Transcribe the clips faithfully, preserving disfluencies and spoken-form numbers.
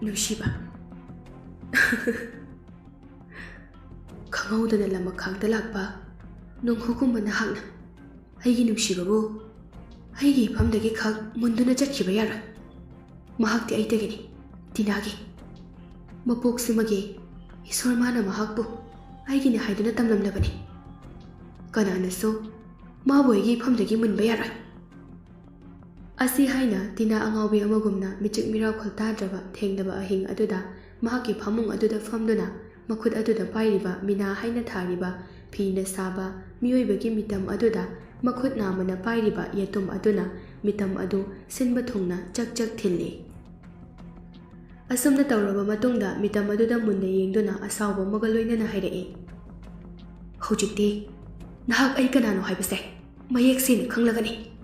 ꯅꯨꯡꯁꯤꯕ꯫ ꯈꯪꯍꯧꯗꯅ ꯂꯃꯈꯥꯡꯗ ꯂꯥꯛꯄ ꯅꯣꯡꯈꯨꯒꯨꯝꯕ ꯅꯍꯥꯛꯅ ꯑꯩꯒꯤ ꯅꯨꯡꯁꯤꯕꯕꯨ ꯑꯩꯒꯤ ꯏꯐꯝꯗꯒꯤ ꯈꯛ ꯃꯨꯟꯗꯨꯅ ꯆꯠꯈꯤꯕ ꯌꯥꯔꯣꯏ꯫ ꯃꯍꯥꯛꯇꯤ ꯑꯩꯗꯒꯤꯅꯤ, ꯇꯤꯅꯥꯒꯤ꯫ ꯃꯄꯣꯛꯁꯤꯃꯒꯤ ꯏꯁꯣꯔ ꯃꯥꯅ ꯃꯍꯥꯛꯄꯨ ꯑꯩꯒꯤꯅꯤ ꯍꯥꯏꯗꯨꯅ ꯇꯝꯂꯝꯂꯕꯅꯤ꯫ ꯀꯅꯥꯅꯁꯨ ꯃꯥꯕꯨ ꯑꯩꯒꯤ ꯏꯐꯝꯗꯒꯤ ꯃꯨꯟꯕ ꯌꯥꯔꯣꯏ꯫ ꯑꯁꯤ ꯍꯥꯏꯅ ꯇꯤꯅꯥ ꯑꯉꯥꯎꯕꯤ ꯑꯃꯒꯨꯝꯅ ꯃꯤꯆꯤꯛ ꯃꯤꯔꯥꯎꯈꯣꯜ ꯇꯥꯗ꯭ꯔꯕ ꯊꯦꯡꯂꯕ ꯑꯍꯤꯡ ꯑꯗꯨꯗ ꯃꯍꯥꯛꯀꯤ ꯐꯃꯨꯡ ꯑꯗꯨꯗ ꯐꯝꯗꯨꯅ ꯃꯈꯨꯠ ꯑꯗꯨꯗ ꯄꯥꯏꯔꯤꯕ ꯃꯤꯅꯥ ꯍꯥꯏꯅ ꯊꯥꯔꯤꯕ ꯐꯤꯅ ꯁꯥꯕ ꯃꯤꯑꯣꯏꯕꯒꯤ ꯃꯤꯇꯝ ꯑꯗꯨꯗ ꯃꯈꯨꯠ ꯅꯥꯝꯃꯅ ꯄꯥꯏꯔꯤꯕ ꯌꯦꯇꯨꯝ ꯑꯗꯨꯅ ꯃꯤꯇꯝ ꯑꯗꯨ ꯁꯤꯟꯕ ꯊꯨꯡꯅ ꯆꯛ ꯆꯛ ꯊꯤꯜꯂꯤ꯫ ꯑꯁꯨꯝꯅ ꯇꯧꯔꯕ ꯃꯇꯨꯡꯗ ꯃꯤꯇꯝ ꯑꯗꯨꯗ ꯃꯨꯟꯅ ꯌꯦꯡꯗꯨꯅ ꯑꯁꯥꯎꯕ ꯑꯃꯒ ꯂꯣꯏꯅꯅ ꯍꯥꯏꯔꯛꯏ, "ꯍꯧꯖꯤꯛꯇꯤ ꯅꯍꯥꯛ ꯑꯩ ꯀꯅꯥꯅꯣ ꯍꯥꯏꯕꯁꯦ ꯃꯌꯦꯛ ꯁꯦꯡꯅ ꯈꯪꯂꯒꯅꯤ꯫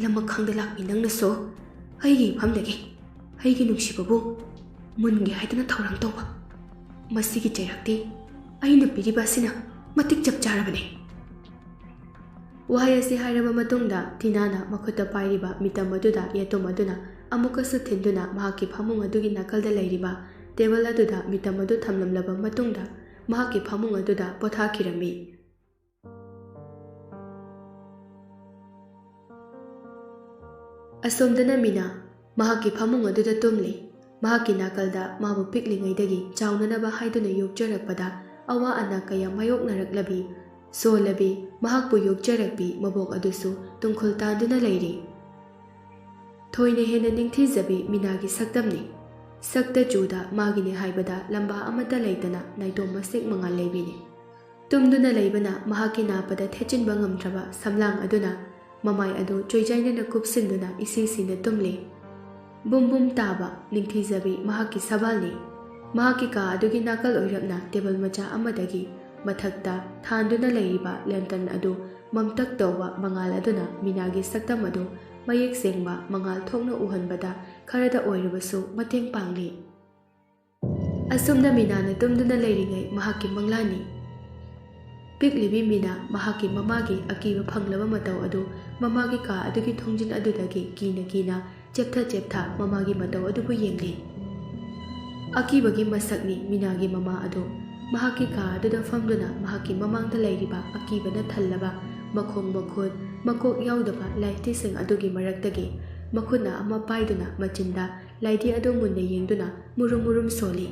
ꯂꯃꯈꯥꯡꯗ ꯂꯥꯛꯄꯤ ꯅꯪꯅꯁꯨ ꯑꯩꯒꯤ ꯏꯐꯝꯗꯒꯤ ꯑꯩꯒꯤ ꯅꯨꯡꯁꯤꯕꯕꯨ ꯃꯨꯟꯒꯦ ꯍꯥꯏꯗꯨꯅ ꯊꯧꯔꯥꯡ ꯇꯧꯕ꯫ ꯃꯁꯤꯒꯤ ꯆꯩꯔꯥꯛꯇꯤ ꯑꯩꯅ ꯄꯤꯔꯤꯕ ꯑꯁꯤꯅ ꯃꯇꯤꯛ ꯆꯞ ꯆꯥꯔꯕꯅꯤ꯫" ꯋꯥꯍꯩ ꯑꯁꯤ ꯍꯥꯏꯔꯕ ꯃꯇꯨꯡꯗ ꯇꯤꯅꯥꯅ ꯃꯈꯨꯠꯇ ꯄꯥꯏꯔꯤꯕ ꯃꯤꯇꯝ ꯑꯗꯨꯗ ꯌꯦꯇꯨꯝ ꯑꯗꯨꯅ ꯑꯃꯨꯛꯀꯁꯨ ꯊꯤꯟꯗꯨꯅ ꯃꯍꯥꯛꯀꯤ ꯐꯃꯨꯡ ꯑꯗꯨꯒꯤ ꯅꯥꯀꯜꯗ ꯂꯩꯔꯤꯕ ꯇꯦꯕꯜ ꯑꯗꯨꯗ ꯃꯤꯇꯝ ꯑꯗꯨ ꯊꯝꯂꯝꯂꯕ ꯃꯇꯨꯡꯗ ꯃꯍꯥꯛꯀꯤ ꯐꯃꯨꯡ ꯑꯗꯨꯗ ꯄꯣꯊꯥꯈꯤꯔꯝꯃꯤ꯫ ꯑꯁꯣꯝꯗꯅ ꯃꯤꯅꯥ ꯃꯍꯥꯛꯀꯤ ꯐꯃꯨꯡ ꯑꯗꯨꯗ ꯇꯨꯝꯂꯤ꯫ ꯃꯍꯥꯛꯀꯤ ꯅꯥꯀꯜꯗ ꯃꯥꯕꯨ ꯄꯤꯛꯂꯤꯉꯩꯗꯒꯤ ꯆꯥꯎꯅꯅꯕ ꯍꯥꯏꯗꯨꯅ ꯌꯣꯛꯆꯔꯛꯄꯗ ꯑꯋꯥ ꯑꯅꯥ ꯀꯌꯥ ꯃꯥꯌꯣꯛꯅꯔꯛꯂꯕꯤ ꯁꯣꯜꯂꯕꯤ, ꯃꯍꯥꯛꯄꯨ ꯌꯣꯛꯆꯔꯛꯄꯤ ꯃꯕꯣꯛ ꯑꯗꯨꯁꯨ ꯇꯨꯡꯈꯨꯜ ꯇꯥꯟꯗꯨꯅ ꯂꯩꯔꯤ꯫ ꯊꯣꯏꯅ ꯍꯦꯟꯅ ꯅꯤꯡꯊꯤꯖꯕꯤ ꯃꯤꯅꯥꯒꯤ ꯁꯛꯇꯝꯅꯤ꯫ ꯁꯛꯇ ꯆꯨꯗ ꯃꯥꯒꯤꯅꯤ ꯍꯥꯏꯕꯗ ꯂꯝꯕꯥ ꯑꯃꯠꯇ ꯂꯩꯇꯅ ꯅꯥꯏꯇꯣꯝ ꯃꯁꯦꯛ ꯃꯉꯥꯜ ꯂꯩꯕꯤꯅꯤ꯫ ꯇꯨꯝꯗꯨꯅ ꯂꯩꯕꯅ ꯃꯍꯥꯛꯀꯤ ꯅꯥꯄꯗ ꯊꯦꯠꯆꯤꯟꯕ ꯉꯝꯗ꯭ꯔꯕ ꯁꯝꯂꯥꯡ ꯑꯗꯨꯅ ꯃꯃꯥꯏ ꯑꯗꯨ ꯆꯣꯏꯖꯥꯏꯅꯅ ꯀꯨꯞꯁꯤꯟꯗꯨꯅ ꯏꯁꯤ ꯁꯤꯅ ꯇꯨꯝꯂꯤ꯫ ꯕꯨꯝ ꯕꯨꯝ ꯇꯥꯕ ꯅꯤꯡꯊꯤꯖꯕꯤ ꯃꯍꯥꯛꯀꯤ ꯁꯕꯥꯜꯅꯤ꯫ ꯃꯍꯥꯛꯀꯤ ꯀꯥ ꯑꯗꯨꯒꯤ ꯅꯥꯀꯜ ꯑꯣꯏꯔꯞꯅ ꯇꯦꯕꯜ ꯃꯆꯥ ꯑꯃꯗꯒꯤ ꯃꯊꯛꯇ ꯊꯥꯟꯗꯨꯅ ꯂꯩꯔꯤꯕ ꯂꯦꯟꯇꯔꯟ ꯑꯗꯨ ꯃꯝꯇꯛ ꯇꯧꯕ ꯃꯉꯥꯜ ꯑꯗꯨꯅ ꯃꯤꯅꯥꯒꯤ ꯁꯛꯇꯝ ꯑꯗꯨ ꯃꯌꯦꯛ ꯁꯦꯡꯕ ꯃꯉꯥꯜ ꯊꯣꯛꯅ ꯎꯍꯟꯕꯗ ꯈꯔꯗ ꯑꯣꯏꯔꯕꯁꯨ ꯃꯇꯦꯡ ꯄꯥꯡꯂꯤ꯫ ꯑꯁꯨꯝꯅ ꯃꯤꯅꯥꯅ ꯇꯨꯝꯗꯨꯅ ꯂꯩꯔꯤꯉꯩ ꯃꯍꯥꯛꯀꯤ ꯃꯪꯂꯥꯟꯅꯤ꯫ ꯄꯤꯛꯂꯤꯕꯤ ꯃꯤꯅꯥ ꯃꯍꯥꯛꯀꯤ ꯃꯃꯥꯒꯤ ꯑꯀꯤꯕ ꯐꯪꯂꯕ ꯃꯇꯧ ꯑꯗꯨ ꯃꯃꯥꯒꯤ ꯀꯥ ꯑꯗꯨꯒꯤ ꯊꯣꯡꯖꯤꯟ ꯑꯗꯨꯗꯒꯤ ꯀꯤꯅ ꯀꯤꯅ ꯆꯦꯞꯊ ꯆꯦꯞꯊ ꯃꯃꯥꯒꯤ ꯃꯇꯧ ꯑꯗꯨꯕꯨ ꯌꯦꯡꯂꯤ꯫ ꯑꯀꯤꯕꯒꯤ ꯃꯁꯛꯅꯤ ꯃꯤꯅꯥꯒꯤ ꯃꯃꯥ ꯑꯗꯨ꯫ ꯃꯍꯥꯛꯀꯤ ꯀꯥ ꯑꯗꯨꯗ ꯐꯝꯗꯨꯅ ꯃꯍꯥꯛꯀꯤ ꯃꯃꯥꯡꯗ ꯂꯩꯔꯤꯕ ꯑꯀꯤꯕꯅ ꯊꯜꯂꯕ ꯃꯈꯣꯡ ꯃꯈꯨꯠ ꯃꯀꯣꯛ ꯌꯥꯎꯗꯕ ꯂꯥꯏꯇꯤꯁꯤꯡ ꯑꯗꯨꯒꯤ ꯃꯔꯛꯇꯒꯤ ꯃꯈꯨꯠꯅ ꯑꯃ ꯄꯥꯏꯗꯨꯅ ꯃꯆꯤꯟꯗ ꯂꯥꯏꯗꯤ ꯑꯗꯨ ꯃꯨꯟꯅ ꯌꯦꯡꯗꯨꯅ ꯃꯨꯔꯨꯝ ꯃꯨꯔꯨꯝ ꯁꯣꯜꯂꯤ꯫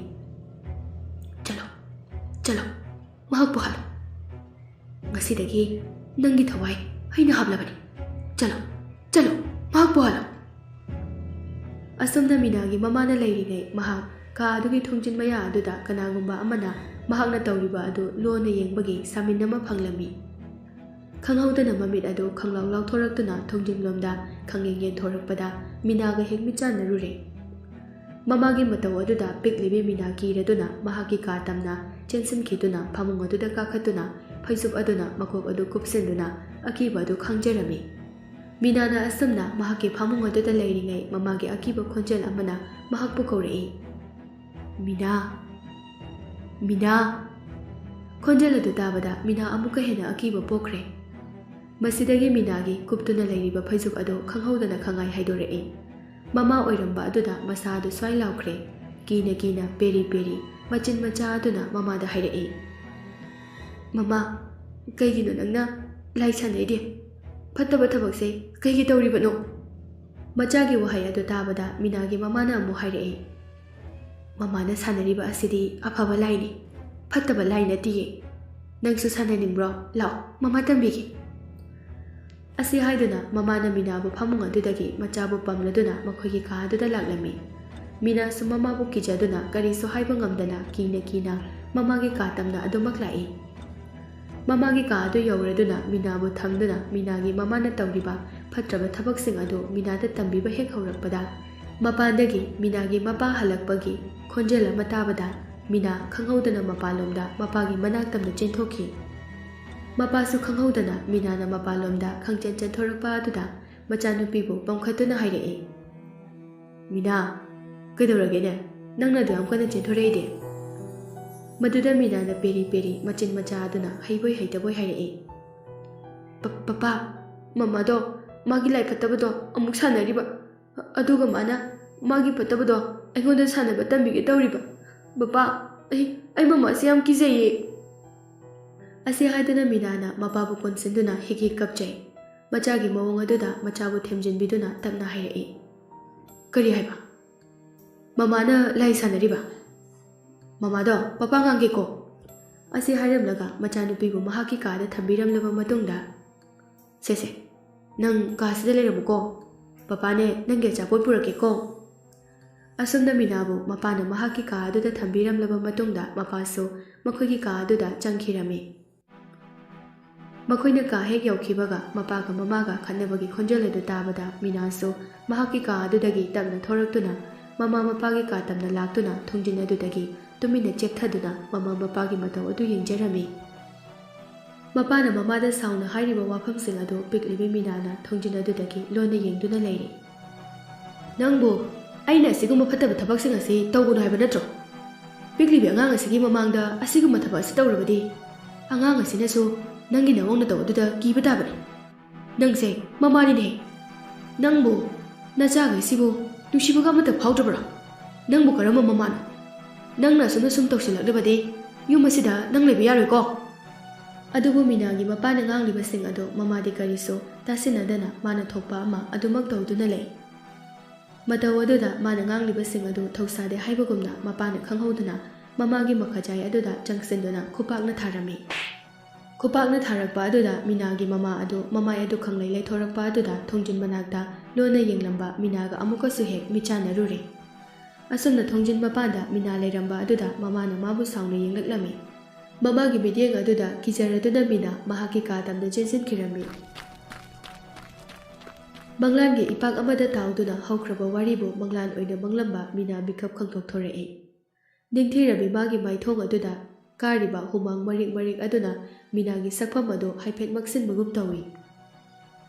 "ꯆꯠꯂꯣ, ꯆꯠꯂꯣ, ꯃꯍꯥꯛꯄꯨ ꯍꯥꯠꯂꯣ꯫ ꯉꯁꯤꯗꯒꯤ ꯅꯪꯒꯤ ꯊꯋꯥꯏ ꯑꯩꯅ ꯍꯥꯞꯂꯕꯅꯤ꯫ ꯆꯠꯂꯣ, ꯆꯠꯂꯣ, ꯃꯍꯥꯛꯄꯨ ꯍꯥꯠꯂꯣ!" ꯑꯁꯨꯝꯅ ꯃꯤꯅꯥꯒꯤ ꯃꯃꯥꯅ ꯂꯩꯔꯤꯉꯩ ꯃꯍꯥꯛ ꯀꯥ ꯑꯗꯨꯒꯤ ꯊꯣꯡꯖꯤꯟ ꯃꯌꯥ ꯑꯗꯨꯗ ꯀꯅꯥꯒꯨꯝꯕ ꯑꯃꯅ ꯃꯍꯥꯛꯅ ꯇꯧꯔꯤꯕ ꯑꯗꯨ ꯂꯣꯟꯅ ꯌꯦꯡꯕꯒꯤ ꯁꯥꯃꯤꯟ ꯑꯃ ꯐꯪꯂꯝꯃꯤ꯫ ꯈꯪꯍꯧꯗꯅ ꯃꯃꯤꯠ ꯑꯗꯨ ꯈꯪꯂꯥꯎ ꯂꯥꯎꯊꯣꯔꯛꯇꯨꯅ ꯊꯣꯡꯖꯤꯟꯂꯣꯝꯗ ꯈꯪꯌꯦꯡ ꯌꯦꯡꯊꯣꯔꯛꯄꯗ ꯃꯤꯅꯥꯒ ꯍꯦꯛ ꯃꯤꯠꯆꯥꯟꯅꯔꯨꯔꯦ꯫ ꯃꯃꯥꯒꯤ ꯃꯇꯧ ꯑꯗꯨꯗ ꯄꯤꯛꯂꯤꯕꯤ ꯃꯤꯅꯥ ꯀꯤꯔꯗꯨꯅ ꯃꯍꯥꯛꯀꯤ ꯀꯥ ꯇꯝꯅ ꯆꯦꯟꯁꯤꯟꯈꯤꯗꯨꯅ ꯐꯃꯨꯡ ꯑꯗꯨꯗ ꯀꯥꯈꯠꯇꯨꯅ ꯐꯩꯖꯨꯞ ꯑꯗꯨꯅ ꯃꯀꯣꯛ ꯑꯗꯨ ꯀꯨꯞꯁꯤꯟꯗꯨꯅ ꯑꯀꯤꯕ ꯑꯗꯨ ꯈꯥꯡꯖꯔꯝꯃꯤ꯫ ꯃꯤꯅꯥꯅ ꯑꯁꯨꯝꯅ ꯃꯍꯥꯛꯀꯤ ꯐꯃꯨꯡ ꯑꯗꯨꯗ ꯂꯩꯔꯤꯉꯩ ꯃꯃꯥꯒꯤ ꯑꯀꯤꯕ ꯈꯣꯟꯖꯦꯜ ꯑꯃꯅ ꯃꯍꯥꯛꯄꯨ ꯀꯧꯔꯛꯏ꯫ "ꯃꯤꯅꯥ! ꯃꯤꯅꯥ!" ꯈꯣꯟꯖꯦꯜ ꯑꯗꯨ ꯇꯥꯕꯗ ꯃꯤꯅꯥ ꯑꯃꯨꯛꯀ ꯍꯦꯟꯅ ꯑꯀꯤꯕ ꯄꯣꯛꯈ꯭ꯔꯦ꯫ ꯃꯁꯤꯗꯒꯤ ꯃꯤꯅꯥꯒꯤ ꯀꯨꯞꯇꯨꯅ ꯂꯩꯔꯤꯕ ꯐꯩꯖꯨꯞ ꯑꯗꯨ ꯈꯪꯍꯧꯗꯅ ꯈꯪꯉꯥꯏ ꯍꯥꯏꯗꯣꯔꯛꯏ꯫ ꯃꯃꯥ ꯑꯣꯏꯔꯝꯕ ꯑꯗꯨꯗ ꯃꯁꯥ ꯑꯗꯨ ꯁ꯭ꯋꯥꯏ ꯂꯥꯎꯈ꯭ꯔꯦ꯫ ꯀꯤꯅ ꯀꯤꯅ ꯄꯦꯔꯤ ꯄꯦꯔꯤ ꯃꯆꯤꯟ ꯃꯆꯥ ꯑꯗꯨꯅ ꯃꯃꯥꯗ ꯍꯥꯏꯔꯛꯏ, "ꯃꯃꯥ, ꯀꯩꯒꯤꯅꯣ ꯅꯪꯅ ꯂꯥꯏ ꯁꯥꯟꯅꯩꯗꯤ? ꯐꯠꯇꯕ ꯊꯕꯛꯁꯦ ꯀꯩꯒꯤ ꯇꯧꯔꯤꯕꯅꯣ?" ꯃꯆꯥꯒꯤ ꯋꯥꯍꯩ ꯑꯗꯨ ꯇꯥꯕꯗ ꯃꯤꯅꯥꯒꯤ ꯃꯃꯥꯅ ꯑꯃꯨꯛ ꯍꯥꯏꯔꯛꯏ, "ꯃꯃꯥꯅ ꯁꯥꯟꯅꯔꯤꯕ ꯑꯁꯤꯗꯤ ꯑꯐꯕ ꯂꯥꯏꯅꯤ, ꯐꯠꯇꯕ ꯂꯥꯏ ꯅꯠꯇꯤꯌꯦ꯫ "ꯅꯪꯁꯨ ꯁꯥꯟꯅꯅꯤꯡꯕ꯭ꯔꯣ? ꯂꯥꯛꯑꯣ, ꯃꯃꯥ ꯇꯝꯕꯤꯒꯦ꯫" ꯑꯁꯤ ꯍꯥꯏꯗꯨꯅ ꯃꯃꯥꯅ ꯃꯤꯅꯥꯕꯨ ꯐꯃꯨꯡ ꯑꯗꯨꯗꯒꯤ ꯃꯆꯥꯕꯨ ꯄꯝꯂꯗꯨꯅ ꯃꯈꯣꯏꯒꯤ ꯀꯥ ꯑꯗꯨꯗ ꯂꯥꯛꯂꯝꯃꯤ꯫ ꯃꯤꯅꯥꯁꯨ ꯃꯃꯥꯕꯨ ꯀꯤꯖꯗꯨꯅ ꯀꯔꯤꯁꯨ ꯍꯥꯏꯕ ꯉꯝꯗꯅ ꯀꯤꯅ ꯀꯤꯅ ꯃꯃꯥꯒꯤ ꯀꯥ ꯇꯝꯅ ꯑꯗꯨꯃꯛ ꯂꯥꯛꯏ꯫ ꯃꯃꯥꯒꯤ ꯀꯥ ꯑꯗꯨ ꯌꯧꯔꯗꯨꯅ ꯃꯤꯅꯥꯕꯨ ꯊꯝꯗꯨꯅ ꯃꯤꯅꯥꯒꯤ ꯃꯃꯥꯅ ꯇꯧꯔꯤꯕ ꯐꯠꯇ꯭ꯔꯕ ꯊꯕꯛꯁꯤꯡ ꯑꯗꯨ ꯃꯤꯅꯥꯗ ꯇꯝꯕꯤꯕ ꯍꯦꯛ ꯍꯧꯔꯛꯄꯗ, ꯃꯄꯥꯟꯗꯒꯤ ꯃꯤꯅꯥꯒꯤ ꯃꯄꯥ ꯍꯜꯂꯛꯄꯒꯤ ꯈꯣꯟꯖꯦꯜ ꯑꯃ ꯇꯥꯕꯗ, ꯃꯤꯅꯥ ꯈꯪꯍꯧꯗꯅ ꯃꯄꯥꯟꯂꯣꯝꯗ ꯃꯄꯥꯒꯤ ꯃꯅꯥꯛ ꯇꯝꯅ ꯆꯦꯟꯊꯣꯛꯈꯤ꯫ ꯃꯄꯥꯁꯨ ꯈꯪꯍꯧꯗꯅ ꯃꯤꯅꯥꯅ ꯃꯄꯥꯟꯂꯣꯝꯗ ꯈꯪꯆꯦꯟ ꯆꯦꯟꯊꯣꯔꯛꯄ ꯑꯗꯨꯗ ꯃꯆꯥꯅꯨꯄꯤꯕꯨ ꯄꯝꯈꯠꯇꯨꯅ ꯍꯥꯏꯔꯛꯏ, "ꯃꯤꯅꯥ, ꯀꯩꯗꯧꯔꯒꯦꯅꯦ? ꯅꯪꯅ ꯑꯗꯨ ꯌꯥꯝ ꯀꯟꯅ ꯆꯦꯟꯊꯣꯔꯛꯏꯗꯤ?" ꯃꯗꯨꯗ ꯃꯤꯅꯥꯅ ꯄꯦꯔꯤ ꯄꯦꯔꯤ ꯃꯆꯤꯟ ꯃꯆꯥ ꯑꯗꯨꯅ ꯍꯩꯕꯣꯏ ꯍꯩꯇꯕꯣꯏ ꯍꯥꯏꯔꯛꯏ, "ꯄ-, ꯄꯄꯥ, ꯃꯃꯥꯗꯣ ꯃꯥꯒꯤ ꯂꯥꯏ ꯐꯠꯇꯕꯗꯣ ꯑꯃꯨꯛ ꯁꯥꯟꯅꯔꯤꯕ꯫ ꯑꯗꯨꯒ ꯃꯥꯅ ꯃꯥꯒꯤ ꯐꯠꯇꯕꯗꯣ ꯑꯩꯉꯣꯟꯗ ꯁꯥꯟꯅꯕ ꯇꯝꯕꯤꯒꯦ ꯇꯧꯔꯤꯕ꯫ ꯕꯕꯥ, ꯑꯩ, ꯑꯩ ꯃꯃꯥꯁꯦ ꯌꯥꯝ ꯀꯤꯖꯩꯌꯦ꯫" ꯑꯁꯤ ꯍꯥꯏꯗꯨꯅ ꯃꯤꯅꯥꯅ ꯃꯄꯥꯕꯨ ꯀꯣꯟꯁꯤꯟꯗꯨꯅ ꯍꯤꯛ ꯍꯤꯛ ꯀꯞꯆꯩ꯫ ꯃꯆꯥꯒꯤ ꯃꯑꯣꯡ ꯑꯗꯨꯗ ꯃꯆꯥꯕꯨ ꯊꯦꯝꯖꯤꯟꯕꯤꯗꯨꯅ ꯇꯞꯅ ꯍꯥꯏꯔꯛꯏ, "ꯀꯔꯤ ꯍꯥꯏꯕ? ꯃꯃꯥꯅ ꯂꯥꯏ ꯁꯥꯟꯅꯔꯤꯕ? ꯃꯃꯥꯗꯣ ꯄꯄꯥ ꯉꯥꯡꯒꯦꯀꯣ꯫" ꯑꯁꯤ ꯍꯥꯏꯔꯝꯂꯒ ꯃꯆꯥꯅꯨꯄꯤꯕꯨ ꯃꯍꯥꯛꯀꯤ ꯀꯥꯗ ꯊꯝꯕꯤꯔꯝꯂꯕ ꯃꯇꯨꯡꯗ, "ꯁꯦ ꯁꯦ, ꯅꯪ ꯀꯥꯁꯤꯗ ꯂꯩꯔꯝꯃꯨꯀꯣ꯫ ꯄꯄꯥꯅꯦ ꯅꯪꯒꯤ ꯑꯆꯥꯄꯣꯠ ꯄꯨꯔꯛꯀꯦꯀꯣ꯫" ꯑꯁꯨꯝꯅ ꯃꯤꯅꯥꯕꯨ ꯃꯄꯥꯅ ꯃꯍꯥꯛꯀꯤ ꯀꯥ ꯑꯗꯨꯗ ꯊꯝꯕꯤꯔꯝꯂꯕ ꯃꯇꯨꯡꯗ ꯃꯄꯥꯁꯨ ꯃꯈꯣꯏꯒꯤ ꯀꯥ ꯑꯗꯨꯗ ꯆꯪꯈꯤꯔꯝꯃꯤ꯫ ꯃꯈꯣꯏꯅ ꯀꯥ ꯍꯦꯛ ꯌꯧꯈꯤꯕꯒ ꯃꯄꯥꯒ ꯃꯃꯥꯒ ꯈꯠꯅꯕꯒꯤ ꯈꯣꯟꯖꯦꯜ ꯑꯗꯨ ꯇꯥꯕꯗ ꯃꯤꯅꯥꯁꯨ ꯃꯍꯥꯛꯀꯤ ꯀꯥ ꯑꯗꯨꯗꯒꯤ ꯇꯞꯅ ꯊꯣꯔꯛꯇꯨꯅ ꯃꯃꯥ ꯃꯄꯥꯒꯤ ꯀꯥ ꯇꯝꯅ ꯂꯥꯛꯇꯨꯅ ꯊꯣꯡꯖꯤꯟ ꯑꯗꯨꯗꯒꯤ ꯇꯨꯃꯤꯟꯅ ꯆꯦꯞꯊꯗꯨꯅ ꯃꯃꯥ ꯃꯄꯥꯒꯤ ꯃꯇꯧ ꯑꯗꯨ ꯌꯦꯡꯖꯔꯝꯃꯤ꯫ ꯃꯄꯥꯅ ꯃꯃꯥꯗ ꯁꯥꯎꯅ ꯍꯥꯏꯔꯤꯕ ꯋꯥꯐꯝꯁꯤꯡ ꯑꯗꯨ ꯄꯤꯛꯂꯤꯕꯤ ꯃꯤꯅꯥꯅ ꯊꯣꯡꯖꯤꯟ ꯑꯗꯨꯗꯒꯤ ꯂꯣꯟꯅ ꯌꯦꯡꯗꯨꯅ ꯂꯩꯔꯤ꯫ "ꯅꯪꯕꯨ ꯑꯩꯅ ꯑꯁꯤꯒꯨꯝꯕ ꯐꯠꯇꯕ ꯊꯕꯛꯁꯤꯡ ꯑꯁꯤ ꯇꯧꯒꯅꯨ ꯍꯥꯏꯕ ꯅꯠꯇ꯭ꯔꯣ? ꯄꯤꯛꯂꯤꯕꯤ ꯑꯉꯥꯡ ꯑꯁꯤꯒꯤ ꯃꯃꯥꯡꯗ ꯑꯁꯤꯒꯨꯝꯕ ꯊꯕꯛ ꯑꯁꯤ ꯇꯧꯔꯕꯗꯤ ꯑꯉꯥꯡ ꯑꯁꯤꯅꯁꯨ ꯅꯪꯒꯤ ꯅꯋꯣꯡ ꯅꯇꯧ ꯑꯗꯨꯗ ꯀꯤꯕ ꯇꯥꯕꯅꯤ꯫ ꯅꯪꯁꯦ ꯃꯃꯥꯅꯤꯅꯦ꯫ ꯅꯪꯕꯨ ꯅꯆꯥꯈꯩꯁꯤꯕꯨ ꯅꯨꯡꯁꯤꯕꯒ ꯑꯃꯠꯇ ꯐꯥꯎꯗ꯭ꯔꯕ꯭ꯔꯥ? ꯅꯪꯕꯨ ꯀꯔꯝꯕ ꯃꯃꯥꯅꯣ? ꯅꯪꯅ ꯑꯁꯨꯝꯅ ꯁꯨꯝ ꯇꯧꯁꯤꯜꯂꯛꯂꯕꯗꯤ ꯌꯨꯝ ꯑꯁꯤꯗ ꯅꯪ ꯂꯩꯕ ꯌꯥꯔꯣꯏꯀꯣ꯫" ꯑꯗꯨꯕꯨ ꯃꯤꯅꯥꯒꯤ ꯃꯄꯥꯅ ꯉꯥꯡꯂꯤꯕꯁꯤꯡ ꯑꯗꯨ ꯃꯃꯥꯗꯤ ꯀꯔꯤꯁꯨ ꯇꯥꯁꯤꯟꯅꯗꯅ ꯃꯥꯅ ꯊꯣꯛꯄ ꯑꯃ ꯑꯗꯨꯃꯛ ꯇꯧꯗꯨꯅ ꯂꯩ꯫ ꯃꯇꯧ ꯑꯗꯨꯗ ꯃꯥꯅ ꯉꯥꯡꯂꯤꯕꯁꯤꯡ ꯑꯗꯨ ꯊꯧꯁꯥꯗꯦ ꯍꯥꯏꯕꯒꯨꯝꯅ ꯃꯄꯥꯅ ꯈꯪꯍꯧꯗꯅ ꯃꯃꯥꯒꯤ ꯃꯈꯥꯖꯥꯏ ꯑꯗꯨꯗ ꯆꯪꯁꯤꯟꯗꯨꯅ ꯈꯨꯄꯥꯛꯅ ꯊꯥꯔꯝꯃꯤ꯫ ꯈꯨꯄꯥꯛꯅ ꯊꯥꯔꯛꯄ ꯑꯗꯨꯗ ꯃꯤꯅꯥꯒꯤ ꯃꯃꯥ ꯑꯗꯨ ꯃꯃꯥꯏ ꯑꯗꯨ ꯈꯪꯂꯩ ꯂꯩꯊꯣꯔꯛꯄ ꯑꯗꯨꯗ ꯊꯣꯡꯖꯤꯟ ꯃꯅꯥꯛꯇ ꯂꯣꯟꯅ ꯌꯦꯡꯂꯝꯕ ꯃꯤꯅꯥꯒ ꯑꯃꯨꯛꯀꯁꯨ ꯍꯦꯛ ꯃꯤꯠꯆꯥꯟꯅꯔꯨꯔꯦ꯫ ꯑꯁꯨꯝꯅ ꯊꯣꯡꯖꯤꯟ ꯃꯄꯥꯟꯗ ꯃꯤꯅꯥ ꯂꯩꯔꯝꯕ ꯑꯗꯨꯗ ꯃꯃꯥꯅ ꯃꯥꯕꯨ ꯁꯥꯎꯅ ꯌꯦꯡꯂꯛꯂꯝꯃꯤ꯫ ꯃꯃꯥꯒꯤ ꯃꯤꯠꯌꯦꯡ ꯑꯗꯨꯗ ꯀꯤꯖꯔꯗꯨꯅ ꯃꯤꯅꯥ ꯃꯍꯥꯛꯀꯤ ꯀꯥ ꯇꯝꯅ ꯆꯦꯟꯁꯤꯟꯈꯤꯔꯝꯃꯤ꯫ ꯃꯪꯂꯥꯟꯒꯤ ꯏꯄꯥꯛ ꯑꯃꯗ ꯇꯥꯎꯗꯨꯅ ꯍꯧꯈ꯭ꯔꯕ ꯋꯥꯔꯤꯕꯨ ꯃꯪꯂꯥꯟ ꯑꯣꯏꯅ ꯃꯪꯂꯝꯕ ꯃꯤꯅꯥ ꯃꯤꯀꯞ ꯈꯪꯊꯣꯛꯊꯣꯔꯛꯏ꯫ ꯅꯤꯡꯊꯤꯔꯕꯤ ꯃꯥꯒꯤ ꯃꯥꯏꯊꯣꯡ ꯑꯗꯨꯗ ꯀꯥꯔꯤꯕ ꯍꯨꯃꯥꯡ ꯃꯔꯤꯛ ꯃꯔꯤꯛ ꯑꯗꯨꯅ ꯃꯤꯅꯥꯒꯤ ꯁꯛꯐꯝ ꯑꯗꯨ ꯍꯥꯏꯐꯦꯠ ꯃꯛꯁꯤꯟꯕꯒꯨꯝ ꯇꯧꯏ꯫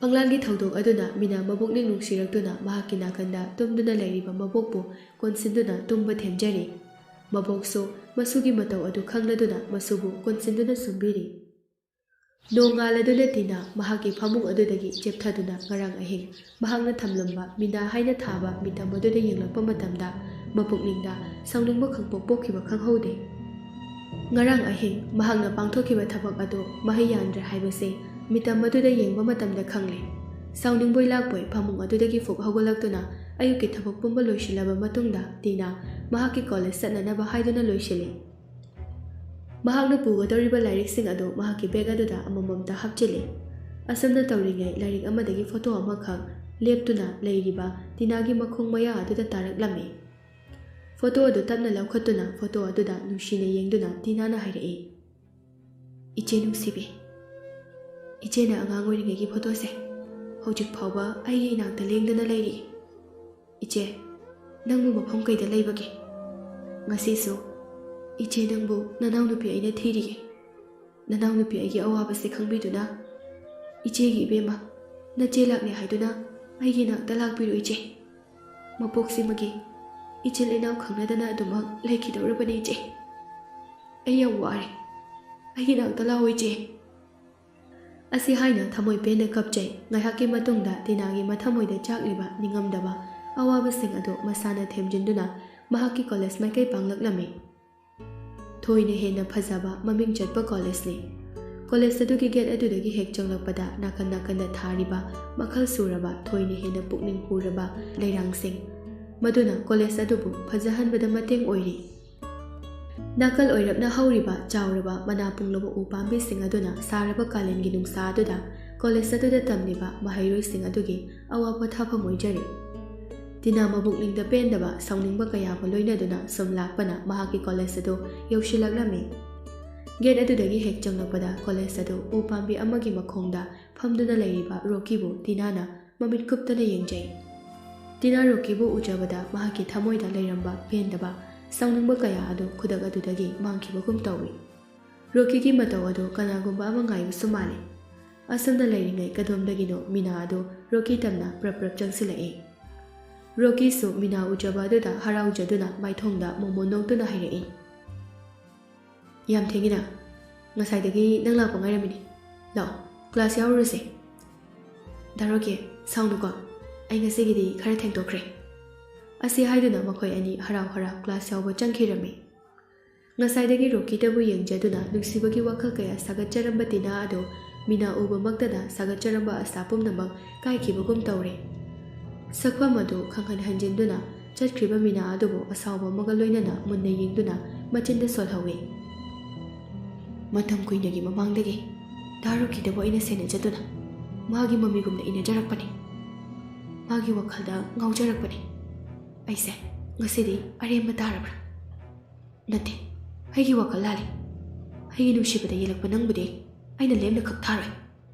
ꯃꯪꯂꯥꯟꯒꯤ ꯊꯧꯗꯣꯛ ꯑꯗꯨꯅ ꯃꯤꯅꯥ ꯃꯕꯨꯛꯅꯤꯡ ꯅꯨꯡꯁꯤꯔꯛꯇꯨꯅ ꯃꯍꯥꯛꯀꯤ ꯅꯥꯀꯟꯗ ꯇꯨꯝꯗꯨꯅ ꯂꯩꯔꯤꯕ ꯃꯕꯣꯛꯄꯨ ꯀꯣꯟꯁꯤꯟꯗꯨꯅ ꯇꯨꯝꯕ ꯊꯦꯝꯖꯔꯤ꯫ ꯃꯕꯣꯛꯁꯨ ꯃꯁꯨꯒꯤ ꯃꯇꯧ ꯑꯗꯨ ꯈꯪꯂꯗꯨꯅ ꯃꯁꯨꯕꯨ ꯀꯣꯟꯁꯤꯟꯗꯨꯅ ꯁꯨꯝꯕꯤꯔꯤ꯫ ꯅꯣꯡꯉꯥꯜꯂꯗꯨꯅ ꯇꯤꯅꯥ ꯃꯍꯥꯛꯀꯤ ꯐꯃꯨꯡ ꯑꯗꯨꯗꯒꯤ ꯆꯦꯞꯊꯗꯨꯅ ꯉꯔꯥꯡ ꯑꯍꯤꯡ ꯃꯍꯥꯛꯅ ꯊꯝꯂꯝꯕ ꯃꯤꯅꯥ ꯍꯥꯏꯅ ꯊꯥꯕ ꯃꯤꯇꯝ ꯑꯗꯨꯗ ꯌꯦꯡꯂꯛꯄ ꯃꯇꯝꯗ ꯃꯄꯨꯛꯅꯤꯡꯗ ꯁꯥꯎꯅꯤꯡꯕ ꯈꯪꯄꯣꯛ ꯄꯣꯛꯈꯤꯕ ꯈꯪꯍꯧꯗꯦ꯫ ꯉꯔꯥꯡ ꯑꯍꯤꯡ ꯃꯍꯥꯛꯅ ꯄꯥꯡꯊꯣꯛꯈꯤꯕ ꯊꯕꯛ ꯑꯗꯨ ꯃꯍꯩ ꯌꯥꯟꯗ꯭ꯔꯦ ꯍꯥꯏꯕꯁꯤ ꯃꯤꯇꯝ ꯑꯗꯨꯗ ꯌꯦꯡꯕ ꯃꯇꯝꯗ ꯈꯪꯂꯦ꯫ ꯁꯥꯎꯅꯤꯡꯕꯣꯏ ꯂꯥꯛꯄꯣꯏ ꯐꯃꯨꯡ ꯑꯗꯨꯗꯒꯤ ꯐꯨꯛ ꯍꯧꯒꯠꯂꯛꯇꯨꯅ ꯑꯌꯨꯛꯀꯤ ꯊꯕꯛ ꯄꯨꯝꯕ ꯂꯣꯏꯁꯤꯜꯂꯕ ꯃꯇꯨꯡꯗ ꯇꯤꯅꯥ ꯃꯍꯥꯛꯀꯤ ꯀꯣꯂꯦꯖ ꯆꯠꯅꯅꯕ ꯍꯥꯏꯗꯨꯅ ꯂꯣꯏꯁꯤꯜꯂꯤ꯫ ꯃꯍꯥꯛꯅ ꯄꯨꯒꯗꯧꯔꯤꯕ ꯂꯥꯏꯔꯤꯛꯁꯤꯡ ꯑꯗꯨ ꯃꯍꯥꯛꯀꯤ ꯕꯦꯒ ꯑꯗꯨꯗ ꯑꯃꯃꯝꯇ ꯍꯥꯞꯆꯤꯜꯂꯤ꯫ ꯑꯁꯨꯝꯅ ꯇꯧꯔꯤꯉꯩ ꯂꯥꯏꯔꯤꯛ ꯑꯃꯗꯒꯤ ꯐꯣꯇꯣ ꯑꯃꯈꯛ ꯂꯦꯞꯇꯨꯅ ꯂꯩꯔꯤꯕ ꯇꯤꯅꯥꯒꯤ ꯃꯈꯣꯡ ꯃꯌꯥ ꯑꯗꯨꯗ ꯇꯥꯔꯛꯂꯝꯃꯤ꯫ ꯐꯣꯇꯣ ꯑꯗꯨ ꯇꯞꯅ ꯂꯧꯈꯠꯇꯨꯅ ꯐꯣꯇꯣ ꯑꯗꯨꯗ ꯅꯨꯡꯁꯤꯅ ꯌꯦꯡꯗꯨꯅ ꯇꯤꯅꯥꯅ ꯍꯥꯏꯔꯛꯏ, "ꯏꯆꯦ ꯅꯨꯡꯁꯤꯕꯤ, ꯏꯆꯦꯅ ꯑꯉꯥꯡ ꯑꯣꯏꯔꯤꯉꯩꯒꯤ ꯐꯣꯇꯣꯁꯦ ꯍꯧꯖꯤꯛ ꯐꯥꯎꯕ ꯑꯩꯒꯤ ꯏꯅꯥꯛꯇ ꯂꯦꯡꯗꯅ ꯂꯩꯔꯤ꯫ ꯏꯆꯦ, ꯅꯪꯕꯨ ꯃꯐꯝ ꯀꯩꯗ ꯂꯩꯕꯒꯦ? ꯉꯁꯤꯁꯨ ꯏꯆꯦ ꯅꯪꯕꯨ ꯅꯅꯥꯎꯅꯨꯄꯤ ꯑꯩꯅ ꯊꯤꯔꯤꯌꯦ꯫ ꯅꯅꯥꯎꯅꯨꯄꯤ ꯑꯩꯒꯤ ꯑꯋꯥꯕꯁꯦ ꯈꯪꯕꯤꯗꯨꯅ ꯏꯆꯦꯒꯤ ꯏꯕꯦꯝꯃ, ꯅꯆꯦ ꯂꯥꯛꯂꯦ ꯍꯥꯏꯗꯨꯅ ꯑꯩꯒꯤ ꯏꯅꯥꯛꯇ ꯂꯥꯛꯄꯤꯔꯣ ꯏꯆꯦ꯫ ꯃꯄꯣꯛꯁꯤꯃꯒꯤ ꯏꯆꯤꯜ ꯏꯅꯥꯎ ꯈꯪꯅꯗꯅ ꯑꯗꯨꯃꯛ ꯂꯩꯈꯤꯗꯧꯔꯕꯅꯤ ꯏꯆꯦ꯫ ꯑꯩ ꯌꯥꯝ ꯋꯥꯔꯦ꯫ ꯑꯩꯒꯤ ꯏꯅꯥꯛꯇ ꯂꯥꯛꯑꯣ ꯏꯆꯦ꯫" ꯑꯁꯤ ꯍꯥꯏꯅ ꯊꯃꯣꯏ ꯄꯦꯟꯅ ꯀꯞꯆꯩ꯫ ꯉꯥꯏꯍꯥꯛꯀꯤ ꯃꯇꯨꯡꯗ ꯇꯤꯅꯥꯒꯤ ꯃꯊꯃꯣꯏꯗ ꯆꯥꯛꯂꯤꯕ ꯅꯤꯡꯉꯝꯗꯕ ꯑꯋꯥꯕꯁꯤꯡ ꯑꯗꯨ ꯃꯁꯥꯅ ꯊꯦꯝꯖꯤꯟꯗꯨꯅ ꯃꯍꯥꯛꯀꯤ ꯀꯣꯂꯦꯖ ꯃꯥꯏꯀꯩ ꯄꯥꯡꯂꯛꯂꯝꯃꯤ꯫ ꯊꯣꯏꯅ ꯍꯦꯟꯅ ꯐꯖꯕ ꯃꯃꯤꯡ ꯆꯠꯄ ꯀꯣꯂꯦꯖꯅꯤ꯫ ꯀꯣꯂꯦꯖ ꯑꯗꯨꯒꯤ ꯒꯦꯠ ꯑꯗꯨꯗꯒꯤ ꯍꯦꯛ ꯆꯪꯂꯛꯄꯗ ꯅꯥꯀꯟ ꯅꯥꯀꯟꯗ ꯊꯥꯔꯤꯕ ꯃꯈꯜ ꯁꯨꯔꯕ ꯊꯣꯏꯅ ꯍꯦꯟꯅ ꯄꯨꯛꯅꯤꯡ ꯍꯨꯔꯕ ꯂꯩꯔꯥꯡꯁꯤꯡ ꯃꯗꯨꯅ ꯀꯣꯂꯦꯖ ꯑꯗꯨꯕꯨ ꯐꯖꯍꯟꯕꯗ ꯃꯇꯦꯡ ꯑꯣꯏꯔꯤ꯫ ꯅꯥꯀꯜ ꯑꯣꯏꯔꯞꯅ ꯍꯧꯔꯤꯕ ꯆꯥꯎꯔꯕ ꯃꯅꯥ ꯄꯨꯡꯂꯕ ꯎ ꯄꯥꯝꯕꯤꯁꯤꯡ ꯑꯗꯨꯅ ꯁꯥꯔꯕ ꯀꯥꯂꯦꯟꯒꯤ ꯅꯨꯡꯁꯥ ꯑꯗꯨꯗ ꯀꯣꯂꯦꯖ ꯑꯗꯨꯗ ꯇꯝꯂꯤꯕ ꯃꯍꯩꯔꯣꯏꯁꯤꯡ ꯑꯗꯨꯒꯤ ꯑꯋꯥ ꯄꯣꯊꯥꯐꯝ ꯑꯣꯏꯖꯔꯤ꯫ ꯇꯤꯅꯥ ꯃꯕꯨꯛꯅꯤꯡꯗ ꯄꯦꯟꯗꯕ, ꯁꯥꯎꯅꯤꯡꯕ ꯀꯌꯥꯕꯨ ꯂꯣꯏꯅꯗꯨꯅ ꯁꯨꯝ ꯂꯥꯛꯄꯅ ꯃꯍꯥꯛꯀꯤ ꯀꯣꯂꯦꯖ ꯑꯗꯨ ꯌꯧꯁꯤꯜꯂꯛꯂꯝꯃꯤ꯫ ꯒꯦꯠ ꯑꯗꯨꯗꯒꯤ ꯍꯦꯛ ꯆꯪꯂꯛꯄꯗ ꯀꯣꯂꯦꯖ ꯑꯗꯨ ꯎ ꯄꯥꯝꯕꯤ ꯑꯃꯒꯤ ꯃꯈꯣꯡꯗ ꯐꯝꯗꯨꯅ ꯂꯩꯔꯤꯕ ꯔꯣꯀꯤꯕꯨ ꯇꯤꯅꯥꯅ ꯃꯃꯤꯠ ꯀꯨꯞꯇꯅ ꯌꯦꯡꯖꯩ꯫ ꯇꯤꯅꯥ ꯔꯣꯀꯤꯕꯨ ꯎꯖꯕꯗ ꯃꯍꯥꯛꯀꯤ ꯊꯃꯣꯏꯗ ꯂꯩꯔꯝꯕ ꯄꯦꯟꯗꯕ, ꯁꯥꯎꯅꯤꯡꯕ ꯀꯌꯥ ꯑꯗꯨ ꯈꯨꯗꯛ ꯑꯗꯨꯗꯒꯤ ꯃꯥꯡꯈꯤꯕꯒꯨꯝ ꯇꯧꯏ꯫ ꯔꯣꯀꯤꯒꯤ ꯃꯇꯧ ꯑꯗꯨ ꯀꯅꯥꯒꯨꯝꯕ ꯑꯃ ꯉꯥꯏꯕꯁꯨ ꯃꯥꯜꯂꯤ꯫ ꯑꯁꯨꯝꯅ ꯂꯩꯔꯤꯉꯩ ꯀꯗꯣꯝꯗꯒꯤꯅꯣ ꯃꯤꯅꯥ ꯑꯗꯨ ꯔꯣꯀꯤ ꯇꯝꯅ ꯄ꯭ꯔꯞ ꯄ꯭ꯔꯞ ꯆꯪꯁꯤꯜꯂꯛꯏ꯫ ꯔꯣꯀꯤꯁꯨ ꯃꯤꯅꯥ ꯎꯖꯕ ꯑꯗꯨꯗ ꯍꯔꯥꯎꯖꯗꯨꯅ ꯃꯥꯏꯊꯣꯡꯗ ꯃꯣꯃꯣꯟ ꯅꯣꯛꯇꯨꯅ ꯍꯥꯏꯔꯛꯏ, "ꯌꯥꯝ ꯊꯦꯡꯉꯤꯅ, ꯉꯁꯥꯏꯗꯒꯤ ꯅꯪ ꯂꯥꯛꯄ ꯉꯥꯏꯔꯝꯃꯤꯅꯤ꯫ ꯂꯥꯛꯑꯣ, ꯀ꯭ꯂꯥꯁ ꯌꯥꯎꯔꯨꯔꯁꯦ꯫" "ꯗꯥ ꯔꯣꯀꯤ, ꯁꯥꯎꯅꯨꯀꯣ, ꯑꯩ ꯉꯁꯤꯒꯤꯗꯤ ꯈꯔ ꯊꯦꯡꯗꯣꯛꯈ꯭ꯔꯦ꯫" ꯑꯁꯤ ꯍꯥꯏꯗꯨꯅ ꯃꯈꯣꯏ ꯑꯅꯤ ꯍꯔꯥꯎ ꯍꯔꯥꯎ ꯀ꯭ꯂꯥꯁ ꯌꯥꯎꯕ ꯆꯪꯈꯤꯔꯝꯃꯤ꯫ ꯉꯁꯥꯏꯗꯒꯤ ꯔꯣꯀꯤꯗꯕꯨ ꯌꯦꯡꯖꯗꯨꯅ ꯅꯨꯡꯁꯤꯕꯒꯤ ꯋꯥꯈꯜ ꯀꯌꯥ ꯁꯥꯒꯠꯆꯔꯝꯕ ꯇꯤꯅꯥ ꯑꯗꯨ ꯃꯤꯅꯥ ꯎꯕꯃꯛꯇꯗ ꯁꯥꯒꯠꯆꯔꯝꯕ ꯑꯁꯥ ꯄꯨꯝꯅꯃꯛ ꯀꯥꯏꯈꯤꯕꯒꯨꯝ ꯇꯧꯔꯦ꯫ ꯁꯛꯐꯝ ꯑꯗꯨ ꯈꯪꯍꯟ ꯍꯟꯖꯤꯟꯗꯨꯅ ꯆꯠꯈ꯭ꯔꯤꯕ ꯃꯤꯅꯥ ꯑꯗꯨꯕꯨ ꯑꯁꯥꯎꯕ ꯑꯃꯒ ꯂꯣꯏꯅꯅ ꯃꯨꯟꯅ ꯌꯦꯡꯗꯨꯅ ꯃꯆꯤꯟꯗ ꯁꯣꯜꯍꯧꯏ꯫ "ꯃꯇꯝ ꯀꯨꯏꯅꯒꯤ ꯃꯃꯥꯡꯗꯒꯤ ꯗꯥ ꯔꯣꯀꯤꯗꯕꯨ ꯑꯩꯅ ꯁꯦꯟꯅꯖꯗꯨꯅ ꯃꯥꯒꯤ ꯃꯃꯤꯒꯨꯝꯅ ꯏꯟꯅꯖꯔꯛꯄꯅꯤ꯫ ꯃꯥꯒꯤ ꯋꯥꯈꯜꯗ ꯉꯥꯎꯖꯔꯛꯄꯅꯤ꯫ ꯑꯩꯁꯦ ꯉꯁꯤꯗꯤ ꯑꯔꯦꯝꯕ ꯇꯥꯔꯕ꯭ꯔꯥ? ꯅꯠꯇꯦ, ꯑꯩꯒꯤ ꯋꯥꯈꯜ ꯂꯥꯜꯂꯤ꯫ ꯑꯩꯒꯤ ꯅꯨꯡꯁꯤꯕꯗ ꯌꯦꯜꯂꯛꯄ ꯅꯪꯕꯨꯗꯤ ꯑꯩꯅ ꯂꯦꯝꯅ ꯈꯛ ꯊꯥꯔꯣꯏ꯫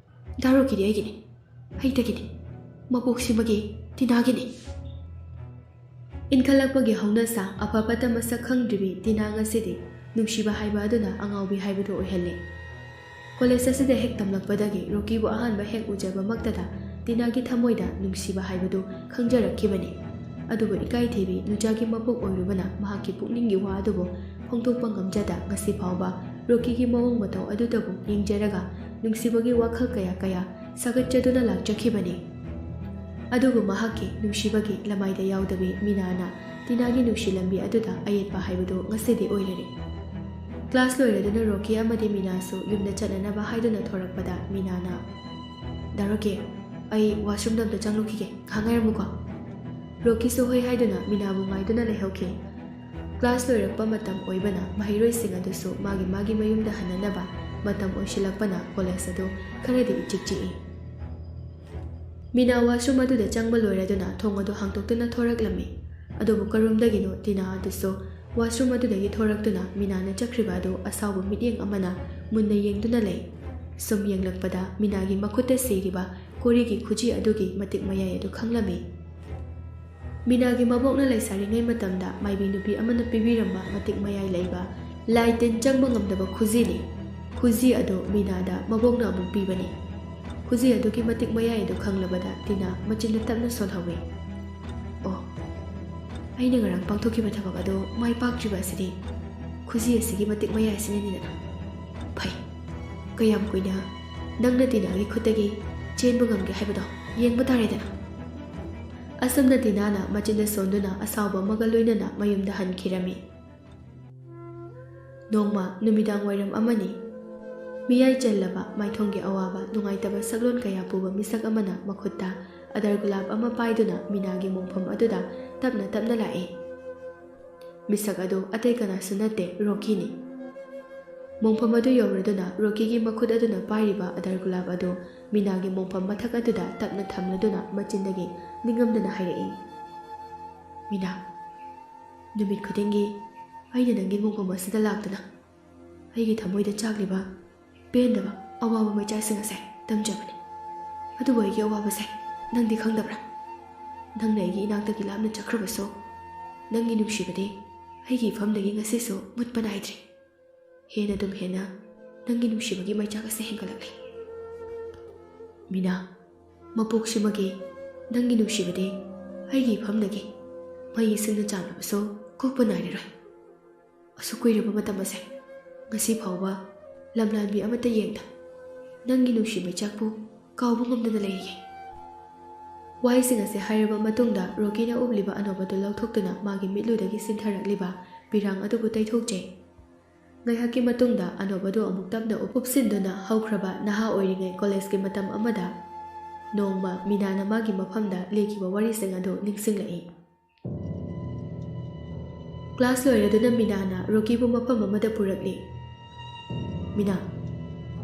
ꯗꯥ ꯔꯣꯀꯤꯗꯤ ꯑꯩꯒꯤꯅꯤ, ꯑꯩꯇꯒꯤꯅꯤ, ꯃꯄꯣꯛꯁꯤꯃꯒꯤ ꯇꯤꯅꯥꯒꯤꯅꯤ꯫" ꯏꯟꯈꯠꯂꯛꯄꯒꯤ ꯍꯧꯅꯁꯥ, ꯑꯐ ꯐꯠꯇ ꯃꯁꯛ ꯈꯪꯗ꯭ꯔꯤꯕꯤ ꯇꯤꯅꯥ ꯉꯁꯤꯗꯤ ꯅꯨꯡꯁꯤꯕ ꯍꯥꯏꯕ ꯑꯗꯨꯅ ꯑꯉꯥꯎꯕꯤ ꯍꯥꯏꯕꯗꯨ ꯑꯣꯏꯍꯜꯂꯤ꯫ ꯀꯣꯂꯦꯖ ꯑꯁꯤꯗ ꯍꯦꯛ ꯇꯝꯂꯛꯄꯗꯒꯤ ꯔꯣꯀꯤꯕꯨ ꯑꯍꯥꯟꯕ ꯍꯦꯛ ꯎꯖꯕꯃꯛꯇꯗ ꯇꯤꯅꯥꯒꯤ ꯊꯃꯣꯏꯗ ꯅꯨꯡꯁꯤꯕ ꯍꯥꯏꯕꯗꯨ ꯈꯪꯖꯔꯛꯈꯤꯕꯅꯤ꯫ ꯑꯗꯨꯕꯨ ꯏꯀꯥꯏꯊꯤꯕꯤ ꯅꯨꯆꯥꯒꯤ ꯃꯄꯣꯛ ꯑꯣꯏꯔꯨꯕꯅ ꯃꯍꯥꯛꯀꯤ ꯄꯨꯛꯅꯤꯡꯒꯤ ꯋꯥ ꯑꯗꯨꯕꯨ ꯐꯣꯡꯗꯣꯛꯄ ꯉꯝꯖꯗ ꯉꯁꯤ ꯐꯥꯎꯕ ꯔꯣꯀꯤꯒꯤ ꯃꯑꯣꯡ ꯃꯇꯧ ꯑꯗꯨꯗꯕꯨ ꯌꯦꯡꯖꯔꯒ ꯅꯨꯡꯁꯤꯕꯒꯤ ꯋꯥꯈꯜ ꯀꯌꯥ ꯀꯌꯥ ꯁꯥꯒꯠꯆꯗꯨꯅ ꯂꯥꯛꯆꯈꯤꯕꯅꯤ꯫ ꯑꯗꯨꯕꯨ ꯃꯍꯥꯛꯀꯤ ꯅꯨꯡꯁꯤꯕꯒꯤ ꯂꯃꯥꯏꯗ ꯌꯥꯎꯗꯕꯤ ꯃꯤꯅꯥꯅ ꯇꯤꯅꯥꯒꯤ ꯅꯨꯡꯁꯤ ꯂꯝꯕꯤ ꯑꯗꯨꯗ ꯑꯌꯦꯠꯄ ꯍꯥꯏꯕꯗꯨ ꯉꯁꯤꯗꯤ ꯑꯣꯏꯔꯔꯦ꯫ ꯀ꯭ꯂꯥꯁ ꯂꯣꯏꯔꯗꯨꯅ ꯔꯣꯀꯤ ꯑꯃꯗꯤ ꯃꯤꯅꯥꯁꯨ ꯌꯨꯝꯗ ꯆꯠꯅꯅꯕ ꯍꯥꯏꯗꯨꯅ ꯊꯣꯔꯛꯄꯗ ꯃꯤꯅꯥꯅ, "ꯗꯥ ꯔꯣꯀꯤ, ꯑꯩ ꯋꯥꯁꯔꯨꯝꯗ ꯑꯝꯇ ꯆꯪꯂꯨꯈꯤꯒꯦ, ꯉꯥꯏꯍꯥꯛ ꯉꯥꯏꯔꯝꯃꯨꯀꯣ꯫" ꯔꯣꯀꯤꯁꯨ ꯍꯣꯏ ꯍꯥꯏꯗꯨꯅ ꯃꯤꯅꯥꯕꯨ ꯉꯥꯏꯗꯨꯅ ꯂꯩꯍꯧꯈꯤ꯫ ꯀ꯭ꯂꯥꯁ ꯂꯣꯏꯔꯛꯄ ꯃꯇꯝ ꯑꯣꯏꯕꯅ ꯃꯍꯩꯔꯣꯏꯁꯤꯡ ꯑꯗꯨꯁꯨ ꯃꯥꯒꯤ ꯃꯥꯒꯤ ꯃꯌꯨꯝꯗ ꯍꯟꯅꯅꯕ ꯃꯇꯝ ꯑꯣꯏꯁꯤꯜꯂꯛꯄꯅ ꯀꯣꯂꯦꯖ ꯑꯗꯨ ꯈꯔꯗꯤ ꯏꯆꯤꯛ ꯆꯤꯛꯏ꯫ ꯃꯤꯅꯥ ꯋꯥꯁꯔꯨꯝ ꯑꯗꯨꯗ ꯆꯪꯕ ꯂꯣꯏꯔꯗꯨꯅ ꯊꯣꯡ ꯑꯗꯨ ꯍꯥꯡꯗꯣꯛꯇꯨꯅ ꯊꯣꯔꯛꯂꯝꯃꯤ꯫ ꯑꯗꯨꯕꯨ ꯀꯔꯣꯝꯗꯒꯤꯅꯣ ꯇꯤꯅꯥ ꯑꯗꯨꯁꯨ ꯋꯥꯁꯔꯨꯝ ꯑꯗꯨꯗꯒꯤ ꯊꯣꯔꯛꯇꯨꯅ ꯃꯤꯅꯥꯅ ꯆꯠꯈ꯭ꯔꯤꯕ ꯑꯗꯨ ꯑꯁꯥꯎꯕ ꯃꯤꯠꯌꯦꯡ ꯑꯃꯅ ꯃꯨꯟꯅ ꯌꯦꯡꯗꯨꯅ ꯂꯩ꯫ ꯁꯨꯝ ꯌꯦꯡꯂꯛꯄꯗ ꯃꯤꯅꯥꯒꯤ ꯃꯈꯨꯠꯇ ꯁꯤꯔꯤꯕ ꯀꯣꯔꯤꯒꯤ ꯈꯨꯖꯤ ꯑꯗꯨꯒꯤ ꯃꯇꯤꯛ ꯃꯌꯥꯏ ꯑꯗꯨ ꯈꯪꯂꯝꯃꯤ꯫ ꯃꯤꯅꯥꯒꯤ ꯃꯕꯣꯛꯅ ꯂꯩꯁꯥꯔꯤꯉꯩ ꯃꯇꯝꯗ ꯃꯥꯏꯕꯤ ꯅꯨꯄꯤ ꯑꯃꯅ ꯄꯤꯕꯤꯔꯝꯕ ꯃꯇꯤꯛ ꯃꯌꯥꯏ ꯂꯩꯕ ꯂꯥꯏ ꯇꯤꯟ ꯆꯪꯕ ꯉꯝꯗꯕ ꯈꯨꯖꯤꯅꯤ꯫ ꯈꯨꯖꯤ ꯑꯗꯨ ꯃꯤꯅꯥꯗ ꯃꯕꯣꯛꯅ ꯑꯃꯨꯛ ꯄꯤꯕꯅꯤ꯫ ꯈꯨꯖꯤ ꯑꯗꯨꯒꯤ ꯃꯇꯤꯛ ꯃꯌꯥꯏ ꯑꯗꯨ ꯈꯪꯂꯕꯗ ꯇꯤꯅꯥ ꯃꯆꯤꯟꯗ ꯇꯞꯅ ꯁꯣꯜꯍꯧꯏ꯫ "ꯑꯣ, ꯑꯩꯅ ꯉꯔꯥꯡ ꯄꯥꯡꯊꯣꯛꯈꯤꯕ ꯊꯕꯛ ꯑꯗꯨ ꯃꯥꯏ ꯄꯥꯛꯇ꯭ꯔꯤꯕ ꯑꯁꯤꯗꯤ ꯈꯨꯖꯤ ꯑꯁꯤꯒꯤ ꯃꯇꯤꯛ ꯃꯌꯥꯏ ꯑꯁꯤꯅꯅꯤꯗꯅ꯫ ꯐꯩ, ꯀꯌꯥꯝ ꯀꯨꯏꯅ ꯅꯪꯅ ꯇꯤꯅꯥꯒꯤ ꯈꯨꯠꯇꯒꯤ ꯆꯦꯟꯕ ꯉꯝꯒꯦ ꯍꯥꯏꯕꯗꯣ ꯌꯦꯡꯕ ꯇꯥꯔꯦꯗꯅ꯫" ꯑꯁꯨꯝꯅ ꯇꯤꯅꯥꯅ ꯃꯆꯤꯟꯗ ꯁꯣꯟꯗꯨꯅ ꯑꯁꯥꯎꯕ ꯑꯃꯒ ꯂꯣꯏꯅꯅ ꯃꯌꯨꯝꯗ ꯍꯟꯈꯤꯔꯝꯃꯤ꯫ ꯅꯣꯡꯃ ꯅꯨꯃꯤꯗꯥꯡ ꯋꯥꯏꯔꯝ ꯑꯃꯅꯤ꯫ ꯃꯤꯌꯥꯏ ꯆꯜꯂꯕ ꯃꯥꯏꯊꯣꯡꯒꯤ ꯑꯋꯥꯕ ꯅꯨꯡꯉꯥꯏꯇꯕ ꯁꯛꯂꯣꯟ ꯀꯌꯥ ꯄꯨꯕ ꯃꯤꯁꯛ ꯑꯃꯅ ꯃꯈꯨꯠꯇ ꯑꯗꯔ ꯒꯨꯂꯥꯞ ꯑꯃ ꯄꯥꯏꯗꯨꯅ ꯃꯤꯅꯥꯒꯤ ꯃꯣꯡꯐꯝ ꯑꯗꯨꯗ ꯇꯞꯅ ꯇꯞꯅ ꯂꯥꯛꯏ꯫ ꯃꯤꯁꯛ ꯑꯗꯨ ꯑꯇꯩ ꯀꯅꯥꯁꯨ ꯅꯠꯇꯦ, ꯔꯣꯀꯤꯅꯤ꯫ ꯃꯣꯡꯐꯝ ꯑꯗꯨ ꯌꯧꯔꯗꯨꯅ ꯔꯣꯀꯤꯒꯤ ꯃꯈꯨꯠ ꯑꯗꯨꯅ ꯄꯥꯏꯔꯤꯕ ꯑꯗꯔ ꯒꯨꯂꯥꯞ ꯑꯗꯨ ꯃꯤꯅꯥꯒꯤ ꯃꯣꯡꯐꯝ ꯃꯊꯛ ꯑꯗꯨꯗ ꯇꯞꯅ ꯊꯝꯂꯗꯨꯅ ꯃꯆꯤꯟꯗꯒꯤ ꯅꯤꯡꯉꯝꯗꯅ ꯍꯥꯏꯔꯛꯏ, "ꯃꯤꯅꯥ, ꯅꯨꯃꯤꯠ ꯈꯨꯗꯤꯡꯒꯤ ꯑꯩꯅ ꯅꯪꯒꯤ ꯃꯣꯡꯐꯝ ꯑꯁꯤꯗ ꯂꯥꯛꯇꯨꯅ ꯑꯩꯒꯤ ꯊꯃꯣꯏꯗ ꯆꯥꯛꯂꯤꯕ ꯄꯦꯟꯗꯕ ꯑꯋꯥꯕ ꯃꯩꯆꯥꯛꯁꯤꯡ ꯑꯁꯦ ꯇꯝꯖꯕꯅꯤ꯫ ꯑꯗꯨꯕꯨ ꯑꯩꯒꯤ ꯑꯋꯥꯕꯁꯦ ꯅꯪꯗꯤ ꯈꯪꯗꯕ꯭ꯔꯥ? ꯅꯪꯅ ꯑꯩꯒꯤ ꯏꯅꯥꯛꯇꯒꯤ ꯂꯥꯞꯅ ꯆꯠꯈ꯭ꯔꯕꯁꯨ, ꯅꯪꯒꯤ ꯅꯨꯡꯁꯤꯕꯗꯤ ꯑꯩꯒꯤ ꯏꯐꯝꯗꯒꯤ ꯉꯁꯤꯁꯨ ꯃꯨꯠꯄ ꯅꯥꯏꯗ꯭ꯔꯤ꯫ ꯍꯦꯟꯅ ꯑꯗꯨꯝ ꯍꯦꯟꯅ ꯅꯪꯒꯤ ꯅꯨꯡꯁꯤꯕꯒꯤ ꯃꯩꯆꯥꯛ ꯑꯁꯦ ꯍꯦꯟꯒꯠꯂꯛꯂꯤ꯫ ꯃꯤꯅꯥ, ꯃꯄꯣꯛꯁꯤꯃꯒꯤ ꯅꯪꯒꯤ ꯅꯨꯡꯁꯤꯕꯗꯤ ꯑꯩꯒꯤ ꯏꯐꯝꯗꯒꯤ ꯃꯩ ꯏꯁꯤꯡꯅ ꯆꯥꯝꯂꯕꯁꯨ ꯀꯣꯛꯄ ꯅꯥꯏꯔꯔꯣꯏ꯫ ꯑꯁꯨꯛ ꯀꯨꯏꯔꯕ ꯃꯇꯝ ꯑꯁꯦ ꯉꯁꯤ ꯐꯥꯎꯕ ꯂꯝꯂꯥꯟꯕꯤ ꯑꯃꯠꯇ ꯌꯦꯡꯗ ꯅꯪꯒꯤ ꯅꯨꯡꯁꯤ ꯃꯩꯆꯥꯛꯄꯨ ꯀꯥꯎꯕ ꯉꯝꯗꯅ ꯂꯩꯔꯤꯌꯦ꯫" ꯋꯥꯍꯩꯁꯤꯡ ꯑꯁꯦ ꯍꯥꯏꯔꯕ ꯃꯇꯨꯡꯗ ꯔꯣꯀꯤꯅ ꯎꯞꯂꯤꯕ ꯑꯅꯣꯞ ꯑꯗꯨ ꯂꯧꯊꯣꯛꯇꯨꯅ ꯃꯥꯒꯤ ꯃꯤꯠꯂꯨꯗꯒꯤ ꯆꯤꯟꯊꯔꯛꯂꯤꯕ ꯄꯤꯔꯥꯡ ꯑꯗꯨꯕꯨ ꯇꯩꯊꯣꯛꯆꯩ꯫ ꯉꯥꯏꯍꯥꯛꯀꯤ ꯃꯇꯨꯡꯗ ꯑꯅꯣꯞ ꯑꯗꯨ ꯑꯃꯨꯛ ꯇꯞꯅ ꯎꯞꯁꯤꯟꯗꯨꯅ ꯍꯧꯈ꯭ꯔꯕ ꯅꯍꯥ ꯑꯣꯏꯔꯤꯉꯩ ꯀꯣꯂꯦꯖꯀꯤ ꯃꯇꯝ ꯑꯃꯗ ꯅꯣꯡꯃ ꯃꯤꯅꯥꯅ ꯃꯥꯒꯤ ꯃꯐꯝꯗ ꯂꯤꯈꯤꯕ ꯋꯥꯔꯤꯁꯤꯡ ꯑꯗꯨ ꯅꯤꯡꯁꯤꯡꯂꯛꯏ꯫ ꯀ꯭ꯂꯥꯁ ꯂꯣꯏꯔꯗꯨꯅ ꯃꯤꯅꯥꯅ ꯔꯣꯀꯤꯕꯨ ꯃꯐꯝ ꯑꯃꯗ ꯄꯨꯔꯛꯂꯤ꯫ "ꯃꯤꯅꯥ,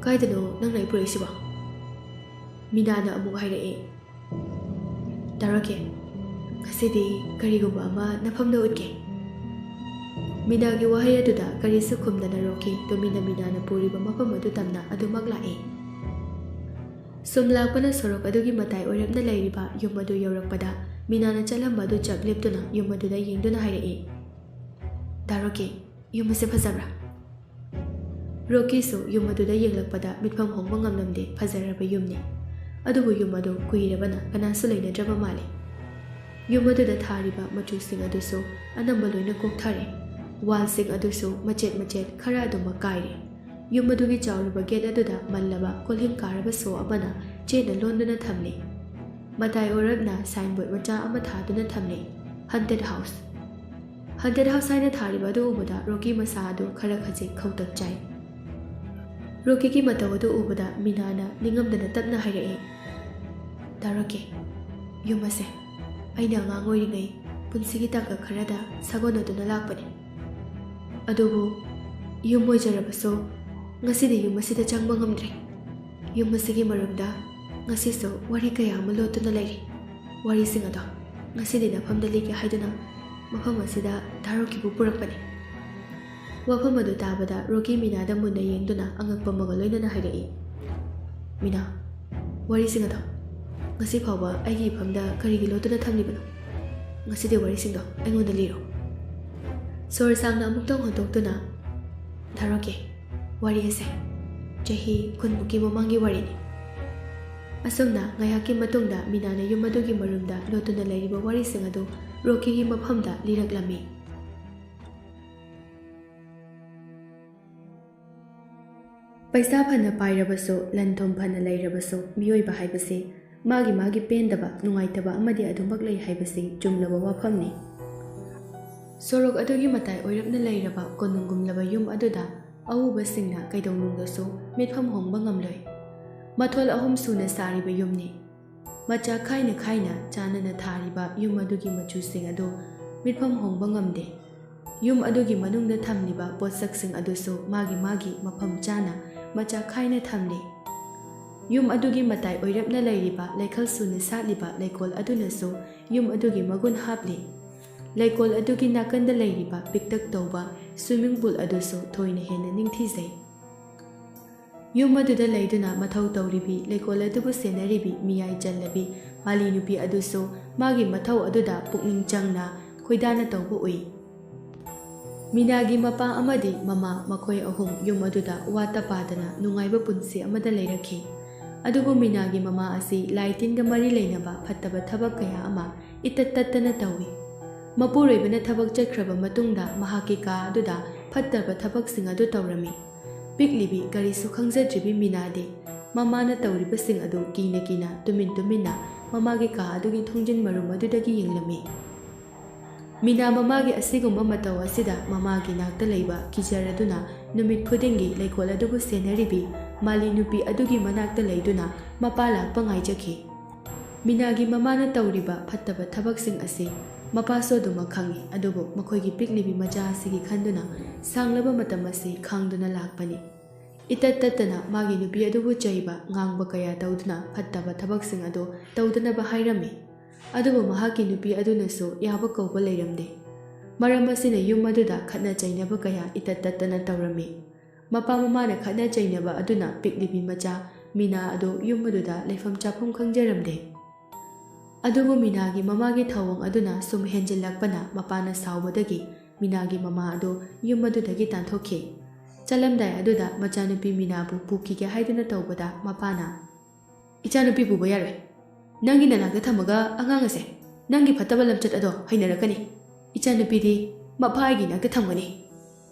ꯀꯥꯏꯗꯅꯣ ꯅꯪꯅ ꯑꯩ ꯄꯨꯔꯛꯏꯁꯤꯕꯣ?" ꯃꯤꯅꯥꯅ ꯑꯃꯨꯛ ꯍꯥꯏꯔꯛꯏ꯫ "ꯗꯥ ꯔꯣꯀꯤ, ꯉꯁꯤꯗꯤ ꯀꯔꯤꯒꯨꯝꯕ ꯑꯃ ꯅꯐꯝꯗ ꯎꯠꯀꯦ꯫" ꯃꯤꯅꯥꯒꯤ ꯋꯥꯍꯩ ꯑꯗꯨꯗ ꯀꯔꯤꯁꯨ ꯈꯨꯝꯗꯅ ꯔꯣꯀꯤ ꯇꯨꯃꯤꯟꯅ ꯃꯤꯅꯥꯅ ꯄꯨꯔꯤꯕ ꯃꯐꯝ ꯑꯗꯨ ꯇꯝꯅ ꯑꯗꯨꯃꯛ ꯂꯥꯛꯏ꯫ ꯁꯨꯝ ꯂꯥꯛꯄꯅ ꯁꯣꯔꯣꯛ ꯑꯗꯨꯒꯤ ꯃꯇꯥꯏ ꯑꯣꯏꯔꯞꯅ ꯂꯩꯔꯤꯕ ꯌꯨꯝ ꯑꯗꯨ ꯌꯧꯔꯛꯄꯗ ꯃꯤꯅꯥꯅ ꯆꯠꯂꯝꯕ ꯑꯗꯨ ꯆꯞ ꯂꯦꯞꯇꯨꯅ ꯌꯨꯝ ꯑꯗꯨꯗ ꯌꯦꯡꯗꯨꯅ ꯍꯥꯏꯔꯛꯏ, "ꯗꯥ ꯔꯣꯀꯤ, ꯌꯨꯝ ꯑꯁꯦ ꯐꯖꯕ꯭ꯔꯥ?" ꯔꯣꯀꯤꯁꯨ ꯌꯨꯝ ꯑꯗꯨꯗ ꯌꯦꯡꯂꯛꯄꯗ ꯃꯤꯠꯐꯝ ꯍꯣꯡꯕ ꯉꯝꯂꯝꯗꯦ꯫ ꯐꯖꯔꯕ ꯌꯨꯝꯅꯤ꯫ ꯑꯗꯨꯕꯨ ꯌꯨꯝ ꯑꯗꯨ ꯀꯨꯏꯔꯕꯅ ꯀꯅꯥꯁꯨ ꯂꯩꯅꯗ꯭ꯔꯕ ꯃꯥꯜꯂꯤ꯫ ꯌꯨꯝ ꯑꯗꯨꯗ ꯊꯥꯔꯤꯕ ꯃꯆꯨꯁꯤꯡ ꯑꯗꯨꯁꯨ ꯑꯅꯝꯕ ꯂꯣꯏꯅ ꯀꯣꯛꯊꯔꯦ꯫ ꯋꯥꯜꯁꯤꯡ ꯑꯗꯨꯁꯨ ꯃꯆꯦꯠ ꯃꯆꯦꯠ ꯈꯔ ꯑꯗꯨꯃꯛ ꯀꯥꯏꯔꯦ꯫ ꯌꯨꯝ ꯑꯗꯨꯒꯤ ꯆꯥꯎꯔꯕ ꯒꯦꯠ ꯑꯗꯨꯗ ꯃꯜꯂꯕ ꯀꯣꯜꯍꯤꯡ ꯀꯥꯔꯕ ꯁꯣ ꯑꯃꯅ ꯆꯦꯠꯅ ꯂꯣꯟꯗꯨꯅ ꯊꯝꯂꯤ꯫ ꯃꯇꯥꯏ ꯑꯣꯏꯔꯞꯅ ꯁꯥꯏꯟꯕꯣꯔꯗ ꯃꯆꯥ ꯑꯃ ꯊꯥꯗꯨꯅ ꯊꯝꯂꯤ, "ꯍꯟꯇꯦꯗ ꯍꯥꯎꯁ꯫" "ꯍꯟꯇꯦꯗ ꯍꯥꯎꯁ" ꯍꯥꯏꯅ ꯊꯥꯔꯤꯕ ꯑꯗꯨ ꯎꯕꯗ ꯔꯣꯀꯤ ꯃꯁꯥ ꯑꯗꯨ ꯈꯔ ꯈꯖꯤꯛ ꯈꯧꯇꯛ ꯆꯥꯏ꯫ ꯔꯣꯀꯤꯒꯤ ꯃꯇꯧ ꯑꯗꯨ ꯎꯕꯗ ꯃꯤꯅꯥꯅ ꯅꯤꯡꯉꯝꯗꯅ ꯇꯞꯅ ꯍꯥꯏꯔꯛꯏ, "ꯗꯥ ꯔꯣꯀꯤ, ꯌꯨꯝ ꯑꯁꯦ ꯑꯩꯅ ꯑꯉꯥꯡ ꯑꯣꯏꯔꯤꯉꯩ ꯄꯨꯟꯁꯤꯒꯤ ꯇꯥꯡꯀꯛ ꯈꯔꯗ ꯁꯥꯒꯣꯟꯅꯗꯨꯅ ꯂꯥꯛꯄꯅꯤ꯫ ꯑꯗꯨꯕꯨ ꯌꯨꯝ ꯑꯣꯏꯖꯔꯕꯁꯨ ꯉꯁꯤꯗꯤ ꯌꯨꯝ ꯑꯁꯤꯗ ꯆꯪꯕ ꯉꯝꯗ꯭ꯔꯦ꯫ ꯌꯨꯝ ꯑꯁꯤꯒꯤ ꯃꯔꯨꯝꯗ ꯉꯁꯤꯁꯨ ꯋꯥꯔꯤ ꯀꯌꯥ ꯑꯃ ꯂꯣꯠꯇꯨꯅ ꯂꯩꯔꯤ꯫ ꯋꯥꯔꯤꯁꯤꯡ ꯑꯗꯣ ꯉꯁꯤꯗꯤ ꯅꯐꯝꯗ ꯂꯤꯒꯦ ꯍꯥꯏꯗꯨꯅ ꯃꯐꯝ ꯑꯁꯤꯗ ꯗꯥ ꯔꯣꯀꯤꯕꯨ ꯄꯨꯔꯛꯄꯅꯤ꯫" ꯋꯥꯐꯝ ꯑꯗꯨ ꯇꯥꯕꯗ ꯔꯣꯀꯤ ꯃꯤꯅꯥꯗ ꯃꯨꯟꯅ ꯌꯦꯡꯗꯨꯅ ꯑꯉꯛꯄ ꯑꯃꯒ ꯂꯣꯏꯅꯅ ꯍꯥꯏꯔꯛꯏ, "ꯃꯤꯅꯥ, ꯋꯥꯔꯤꯁꯤꯡ ꯑꯗꯣ ꯉꯁꯤ ꯐꯥꯎꯕ ꯑꯩꯒꯤ ꯏꯐꯝꯗ ꯀꯔꯤꯒꯤ ꯂꯣꯠꯇꯨꯅ ꯊꯝꯂꯤꯕꯅꯣ? ꯉꯁꯤꯗꯤ ꯋꯥꯔꯤꯁꯤꯡꯗꯣ ꯑꯩꯉꯣꯟꯗ ꯂꯤꯔꯣ꯫" ꯁꯣꯔ ꯁꯥꯡꯅ ꯑꯃꯨꯛꯇꯪ ꯍꯣꯟꯗꯣꯛꯇꯨꯅ, "ꯗꯥ ꯔꯣꯀꯤ, ꯋꯥꯔꯤ ꯑꯁꯦ ꯆꯍꯤ ꯀꯨꯟꯃꯨꯛꯀꯤ ꯃꯃꯥꯡꯒꯤ ꯋꯥꯔꯤꯅꯤ꯫" ꯑꯁꯨꯝꯅ ꯉꯥꯏꯍꯥꯛꯀꯤ ꯃꯇꯨꯡꯗ ꯃꯤꯅꯥꯅ ꯌꯨꯝ ꯑꯗꯨꯒꯤ ꯃꯔꯨꯝꯗ ꯂꯣꯠꯇꯨꯅ ꯂꯩꯔꯤꯕ ꯋꯥꯔꯤꯁꯤꯡ ꯑꯗꯨ ꯔꯣꯀꯤꯒꯤ ꯃꯐꯝꯗ ꯂꯤꯔꯛꯂꯝꯃꯤ꯫ ꯄꯩꯁꯥ ꯐꯅ ꯄꯥꯏꯔꯕꯁꯨ, ꯂꯟ ꯊꯨꯝ ꯐꯅ ꯂꯩꯔꯕꯁꯨ, ꯃꯤꯑꯣꯏꯕ ꯍꯥꯏꯕꯁꯤ ꯃꯥꯒꯤ ꯃꯥꯒꯤ ꯄꯦꯟꯗꯕ, ꯅꯨꯡꯉꯥꯏꯇꯕ ꯑꯃꯗꯤ ꯑꯗꯨꯃꯛ ꯂꯩ ꯍꯥꯏꯕꯁꯤ ꯆꯨꯝꯂꯕ ꯋꯥꯐꯝꯅꯤ꯫ ꯁꯣꯔꯣꯛ ꯑꯗꯨꯒꯤ ꯃꯇꯥꯏ ꯑꯣꯏꯔꯞꯅ ꯂꯩꯔꯕ ꯀꯣꯅꯨꯡꯒꯨꯝꯂꯕ ꯌꯨꯝ ꯑꯗꯨꯗ ꯑꯎꯕꯁꯤꯡꯅ ꯀꯩꯗꯧꯅꯨꯡꯗꯁꯨ ꯃꯤꯠꯐꯝ ꯍꯣꯡꯕ ꯉꯝꯂꯣꯏ꯫ ꯃꯊꯣꯜ ꯑꯍꯨꯝ ꯁꯨꯅ ꯁꯥꯔꯤꯕ ꯌꯨꯝꯅꯤ꯫ ꯃꯆꯥ ꯈꯥꯏꯅ ꯈꯥꯏꯅ ꯆꯥꯟꯅꯅ ꯊꯥꯔꯤꯕ ꯌꯨꯝ ꯑꯗꯨꯒꯤ ꯃꯆꯨꯁꯤꯡ ꯑꯗꯨ ꯃꯤꯠꯐꯝ ꯍꯣꯡꯕ ꯉꯝꯗꯦ꯫ ꯌꯨꯝ ꯑꯗꯨꯒꯤ ꯃꯅꯨꯡꯗ ꯊꯝꯂꯤꯕ ꯄꯣꯠꯁꯛꯁꯤꯡ ꯑꯗꯨꯁꯨ ꯃꯥꯒꯤ ꯃꯥꯒꯤ ꯃꯐꯝ ꯆꯥꯅ ꯃꯆꯥ ꯈꯥꯏꯅ ꯊꯝꯂꯤ꯫ ꯌꯨꯝ ꯑꯗꯨꯒꯤ ꯃꯇꯥꯏ ꯑꯣꯏꯔꯞꯅ ꯂꯩꯔꯤꯕ ꯂꯩꯈꯜ ꯁꯨꯅ ꯁꯥꯠꯂꯤꯕ ꯂꯩꯀꯣꯜ ꯑꯗꯨꯅꯁꯨ ꯌꯨꯝ ꯑꯗꯨꯒꯤ ꯃꯒꯨꯟ ꯍꯥꯞꯂꯤ꯫ ꯂꯩꯀꯣꯜ ꯑꯗꯨꯒꯤ ꯅꯥꯀꯟꯗ ꯂꯩꯔꯤꯕ ꯄꯤꯛꯇꯛ ꯇꯧꯕ swimming pool ꯑꯗꯨꯁꯨ ꯊꯣꯏꯅ ꯍꯦꯟꯅ ꯅꯤꯡꯊꯤꯖꯩ꯫ ꯌꯨꯝ ꯑꯗꯨꯗ ꯂꯩꯗꯨꯅ ꯃꯊꯧ ꯇꯧꯔꯤꯕꯤ, ꯂꯩꯀꯣꯜ ꯑꯗꯨꯕꯨ ꯁꯦꯟꯅꯔꯤꯕꯤ ꯃꯤꯌꯥꯏ ꯆꯜꯂꯕꯤ ꯃꯥꯂꯤ ꯅꯨꯄꯤ ꯑꯗꯨꯁꯨ ꯃꯥꯒꯤ ꯃꯊꯧ ꯑꯗꯨꯗ ꯄꯨꯛꯅꯤꯡ ꯆꯪꯅ ꯈꯣꯏꯗꯥꯅ ꯇꯧꯕ ꯎꯏ꯫ ꯃꯤꯅꯥꯒꯤ ꯃꯄꯥ ꯑꯃꯗꯤ ꯃꯃꯥ, ꯃꯈꯣꯏ ꯑꯍꯨꯝ ꯌꯨꯝ ꯑꯗꯨꯗ ꯋꯥꯠꯇ ꯄꯥꯗꯅ ꯅꯨꯡꯉꯥꯏꯕ ꯄꯨꯟꯁꯤ ꯑꯃꯗ ꯂꯩꯔꯛꯈꯤ꯫ ꯑꯗꯨꯕꯨ ꯃꯤꯅꯥꯒꯤ ꯃꯃꯥ ꯑꯁꯤ ꯂꯥꯏ ꯇꯤꯟꯒ ꯃꯔꯤ ꯂꯩꯅꯕ ꯐꯠꯇꯕ ꯊꯕꯛ ꯀꯌꯥ ꯑꯃ ꯏꯇꯠ ꯇꯠꯇꯅ ꯇꯧꯏ꯫ ꯃꯄꯨꯔꯣꯏꯕꯅ ꯊꯕꯛ ꯆꯠꯈ꯭ꯔꯕ ꯃꯇꯨꯡꯗ ꯃꯍꯥꯛꯀꯤ ꯀꯥ ꯑꯗꯨꯗ ꯐꯠꯇꯕ ꯊꯕꯛꯁꯤꯡ ꯑꯗꯨ ꯇꯧꯔꯝꯃꯤ꯫ ꯄꯤꯛꯂꯤꯕꯤ, ꯀꯔꯤꯁꯨ ꯈꯪꯖꯗ꯭ꯔꯤꯕꯤ ꯃꯤꯅꯥꯗꯤ ꯃꯃꯥꯅ ꯇꯧꯔꯤꯕꯁꯤꯡ ꯑꯗꯨ ꯀꯤꯅ ꯀꯤꯅ, ꯇꯨꯃꯤꯟ ꯇꯨꯃꯤꯟꯅ ꯃꯃꯥꯒꯤ ꯀꯥ ꯑꯗꯨꯒꯤ ꯊꯣꯡꯖꯤꯟ ꯃꯔꯨꯝ ꯑꯗꯨꯗꯒꯤ ꯌꯦꯡꯂꯝꯃꯤ꯫ ꯃꯤꯅꯥ ꯃꯃꯥꯒꯤ ꯑꯁꯤꯒꯨꯝꯕ ꯃꯇꯧ ꯑꯁꯤꯗ ꯃꯃꯥꯒꯤ ꯅꯥꯛꯇ ꯂꯩꯕ ꯀꯤꯖꯔꯗꯨꯅ ꯅꯨꯃꯤꯠ ꯈꯨꯗꯤꯡꯒꯤ ꯂꯩꯀꯣꯜ ꯑꯗꯨꯕꯨ ꯁꯦꯟꯅꯔꯤꯕꯤ ꯃꯥꯂꯤ ꯅꯨꯄꯤ ꯑꯗꯨꯒꯤ ꯃꯅꯥꯛꯇ ꯂꯩꯗꯨꯅ ꯃꯄꯥ ꯂꯥꯛꯄ ꯉꯥꯏꯖꯈꯤ꯫ ꯃꯤꯅꯥꯒꯤ ꯃꯃꯥꯅ ꯇꯧꯔꯤꯕ ꯐꯠꯇꯕ ꯊꯕꯛꯁꯤꯡ ꯑꯁꯤ ꯃꯄꯥꯁꯨ ꯑꯗꯨꯃꯛ ꯈꯪꯏ, ꯑꯗꯨꯕꯨ ꯃꯈꯣꯏꯒꯤ ꯄꯤꯛꯂꯤꯕꯤ ꯃꯆꯥ ꯑꯁꯤꯒꯤ ꯈꯟꯗꯨꯅ ꯁꯥꯡꯂꯕ ꯃꯇꯝ ꯑꯁꯤ ꯈꯥꯡꯗꯨꯅ ꯂꯥꯛꯄꯅꯤ꯫ ꯏꯇꯠ ꯇꯠꯇꯅ ꯃꯥꯒꯤ ꯅꯨꯄꯤ ꯑꯗꯨꯕꯨ ꯆꯩꯕ, ꯉꯥꯡꯕ ꯀꯌꯥ ꯇꯧꯗꯨꯅ ꯐꯠꯇꯕ ꯊꯕꯛꯁꯤꯡ ꯑꯗꯨ ꯇꯧꯗꯅꯕ ꯍꯥꯏꯔꯝꯃꯤ꯫ ꯑꯗꯨꯕꯨ ꯃꯍꯥꯛꯀꯤ ꯅꯨꯄꯤ ꯑꯗꯨꯅꯁꯨ ꯌꯥꯕ ꯀꯧꯕ ꯂꯩꯔꯝꯗꯦ꯫ ꯃꯔꯝ ꯑꯁꯤꯅ ꯌꯨꯝ ꯑꯗꯨꯗ ꯈꯠꯅ ꯆꯩꯅꯕ ꯀꯌꯥ ꯏꯇꯠ ꯇꯠꯇꯅ ꯇꯧꯔꯝꯃꯤ꯫ ꯃꯄꯥ ꯃꯃꯥꯅ ꯈꯠꯅ ꯆꯩꯅꯕ ꯑꯗꯨꯅ ꯄꯤꯛꯂꯤꯕꯤ ꯃꯆꯥ ꯃꯤꯅꯥ ꯑꯗꯨ ꯌꯨꯝ ꯑꯗꯨꯗ ꯂꯩꯐꯝ ꯆꯥꯐꯝ ꯈꯪꯖꯔꯝꯗꯦ꯫ ꯑꯗꯨꯕꯨ ꯃꯤꯅꯥꯒꯤ ꯃꯃꯥꯒꯤ ꯊꯧꯑꯣꯡ ꯑꯗꯨꯅ ꯁꯨꯝ ꯍꯦꯟꯖꯤꯜꯂꯛꯄꯅ ꯃꯄꯥꯅ ꯁꯥꯎꯕꯗꯒꯤ ꯃꯤꯅꯥꯒꯤ ꯃꯃꯥ ꯑꯗꯨ ꯌꯨꯝ ꯑꯗꯨꯗꯒꯤ ꯇꯥꯟꯊꯣꯛꯈꯤ꯫ ꯆꯠꯂꯝꯗꯥꯏ ꯑꯗꯨꯗ ꯃꯆꯥꯅꯨꯄꯤ ꯃꯤꯅꯥꯕꯨ ꯄꯨꯈꯤꯒꯦ ꯍꯥꯏꯗꯨꯅ ꯇꯧꯕꯗ ꯃꯄꯥꯅ, "ꯏꯆꯥꯅꯨꯄꯤ ꯄꯨꯕ ꯌꯥꯔꯣꯏ꯫ ꯅꯪꯒꯤ ꯅꯅꯥꯛꯇ ꯊꯝꯃꯒ ꯑꯉꯥꯡ ꯑꯁꯦ ꯅꯪꯒꯤ ꯐꯠꯇꯕ ꯂꯝꯆꯠ ꯑꯗꯣ ꯍꯩꯅꯔꯛꯀꯅꯤ꯫ ꯏꯆꯥꯅꯨꯄꯤꯗꯤ ꯃꯄꯥꯒꯤ ꯅꯥꯛꯇ ꯊꯝꯒꯅꯤ꯫"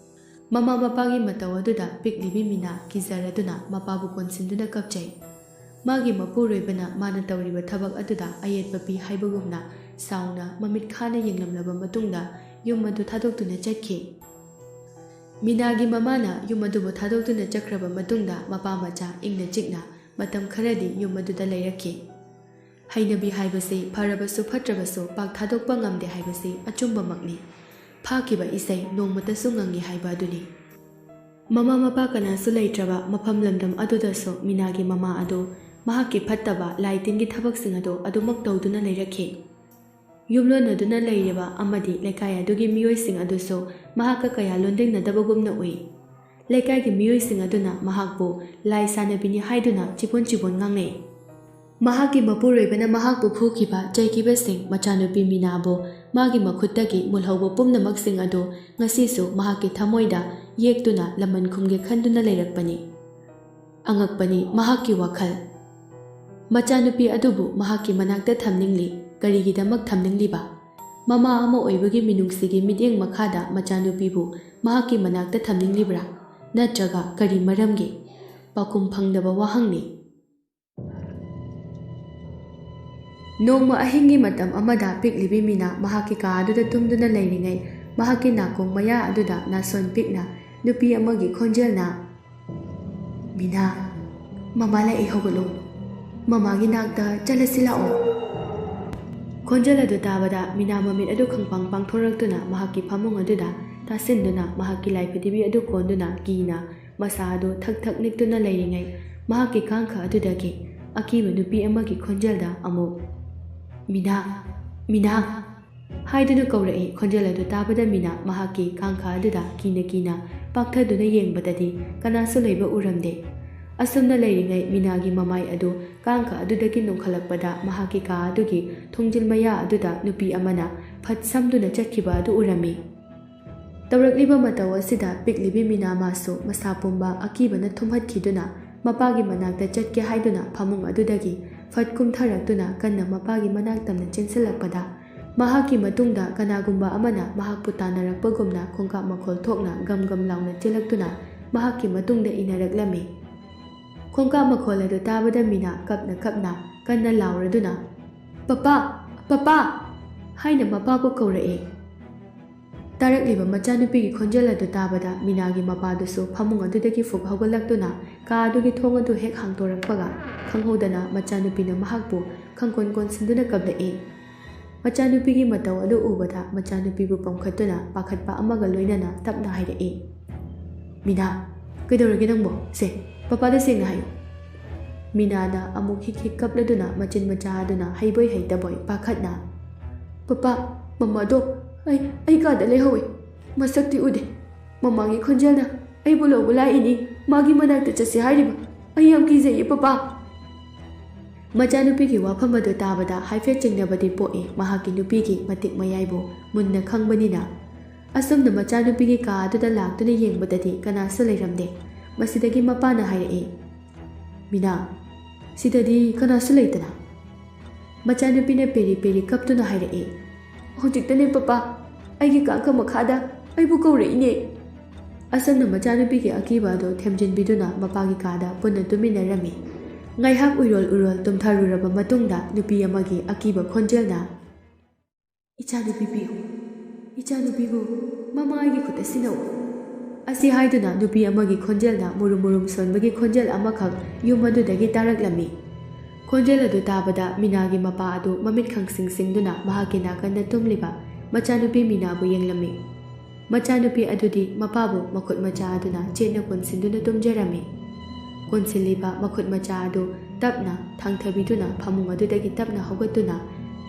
ꯃꯃꯥ ꯃꯄꯥꯒꯤ ꯃꯇꯧ ꯑꯗꯨꯗ ꯄꯤꯛꯂꯤꯕꯤ ꯃꯤꯅꯥ ꯀꯤꯖꯔꯗꯨꯅ ꯃꯄꯥꯕꯨ ꯀꯣꯟꯁꯤꯟꯗꯨꯅ ꯀꯞꯆꯩ꯫ ꯃꯥꯒꯤ ꯃꯄꯨꯔꯣꯏꯕꯅ ꯃꯥꯅ ꯇꯧꯔꯤꯕ ꯊꯕꯛ ꯑꯗꯨꯗ ꯑꯌꯦꯠꯄ ꯄꯤ ꯍꯥꯏꯕꯒꯨꯝꯅ ꯁꯥꯎꯅ ꯃꯃꯤꯠ ꯈꯥꯅ ꯌꯦꯡꯂꯝꯂꯕ ꯃꯇꯨꯡꯗ ꯌꯨꯝ ꯑꯗꯨ ꯊꯥꯗꯣꯛꯇꯨꯅ ꯆꯠꯈꯤ꯫ ꯃꯤꯅꯥꯒꯤ ꯃꯃꯥꯅ ꯌꯨꯝ ꯑꯗꯨꯕꯨ ꯊꯥꯗꯣꯛꯇꯨꯅ ꯆꯠꯈ꯭ꯔꯕ ꯃꯇꯨꯡꯗ ꯃꯄꯥ ꯃꯆꯥ ꯏꯪꯅ ꯆꯤꯛꯅ ꯃꯇꯝ ꯈꯔꯗꯤ ꯌꯨꯝ ꯑꯗꯨꯗ ꯂꯩꯔꯛꯈꯤ꯫ ꯍꯩꯅꯕꯤ ꯍꯥꯏꯕꯁꯤ ꯐꯔꯕꯁꯨ ꯐꯠꯇ꯭ꯔꯕꯁꯨ ꯄꯥꯛ ꯊꯥꯗꯣꯛꯄ ꯉꯝꯗꯦ ꯍꯥꯏꯕꯁꯤ ꯑꯆꯨꯝꯕꯃꯛꯅꯤ꯫ ꯐꯥꯈꯤꯕ ꯏꯁꯩ ꯅꯣꯡꯃꯇꯁꯨ ꯉꯪꯉꯤ ꯍꯥꯏꯕ ꯑꯗꯨꯅꯤ꯫ ꯃꯃꯥ ꯃꯄꯥ ꯀꯅꯥꯁꯨ ꯂꯩꯇ꯭ꯔꯕ ꯃꯐꯝ ꯂꯝꯗꯝ ꯑꯗꯨꯗꯁꯨ ꯃꯤꯅꯥꯒꯤ ꯃꯃꯥ ꯑꯗꯨ ꯃꯍꯥꯛꯀꯤ ꯐꯠꯇꯕ ꯂꯥꯏ ꯇꯤꯟꯒꯤ ꯊꯕꯛꯁꯤꯡ ꯑꯗꯨ ꯑꯗꯨꯃꯛ ꯇꯧꯗꯨꯅ ꯂꯩꯔꯛꯈꯤ꯫ ꯌꯨꯝꯂꯣꯟꯅꯗꯨꯅ ꯂꯩꯔꯤꯕ ꯑꯃꯗꯤ ꯂꯩꯀꯥꯏ ꯑꯗꯨꯒꯤ ꯃꯤꯑꯣꯏꯁꯤꯡ ꯑꯗꯨꯁꯨ ꯃꯍꯥꯛꯀ ꯀꯌꯥ ꯂꯣꯟꯗꯤꯡꯅꯗꯕꯒꯨꯝꯅ ꯎꯏ꯫ ꯂꯩꯀꯥꯏꯒꯤ ꯃꯤꯑꯣꯏꯁꯤꯡ ꯑꯗꯨꯅ ꯃꯍꯥꯛꯄꯨ ꯂꯥꯏ ꯁꯥꯟꯅꯕꯤꯅꯤ ꯍꯥꯏꯗꯨꯅ ꯆꯤꯕꯣꯟ ꯆꯤꯕꯣꯟ ꯉꯥꯡꯅꯩ꯫ ꯃꯍꯥꯛꯀꯤ ꯃꯄꯨꯔꯣꯏꯕꯅ ꯃꯍꯥꯛꯄꯨ ꯐꯨꯈꯤꯕ ꯆꯩꯈꯤꯕꯁꯤꯡ ꯃꯆꯥꯅꯨꯄꯤ ꯃꯤꯅꯥꯕꯨ ꯃꯥꯒꯤ ꯃꯈꯨꯠꯇꯒꯤ ꯃꯨꯜꯍꯧꯕ ꯄꯨꯝꯅꯃꯛꯁꯤꯡ ꯑꯗꯨ ꯉꯁꯤꯁꯨ ꯃꯍꯥꯛꯀꯤ ꯊꯃꯣꯏꯗ ꯌꯦꯛꯇꯨꯅ ꯂꯃꯟ ꯈꯨꯝꯒꯦ ꯈꯟꯗꯨꯅ ꯂꯩꯔꯛꯄꯅꯤ꯫ ꯑꯉꯛꯄꯅꯤ ꯃꯍꯥꯛꯀꯤ ꯋꯥꯈꯜ꯫ ꯃꯆꯥꯅꯨꯄꯤ ꯑꯗꯨꯕꯨ ꯃꯍꯥꯛꯀꯤ ꯃꯅꯥꯛꯇ ꯊꯝꯅꯤꯡꯂꯤ꯫ ꯀꯔꯤꯒꯤꯗꯃꯛ ꯊꯝꯅꯤꯡꯂꯤꯕ? ꯃꯃꯥ ꯑꯃ ꯑꯣꯏꯕꯒꯤ ꯃꯤꯅꯨꯡꯁꯤꯒꯤ ꯃꯤꯠꯌꯦꯡ ꯃꯈꯥꯗ ꯃꯆꯥꯅꯨꯄꯤꯕꯨ ꯃꯍꯥꯛꯀꯤ ꯃꯅꯥꯛꯇ ꯊꯝꯅꯤꯡꯂꯤꯕ꯭ꯔꯥ? ꯅꯠꯇ꯭ꯔꯒ ꯀꯔꯤ ꯃꯔꯝꯒꯤ? ꯄꯥꯎꯈꯨꯝ ꯐꯪꯗꯕ ꯋꯥꯍꯪꯅꯤ꯫ ꯅꯣꯡꯃ ꯑꯍꯤꯡꯒꯤ ꯃꯇꯝ ꯑꯃꯗ ꯄꯤꯛꯂꯤꯕꯤ ꯃꯤꯅꯥ ꯃꯍꯥꯛꯀꯤ ꯀꯥ ꯑꯗꯨꯗ ꯇꯨꯝꯗꯨꯅ ꯂꯩꯔꯤꯉꯩ, ꯃꯍꯥꯛꯀꯤ ꯅꯥꯀꯣꯡ ꯃꯌꯥ ꯑꯗꯨꯗ ꯅꯥꯁꯣꯟ ꯄꯤꯛꯅ ꯅꯨꯄꯤ ꯑꯃꯒꯤ ꯈꯣꯟꯖꯦꯜꯅ, "ꯃꯤꯅꯥ, ꯃꯃꯥ ꯂꯥꯛꯏ, ꯍꯧꯒꯠꯂꯣ꯫ ꯃꯃꯥꯒꯤ ꯅꯥꯛꯇ ꯆꯠꯂꯁꯤ ꯂꯥꯛꯑꯣ꯫" ꯈꯣꯟꯖꯦꯜ ꯑꯗꯨ ꯇꯥꯕꯗ ꯃꯤꯅꯥ ꯃꯃꯤꯠ ꯑꯗꯨ ꯈꯪꯄꯥꯡ ꯄꯥꯡꯊꯣꯔꯛꯇꯨꯅ ꯃꯍꯥꯛꯀꯤ ꯐꯃꯨꯡ ꯑꯗꯨꯗ ꯇꯥꯁꯤꯟꯗꯨꯅ ꯃꯍꯥꯛꯀꯤ ꯂꯥꯏꯐꯗꯤꯕꯤ ꯑꯗꯨ ꯀꯣꯟꯗꯨꯅ ꯀꯤꯅ ꯃꯁꯥ ꯑꯗꯨ ꯊꯛ ꯊꯛ ꯅꯤꯛꯇꯨꯅ ꯂꯩꯔꯤꯉꯩ, ꯃꯍꯥꯛꯀꯤ ꯀꯥꯡꯈ ꯑꯗꯨꯗꯒꯤ ꯑꯀꯤꯕ ꯅꯨꯄꯤ ꯑꯃꯒꯤ ꯈꯣꯟꯖꯦꯜꯗ ꯑꯃꯨꯛ, "ꯃꯤꯅꯥ, ꯃꯤꯅꯥ" ꯍꯥꯏꯗꯨꯅ ꯀꯧꯔꯛꯏ꯫ ꯈꯣꯟꯖꯦꯜ ꯑꯗꯨ ꯇꯥꯕꯗ ꯃꯤꯅꯥ ꯃꯍꯥꯛꯀꯤ ꯀꯥꯡꯈ ꯑꯗꯨꯗ ꯀꯤꯅ ꯀꯤꯅ ꯄꯥꯛꯊꯗꯨꯅ ꯌꯦꯡꯕꯗꯗꯤ ꯀꯅꯥꯁꯨ ꯂꯩꯕ ꯎꯔꯝꯗꯦ꯫ ꯑꯁꯨꯝꯅ ꯂꯩꯔꯤꯉꯩ ꯃꯤꯅꯥꯒꯤ ꯃꯃꯥꯏ ꯑꯗꯨ ꯀꯥꯡꯈ ꯑꯗꯨꯗꯒꯤ ꯅꯣꯡꯈꯠꯂꯛꯄꯗ ꯃꯍꯥꯛꯀꯤ ꯀꯥ ꯑꯗꯨꯒꯤ ꯊꯣꯡꯖꯤꯜ ꯃꯌꯥ ꯑꯗꯨꯗ ꯅꯨꯄꯤ ꯑꯃꯅ ꯐꯠ ꯁꯝꯗꯨꯅ ꯆꯠꯈꯤꯕ ꯑꯗꯨ ꯎꯔꯝꯃꯤ꯫ ꯇꯧꯔꯛꯂꯤꯕ ꯃꯇꯧ ꯑꯁꯤꯗ ꯄꯤꯛꯂꯤꯕꯤ ꯃꯤꯅꯥ ꯃꯥꯁꯨ ꯃꯁꯥ ꯄꯨꯝꯕ ꯑꯀꯤꯕꯅ ꯊꯨꯝꯍꯠꯈꯤꯗꯨꯅ ꯃꯄꯥꯒꯤ ꯃꯅꯥꯛꯇ ꯆꯠꯀꯦ ꯍꯥꯏꯗꯨꯅ ꯐꯃꯨꯡ ꯑꯗꯨꯗꯒꯤ ꯐꯠ ꯀꯨꯝꯊꯔꯛꯇꯨꯅ ꯀꯟꯅ ꯃꯄꯥꯒꯤ ꯃꯅꯥꯛ ꯇꯝꯅ ꯆꯦꯟꯁꯤꯜꯂꯛꯄꯗ, ꯃꯍꯥꯛꯀꯤ ꯃꯇꯨꯡꯗ ꯀꯅꯥꯒꯨꯝꯕ ꯑꯃꯅ ꯃꯍꯥꯛꯄꯨ ꯇꯥꯟꯅꯔꯛꯄꯒꯨꯝꯅ ꯈꯣꯡꯀꯥꯞ ꯃꯈꯣꯜ ꯊꯣꯛꯅ ꯒꯝ ꯒꯝ ꯂꯥꯎꯅ ꯆꯦꯜꯂꯛꯇꯨꯅ ꯃꯍꯥꯛꯀꯤ ꯃꯇꯨꯡꯗ ꯏꯟꯅꯔꯛꯂꯝꯃꯤ꯫ ꯈꯣꯡꯀꯥꯞ ꯃꯈꯣꯜ ꯑꯗꯨ ꯇꯥꯕꯗ ꯃꯤꯅꯥ ꯀꯞꯅ ꯀꯞꯅ ꯀꯟꯅ ꯂꯥꯎꯔꯗꯨꯅ, "ꯄꯄꯥ! ꯄꯄꯥ!" ꯍꯥꯏꯅ ꯃꯄꯥꯕꯨ ꯀꯧꯔꯛꯏ꯫ ꯇꯥꯔꯛꯂꯤꯕ ꯃꯆꯥꯅꯨꯄꯤꯒꯤ ꯈꯣꯟꯖꯦꯜ ꯑꯗꯨ ꯇꯥꯕꯗ ꯃꯤꯅꯥꯒꯤ ꯃꯄꯥꯗꯨꯁꯨ ꯐꯃꯨꯡ ꯑꯗꯨꯗꯒꯤ ꯐꯨꯛ ꯍꯧꯒꯠꯂꯛꯇꯨꯅ ꯀꯥ ꯑꯗꯨꯒꯤ ꯊꯣꯡ ꯑꯗꯨ ꯍꯦꯛ ꯍꯥꯡꯗꯣꯔꯛꯄꯒ ꯈꯪꯍꯧꯗꯅ ꯃꯆꯥꯅꯨꯄꯤꯅ ꯃꯍꯥꯛꯄꯨ ꯈꯪꯀꯣꯟ ꯀꯣꯟꯁꯤꯟꯗꯨꯅ ꯀꯞꯂꯛꯏ꯫ ꯃꯆꯥꯅꯨꯄꯤꯒꯤ ꯃꯇꯧ ꯑꯗꯨ ꯎꯕꯗ ꯃꯆꯥꯅꯨꯄꯤꯕꯨ ꯄꯝꯈꯠꯇꯨꯅ ꯄꯥꯈꯠꯄ ꯑꯃꯒ ꯂꯣꯏꯅꯅ ꯇꯞꯅ ꯍꯥꯏꯔꯛꯏ, "ꯃꯤꯅꯥ, ꯀꯩꯗꯧꯔꯒꯦ ꯅꯪꯕꯣ? ꯁꯦ, ꯄꯄꯥꯗ ꯁꯦꯡꯅ ꯍꯥꯏꯌꯨ꯫" ꯃꯤꯅꯥꯅ ꯑꯃꯨꯛ ꯍꯤꯛ ꯍꯤꯛ ꯀꯞꯂꯗꯨꯅ ꯃꯆꯤꯟ ꯃꯆꯥ ꯑꯗꯨꯅ ꯍꯩꯕꯣꯏ ꯍꯩꯇꯕꯣꯏ ꯄꯥꯈꯠꯅ, "ꯄꯄꯥ, ꯃꯃꯥꯗꯣ ꯑꯩ, ꯑꯩ ꯀꯥꯗ ꯂꯩꯍꯧꯋꯤ꯫ ꯃꯁꯛꯇꯤ ꯎꯗꯦ꯫ ꯃꯃꯥꯒꯤ ꯈꯣꯟꯖꯦꯜꯅ ꯑꯩꯕꯨ ꯂꯧꯕ ꯂꯥꯛꯏꯅꯤ꯫ ꯃꯥꯒꯤ ꯃꯅꯥꯛꯇ ꯆꯠꯁꯤ ꯍꯥꯏꯔꯤꯕ꯫ ꯑꯩ ꯌꯥꯝ ꯀꯤꯖꯩꯌꯦ, ꯄꯄꯥ꯫" ꯃꯆꯥꯅꯨꯄꯤꯒꯤ ꯋꯥꯐꯝ ꯑꯗꯨ ꯇꯥꯕꯗ ꯍꯥꯏꯐꯦꯠ ꯆꯤꯡꯅꯕꯗꯤ ꯄꯣꯛꯏ, ꯃꯍꯥꯛꯀꯤ ꯅꯨꯄꯤꯒꯤ ꯃꯇꯤꯛ ꯃꯌꯥꯏꯕꯨ ꯃꯨꯟꯅ ꯈꯪꯕꯅꯤꯅ꯫ ꯑꯁꯨꯝꯅ ꯃꯆꯥꯅꯨꯄꯤꯒꯤ ꯀꯥ ꯑꯗꯨꯗ ꯂꯥꯛꯇꯨꯅ ꯌꯦꯡꯕꯗꯗꯤ ꯀꯅꯥꯁꯨ ꯂꯩꯔꯝꯗꯦ꯫ ꯃꯁꯤꯗꯒꯤ ꯃꯄꯥꯅ ꯍꯥꯏꯔꯛꯏ, "ꯃꯤꯅꯥ, ꯁꯤꯗꯗꯤ ꯀꯅꯥꯁꯨ ꯂꯩꯇꯅ?" ꯃꯆꯥꯅꯨꯄꯤꯅ ꯄꯦꯔꯤ ꯄꯦꯔꯤ ꯀꯞꯇꯨꯅ ꯍꯥꯏꯔꯛꯏ, "ꯍꯧꯖꯤꯛꯇꯅꯦ ꯄꯄꯥ, ꯑꯩꯒꯤ ꯀꯥꯡꯈ ꯃꯈꯥꯗ ꯑꯩꯕꯨ ꯀꯧꯔꯛꯏꯅꯦ꯫" ꯑꯁꯨꯝꯅ ꯃꯆꯥꯅꯨꯄꯤꯒꯤ ꯑꯀꯤꯕ ꯑꯗꯨ ꯊꯦꯝꯖꯤꯟꯕꯤꯗꯨꯅ ꯃꯄꯥꯒꯤ ꯀꯥꯗ ꯄꯨꯟꯅ ꯇꯨꯃꯤꯟꯅꯔꯝꯃꯤ꯫ ꯉꯥꯏꯍꯥꯛ ꯎꯏꯔꯣꯜ ꯎꯏꯔꯣꯜ ꯇꯨꯝꯊꯔꯨꯔꯕ ꯃꯇꯨꯡꯗ ꯅꯨꯄꯤ ꯑꯃꯒꯤ ꯑꯀꯤꯕ ꯈꯣꯟꯖꯦꯜꯅ, "ꯏꯆꯥꯅꯨꯄꯤ ꯄꯤꯌꯨ, ꯏꯆꯥꯅꯨꯄꯤꯕꯨ ꯃꯃꯥ ꯑꯩꯒꯤ ꯈꯨꯠꯇ ꯁꯤꯟꯅꯧ" ꯑꯁꯤ ꯍꯥꯏꯗꯨꯅ ꯅꯨꯄꯤ ꯑꯃꯒꯤ ꯈꯣꯟꯖꯦꯜꯅ ꯃꯨꯔꯨꯝ ꯃꯨꯔꯨꯝ ꯁꯣꯟꯕꯒꯤ ꯈꯣꯟꯖꯦꯜ ꯑꯃꯈꯛ ꯌꯨꯝ ꯑꯗꯨꯗꯒꯤ ꯇꯥꯔꯛꯂꯝꯃꯤ꯫ ꯈꯣꯟꯖꯦꯜ ꯑꯗꯨ ꯇꯥꯕꯗ ꯃꯤꯅꯥꯒꯤ ꯃꯄꯥ ꯑꯗꯨ ꯃꯃꯤꯠ ꯈꯪꯁꯤꯡ ꯁꯤꯡꯗꯨꯅ ꯃꯍꯥꯛꯀꯤ ꯅꯥꯀꯟꯗ ꯇꯨꯝꯂꯤꯕ ꯃꯆꯥꯅꯨꯄꯤ ꯃꯤꯅꯥꯕꯨ ꯌꯦꯡꯂꯝꯃꯤ꯫ ꯃꯆꯥꯅꯨꯄꯤ ꯑꯗꯨꯗꯤ ꯃꯄꯥꯕꯨ ꯃꯈꯨꯠ ꯃꯆꯥ ꯑꯗꯨꯅ ꯆꯦꯠꯅ ꯀꯣꯟꯁꯤꯟꯗꯨꯅ ꯇꯨꯝꯖꯔꯝꯃꯤ꯫ ꯀꯣꯟꯁꯤꯜꯂꯤꯕ ꯃꯈꯨꯠ ꯃꯆꯥ ꯑꯗꯨ ꯇꯞꯅ ꯊꯥꯡꯊꯕꯤꯗꯨꯅ ꯐꯃꯨꯡ ꯑꯗꯨꯗꯒꯤ ꯇꯞꯅ ꯍꯧꯒꯠꯇꯨꯅ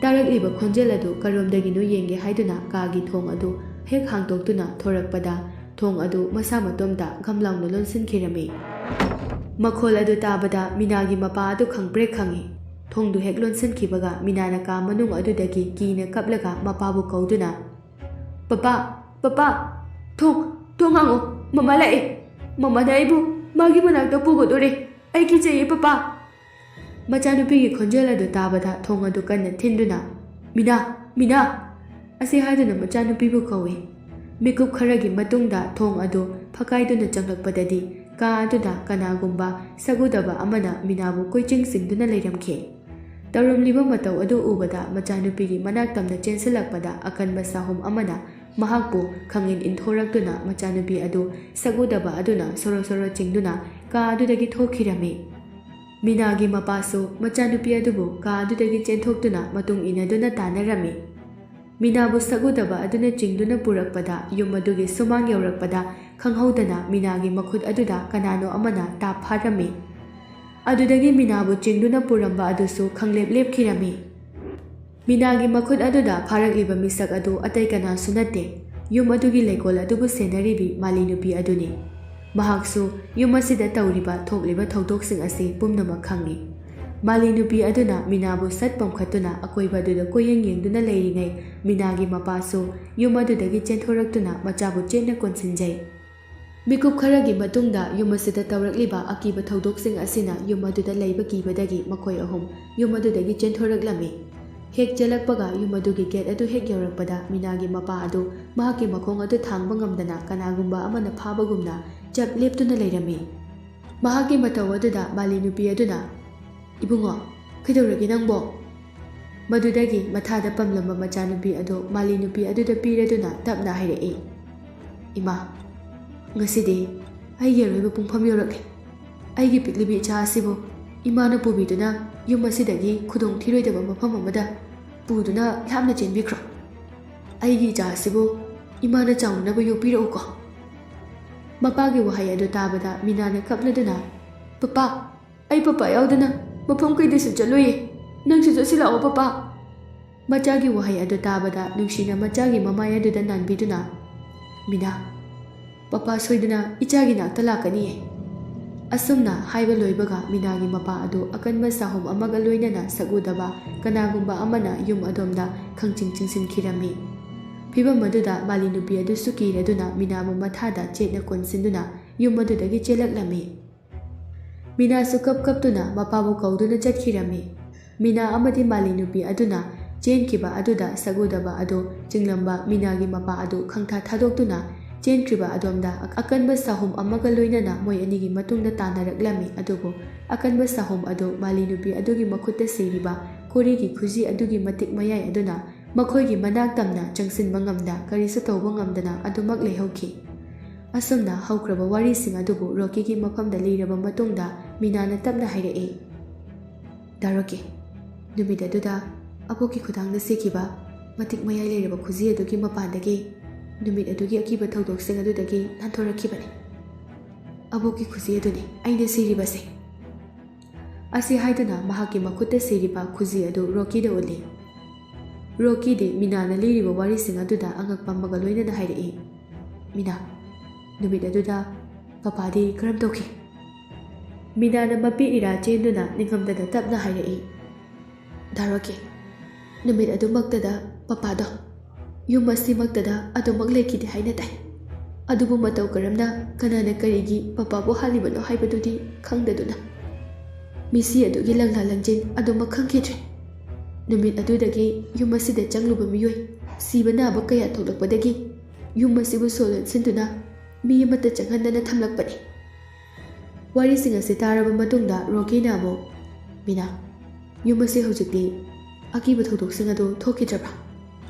ꯇꯥꯔꯛꯂꯤꯕ ꯈꯣꯟꯖꯦꯜ ꯑꯗꯨ ꯀꯔꯣꯝꯗꯒꯤꯅꯣ ꯌꯦꯡꯒꯦ ꯍꯥꯏꯗꯨꯅ ꯀꯥꯒꯤ ꯊꯣꯡ ꯑꯗꯨ ꯍꯦꯛ ꯍꯥꯡꯗꯣꯛꯇꯨꯅ ꯊꯣꯔꯛꯄꯗ ꯊꯣꯡ ꯑꯗꯨ ꯃꯁꯥ ꯃꯇꯣꯝꯇ ꯘꯝ ꯂꯥꯎꯅ ꯂꯣꯟꯁꯤꯟꯈꯤꯔꯝꯃꯤ꯫ ꯃꯈꯣꯜ ꯑꯗꯨ ꯇꯥꯕꯗ ꯃꯤꯅꯥꯒꯤ ꯃꯄꯥ ꯑꯗꯨ ꯈꯪꯄ꯭ꯔꯦꯛ ꯈꯪꯉꯤ꯫ ꯊꯣꯡꯗꯨ ꯍꯦꯛ ꯂꯣꯟꯁꯤꯟꯈꯤꯕꯒ ꯃꯤꯅꯥꯅ ꯀꯥ ꯃꯅꯨꯡ ꯑꯗꯨꯗꯒꯤ ꯀꯤꯅ ꯀꯞꯂꯒ ꯃꯄꯥꯕꯨ ꯀꯧꯗꯨꯅ, "ꯄꯄꯥ, ꯄꯄꯥ, ꯊꯣꯡ, ꯊꯣꯡ ꯍꯥꯡꯉꯣ, ꯃꯃꯥ ꯂꯥꯛꯑꯦ꯫ ꯃꯃꯥꯅ ꯑꯩꯕꯨ ꯃꯥꯒꯤ ꯃꯅꯥꯛꯇ ꯄꯨꯒꯗꯣꯔꯦ꯫ ꯑꯩ ꯀꯤꯖꯩꯌꯦ ꯄꯄꯥ꯫" ꯃꯆꯥꯅꯨꯄꯤꯒꯤ ꯈꯣꯟꯖꯦꯜ ꯑꯗꯨ ꯇꯥꯕꯗ ꯊꯣꯡ ꯑꯗꯨ ꯀꯟꯅ ꯊꯤꯟꯗꯨꯅ, "ꯃꯤꯅꯥ, ꯃꯤꯅꯥ!" ꯑꯁꯤ ꯍꯥꯏꯗꯨꯅ ꯃꯆꯥꯅꯨꯄꯤꯕꯨ ꯀꯧꯏ꯫ ꯃꯤꯀꯨꯞ ꯈꯔꯒꯤ ꯃꯇꯨꯡꯗ ꯊꯣꯡ ꯑꯗꯨ ꯐꯛꯀꯥꯏꯗꯨꯅ ꯆꯪꯂꯛꯄꯗꯗꯤ ꯀꯥ ꯑꯗꯨꯗ ꯀꯅꯥꯒꯨꯝꯕ ꯁꯛꯎꯗꯕ ꯑꯃꯅ ꯃꯤꯅꯥꯕꯨ ꯀꯣꯏꯆꯤꯡ ꯆꯤꯡꯗꯨꯅ ꯂꯩꯔꯝꯈꯤ꯫ ꯇꯧꯔꯝꯂꯤꯕ ꯃꯇꯧ ꯑꯗꯨ ꯎꯕꯗ ꯃꯆꯥꯅꯨꯄꯤꯒꯤ ꯃꯅꯥꯛ ꯇꯝꯅ ꯆꯦꯟꯁꯤꯜꯂꯛꯄꯗ ꯑꯀꯟꯕ ꯁꯥꯍꯨꯝ ꯑꯃꯅ ꯃꯍꯥꯛꯄꯨ ꯈꯪꯏꯟ ꯏꯟꯊꯣꯔꯛꯇꯨꯅ ꯃꯆꯥꯅꯨꯄꯤ ꯑꯗꯨ ꯁꯛꯎꯗꯕ ꯑꯗꯨꯅ ꯁꯣꯔꯣ ꯁꯣꯔꯣ ꯆꯤꯡꯗꯨꯅ ꯀꯥ ꯑꯗꯨꯗꯒꯤ ꯊꯣꯛꯈꯤꯔꯝꯃꯤ꯫ ꯃꯤꯅꯥꯒꯤ ꯃꯄꯥꯁꯨ ꯃꯆꯥꯅꯨꯄꯤ ꯑꯗꯨꯕꯨ ꯀꯥ ꯑꯗꯨꯗꯒꯤ ꯆꯦꯟꯊꯣꯛꯇꯨꯅ ꯃꯇꯨꯡ ꯏꯟꯅꯗꯨꯅ ꯇꯥꯟꯅꯔꯝꯃꯤ꯫ ꯃꯤꯅꯥꯕꯨ ꯁꯛꯎꯗꯕ ꯑꯗꯨꯅ ꯆꯤꯡꯗꯨꯅ ꯄꯨꯔꯛꯄꯗ, ꯌꯨꯝ ꯑꯗꯨꯒꯤ ꯁꯨꯃꯥꯡ ꯌꯧꯔꯛꯄꯗ ꯈꯪꯍꯧꯗꯅ ꯃꯤꯅꯥꯒꯤ ꯃꯈꯨꯠ ꯑꯗꯨꯗ ꯀꯅꯥꯅꯣ ꯑꯃꯅ ꯇꯥꯞ ꯐꯥꯔꯝꯃꯤ꯫ ꯑꯗꯨꯗꯒꯤ ꯃꯤꯅꯥꯕꯨ ꯆꯤꯡꯗꯨꯅ ꯄꯨꯔꯝꯕ ꯑꯗꯨꯁꯨ ꯈꯪꯂꯦꯞ ꯂꯦꯞꯈꯤꯔꯝꯃꯤ꯫ ꯃꯤꯅꯥꯒꯤ ꯃꯈꯨꯠ ꯑꯗꯨꯗ ꯐꯥꯔꯛꯂꯤꯕ ꯃꯤꯁꯛ ꯑꯗꯨ ꯑꯇꯩ ꯀꯅꯥꯁꯨ ꯅꯠꯇꯦ, ꯌꯨꯝ ꯑꯗꯨꯒꯤ ꯂꯩꯀꯣꯜ ꯑꯗꯨꯕꯨ ꯁꯦꯟꯅꯔꯤꯕꯤ ꯃꯥꯂꯤ ꯅꯨꯄꯤ ꯑꯗꯨꯅꯤ꯫ ꯃꯍꯥꯛꯁꯨ ꯌꯨꯝ ꯑꯁꯤꯗ ꯇꯧꯔꯤꯕ ꯊꯣꯛꯂꯤꯕ ꯊꯧꯗꯣꯛꯁꯤꯡ ꯑꯁꯤ ꯄꯨꯝꯅꯃꯛ ꯈꯪꯏ꯫ ꯃꯥꯂꯤ ꯅꯨꯄꯤ ꯑꯗꯨꯅ ꯃꯤꯅꯥꯕꯨ ꯁꯠ ꯄꯝꯈꯠꯇꯨꯅ ꯑꯀꯣꯏꯕ ꯑꯗꯨꯗ ꯀꯣꯏꯌꯦꯡ ꯌꯦꯡꯗꯨꯅ ꯂꯩꯔꯤꯉꯩ, ꯃꯤꯅꯥꯒꯤ ꯃꯄꯥꯁꯨ ꯌꯨꯝ ꯑꯗꯨꯗꯒꯤ ꯆꯦꯟꯊꯣꯔꯛꯇꯨꯅ ꯃꯆꯥꯕꯨ ꯆꯦꯠꯅ ꯀꯣꯟꯁꯤꯟꯖꯩ꯫ ꯃꯤꯀꯨꯞ ꯈꯔꯒꯤ ꯃꯇꯨꯡꯗ ꯌꯨꯝ ꯑꯁꯤꯗ ꯇꯧꯔꯛꯂꯤꯕ ꯑꯀꯤꯕ ꯊꯧꯗꯣꯛꯁꯤꯡ ꯑꯁꯤꯅ ꯌꯨꯝ ꯑꯗꯨꯗ ꯂꯩꯕ ꯀꯤꯕꯗꯒꯤ ꯃꯈꯣꯏ ꯑꯍꯨꯝ ꯌꯨꯝ ꯑꯗꯨꯗꯒꯤ ꯆꯦꯟꯊꯣꯔꯛꯂꯝꯃꯤ꯫ ꯍꯦꯛ ꯆꯦꯜꯂꯛꯄꯒ ꯌꯨꯝ ꯑꯗꯨꯒꯤ ꯒꯦꯠ ꯑꯗꯨ ꯍꯦꯛ ꯌꯧꯔꯛꯄꯗ ꯃꯤꯅꯥꯒꯤ ꯃꯄꯥ ꯑꯗꯨ ꯃꯍꯥꯛꯀꯤ ꯃꯈꯣꯡ ꯑꯗꯨ ꯊꯥꯡꯕ ꯉꯝꯗꯅ ꯀꯅꯥꯒꯨꯝꯕ ꯑꯃꯅ ꯐꯥꯕꯒꯨꯝꯅ ꯆꯞ ꯂꯦꯞꯇꯨꯅ ꯂꯩꯔꯝꯃꯤ꯫ ꯃꯍꯥꯛꯀꯤ ꯃꯇꯧ ꯑꯗꯨꯗ ꯃꯥꯂꯤ ꯅꯨꯄꯤ ꯑꯗꯨꯅ, "ꯏꯕꯨꯡꯉꯣ, ꯀꯩꯗꯧꯔꯒꯦ ꯅꯪꯕꯣ?" ꯃꯗꯨꯗꯒꯤ ꯃꯊꯥꯗ ꯄꯝꯂꯝꯕ ꯃꯆꯥꯅꯨꯄꯤ ꯑꯗꯨ ꯃꯥꯂꯤ ꯅꯨꯄꯤ ꯑꯗꯨꯗ ꯄꯤꯔꯗꯨꯅ ꯇꯞꯅ ꯍꯥꯏꯔꯛꯏ, "ꯏꯃꯥ, ꯉꯁꯤꯗꯤ ꯑꯩꯒꯤ ꯑꯔꯣꯏꯕ ꯄꯨꯡꯐꯝ ꯌꯧꯔꯛꯂꯦ꯫ ꯑꯩꯒꯤ ꯄꯤꯛꯂꯤꯕꯤ ꯏꯆꯥ ꯑꯁꯤꯕꯨ ꯏꯃꯥꯅ ꯄꯨꯕꯤꯗꯨꯅ ꯌꯨꯝ ꯑꯁꯤꯗꯒꯤ ꯈꯨꯗꯣꯡ ꯊꯤꯔꯣꯏꯗꯕ ꯃꯐꯝ ꯑꯃꯗ ꯄꯨꯗꯨꯅ ꯂꯥꯞꯅ ꯆꯦꯟꯕꯤꯈ꯭ꯔꯣ꯫ ꯑꯩꯒꯤ ꯏꯆꯥ ꯑꯁꯤꯕꯨ ꯏꯃꯥꯅ ꯆꯥꯎꯅꯅꯕ ꯌꯣꯛꯄꯤꯔꯛꯎꯀꯣ꯫" ꯃꯄꯥꯒꯤ ꯋꯥꯍꯩ ꯑꯗꯨ ꯇꯥꯕꯗ ꯃꯤꯅꯥꯅ ꯀꯞꯂꯗꯨꯅ, "ꯄꯄꯥ, ꯑꯩ ꯄꯄꯥ ꯌꯥꯎꯗꯅ ꯃꯐꯝ ꯀꯩꯗꯁꯨ ꯆꯠꯂꯣꯏꯌꯦ꯫ ꯅꯪꯁꯨ ꯆꯠꯁꯤꯜꯂꯛꯑꯣ ꯄꯄꯥ꯫" ꯃꯆꯥꯒꯤ ꯋꯥꯍꯩ ꯑꯗꯨ ꯇꯥꯕꯗ ꯅꯨꯡꯁꯤꯅ ꯃꯆꯥꯒꯤ ꯃꯃꯥꯏ ꯑꯗꯨꯗ ꯅꯥꯟꯕꯤꯗꯨꯅ, "ꯃꯤꯅꯥ, ꯄꯄꯥ ꯁꯣꯏꯗꯅ ꯏꯆꯥꯒꯤ ꯅꯥꯛꯇ ꯂꯥꯛꯀꯅꯤꯌꯦ꯫" ꯑꯁꯨꯝꯅ ꯍꯥꯏꯕ ꯂꯣꯏꯕꯒ ꯃꯤꯅꯥꯒꯤ ꯃꯄꯥ ꯑꯗꯨ ꯑꯀꯟꯕ ꯁꯥꯍꯨꯝ ꯑꯃꯒ ꯂꯣꯏꯅꯅ ꯁꯛꯎꯗꯕ ꯀꯅꯥꯒꯨꯝꯕ ꯑꯃꯅ ꯌꯨꯝ ꯑꯗꯣꯝꯗ ꯈꯪꯆꯤꯡ ꯆꯤꯡꯁꯤꯟꯈꯤꯔꯝꯃꯤ꯫ ꯐꯤꯚꯝ ꯑꯗꯨꯗ ꯃꯥꯂꯤ ꯅꯨꯄꯤ ꯑꯗꯨꯁꯨ ꯀꯤꯔꯗꯨꯅ ꯃꯤꯅꯥꯕꯨ ꯃꯊꯥꯗ ꯆꯦꯠꯅ ꯀꯣꯟꯁꯤꯟꯗꯨꯅ ꯌꯨꯝ ꯑꯗꯨꯗꯒꯤ ꯆꯦꯜꯂꯛꯂꯝꯃꯤ꯫ ꯃꯤꯅꯥꯁꯨ ꯀꯞ ꯀꯞꯇꯨꯅ ꯃꯄꯥꯕꯨ ꯀꯧꯗꯨꯅ ꯆꯠꯈꯤꯔꯝꯃꯤ꯫ ꯃꯤꯅꯥ ꯑꯃꯗꯤ ꯃꯥꯂꯤ ꯅꯨꯄꯤ ꯑꯗꯨꯅ ꯆꯦꯟꯈꯤꯕ ꯑꯗꯨꯗ ꯁꯛꯎꯗꯕ ꯑꯗꯨ ꯆꯤꯡꯂꯝꯕ ꯃꯤꯅꯥꯒꯤ ꯃꯄꯥ ꯑꯗꯨ ꯈꯪꯊꯥ ꯊꯥꯗꯣꯛꯇꯨꯅ ꯆꯦꯟꯈ꯭ꯔꯤꯕ ꯑꯗꯣꯝꯗ ꯑꯀꯟꯕ ꯁꯥꯍꯨꯝ ꯑꯃꯒ ꯂꯣꯏꯅꯅ ꯃꯣꯏ ꯑꯅꯤꯒꯤ ꯃꯇꯨꯡꯗ ꯇꯥꯟꯅꯔꯛꯂꯝꯃꯤ꯫ ꯑꯗꯨꯕꯨ ꯑꯀꯟꯕ ꯁꯥꯍꯨꯝ ꯑꯗꯨ ꯃꯥꯂꯤ ꯅꯨꯄꯤ ꯑꯗꯨꯒꯤ ꯃꯈꯨꯠꯇ ꯁꯤꯔꯤꯕ ꯀꯣꯔꯤꯒꯤ ꯈꯨꯖꯤ ꯑꯗꯨꯒꯤ ꯃꯇꯤꯛ ꯃꯌꯥꯏ ꯑꯗꯨꯅ ꯃꯈꯣꯏꯒꯤ ꯃꯅꯥꯛ ꯇꯝꯅ ꯆꯪꯁꯤꯟꯕ ꯉꯝꯗ, ꯀꯔꯤꯁꯨ ꯇꯧꯕ ꯉꯝꯗꯅ ꯑꯗꯨꯃꯛ ꯂꯩꯍꯧꯈꯤ꯫ ꯑꯁꯨꯝꯅ ꯍꯧꯈ꯭ꯔꯕ ꯋꯥꯔꯤꯁꯤꯡ ꯑꯗꯨꯕꯨ ꯔꯣꯀꯤꯒꯤ ꯃꯐꯝꯗ ꯂꯤꯔꯕ ꯃꯇꯨꯡꯗ ꯃꯤꯅꯥꯅ ꯇꯞꯅ ꯍꯥꯏꯔꯛꯏ, "ꯗꯥ ꯔꯣꯀꯤ, ꯅꯨꯃꯤꯠ ꯑꯗꯨꯗ ꯑꯕꯣꯛꯀꯤ ꯈꯨꯗꯥꯡꯗ ꯁꯤꯈꯤꯕ ꯃꯇꯤꯛ ꯃꯌꯥꯏ ꯂꯩꯔꯕ ꯈꯨꯖꯤ ꯑꯗꯨꯒꯤ ꯃꯄꯥꯟꯗꯒꯤ ꯅꯨꯃꯤꯠ ꯑꯗꯨꯒꯤ ꯑꯀꯤꯕ ꯊꯧꯗꯣꯛꯁꯤꯡ ꯑꯗꯨꯗꯒꯤ ꯅꯥꯟꯊꯣꯔꯛꯈꯤꯕꯅꯤ꯫ ꯑꯕꯣꯛꯀꯤ ꯈꯨꯖꯤ ꯑꯗꯨꯅꯤ ꯑꯩꯅ ꯁꯤꯔꯤꯕꯁꯦ꯫" ꯑꯁꯤ ꯍꯥꯏꯗꯨꯅ ꯃꯍꯥꯛꯀꯤ ꯃꯈꯨꯠꯇ ꯁꯤꯔꯤꯕ ꯈꯨꯖꯤ ꯑꯗꯨ ꯔꯣꯀꯤꯗ ꯎꯠꯂꯤ꯫ ꯔꯣꯀꯤꯗꯤ ꯃꯤꯅꯥꯅ ꯂꯤꯔꯤꯕ ꯋꯥꯔꯤꯁꯤꯡ ꯑꯗꯨꯗ ꯑꯉꯛꯄ ꯑꯃꯒ ꯂꯣꯏꯅꯅ ꯍꯥꯏꯔꯛꯏ, "ꯃꯤꯅꯥ, ꯅꯨꯃꯤꯠ ꯑꯗꯨꯗ ꯄꯄꯥꯗꯤ ꯀꯔꯝ ꯇꯧꯈꯤ?" ꯃꯤꯅꯥꯅ ꯃꯄꯤ ꯏꯔꯥ ꯆꯦꯟꯗꯨꯅ ꯅꯤꯡꯉꯝꯗꯅ ꯇꯞꯅ ꯍꯥꯏꯔꯛꯏ, "ꯗꯥ ꯔꯣꯀꯤ, ꯅꯨꯃꯤꯠ ꯑꯗꯨꯃꯛꯇꯗ ꯄꯄꯥꯗꯣ ꯌꯨꯝ ꯑꯁꯤꯃꯛꯇꯗ ꯑꯗꯨꯃꯛ ꯂꯩꯈꯤꯗꯦ ꯍꯥꯏꯅ ꯇꯥꯏ꯫ ꯑꯗꯨꯕꯨ ꯃꯇꯧ ꯀꯔꯝꯅ, ꯀꯅꯥꯅ ꯀꯔꯤꯒꯤ ꯄꯄꯥꯕꯨ ꯍꯥꯠꯂꯤꯕꯅꯣ ꯍꯥꯏꯕꯗꯨꯗꯤ ꯈꯪꯗꯗꯨꯅ ꯃꯤꯁꯤ ꯑꯗꯨꯒꯤ ꯂꯪꯂꯥ ꯂꯪꯖꯤꯟ ꯑꯗꯨꯃꯛ ꯈꯪꯈꯤꯗ꯭ꯔꯦ꯫ ꯅꯨꯃꯤꯠ ꯑꯗꯨꯗꯒꯤ ꯌꯨꯝ ꯑꯁꯤꯗ ꯆꯪꯂꯨꯕ ꯃꯤꯑꯣꯏ ꯁꯤꯕ ꯅꯥꯕ ꯀꯌꯥ ꯊꯣꯛꯂꯛꯄꯗꯒꯤ ꯌꯨꯝ ꯑꯁꯤꯕꯨ ꯁꯣ ꯂꯣꯟꯁꯤꯟꯗꯨꯅ ꯃꯤ ꯑꯃꯠꯇ ꯆꯪꯍꯟꯗꯅ ꯊꯝꯂꯛꯄꯅꯤ꯫" ꯋꯥꯔꯤꯁꯤꯡ ꯑꯁꯤ ꯇꯥꯔꯕ ꯃꯇꯨꯡꯗ ꯔꯣꯀꯤꯅ ꯑꯃꯨꯛ, "ꯃꯤꯅꯥ, ꯌꯨꯝ ꯑꯁꯤ ꯍꯧꯖꯤꯛꯇꯤ ꯑꯀꯤꯕ ꯊꯧꯗꯣꯛꯁꯤꯡ ꯑꯗꯨ ꯊꯣꯛꯈꯤꯗ꯭ꯔꯕ꯭ꯔꯥ?"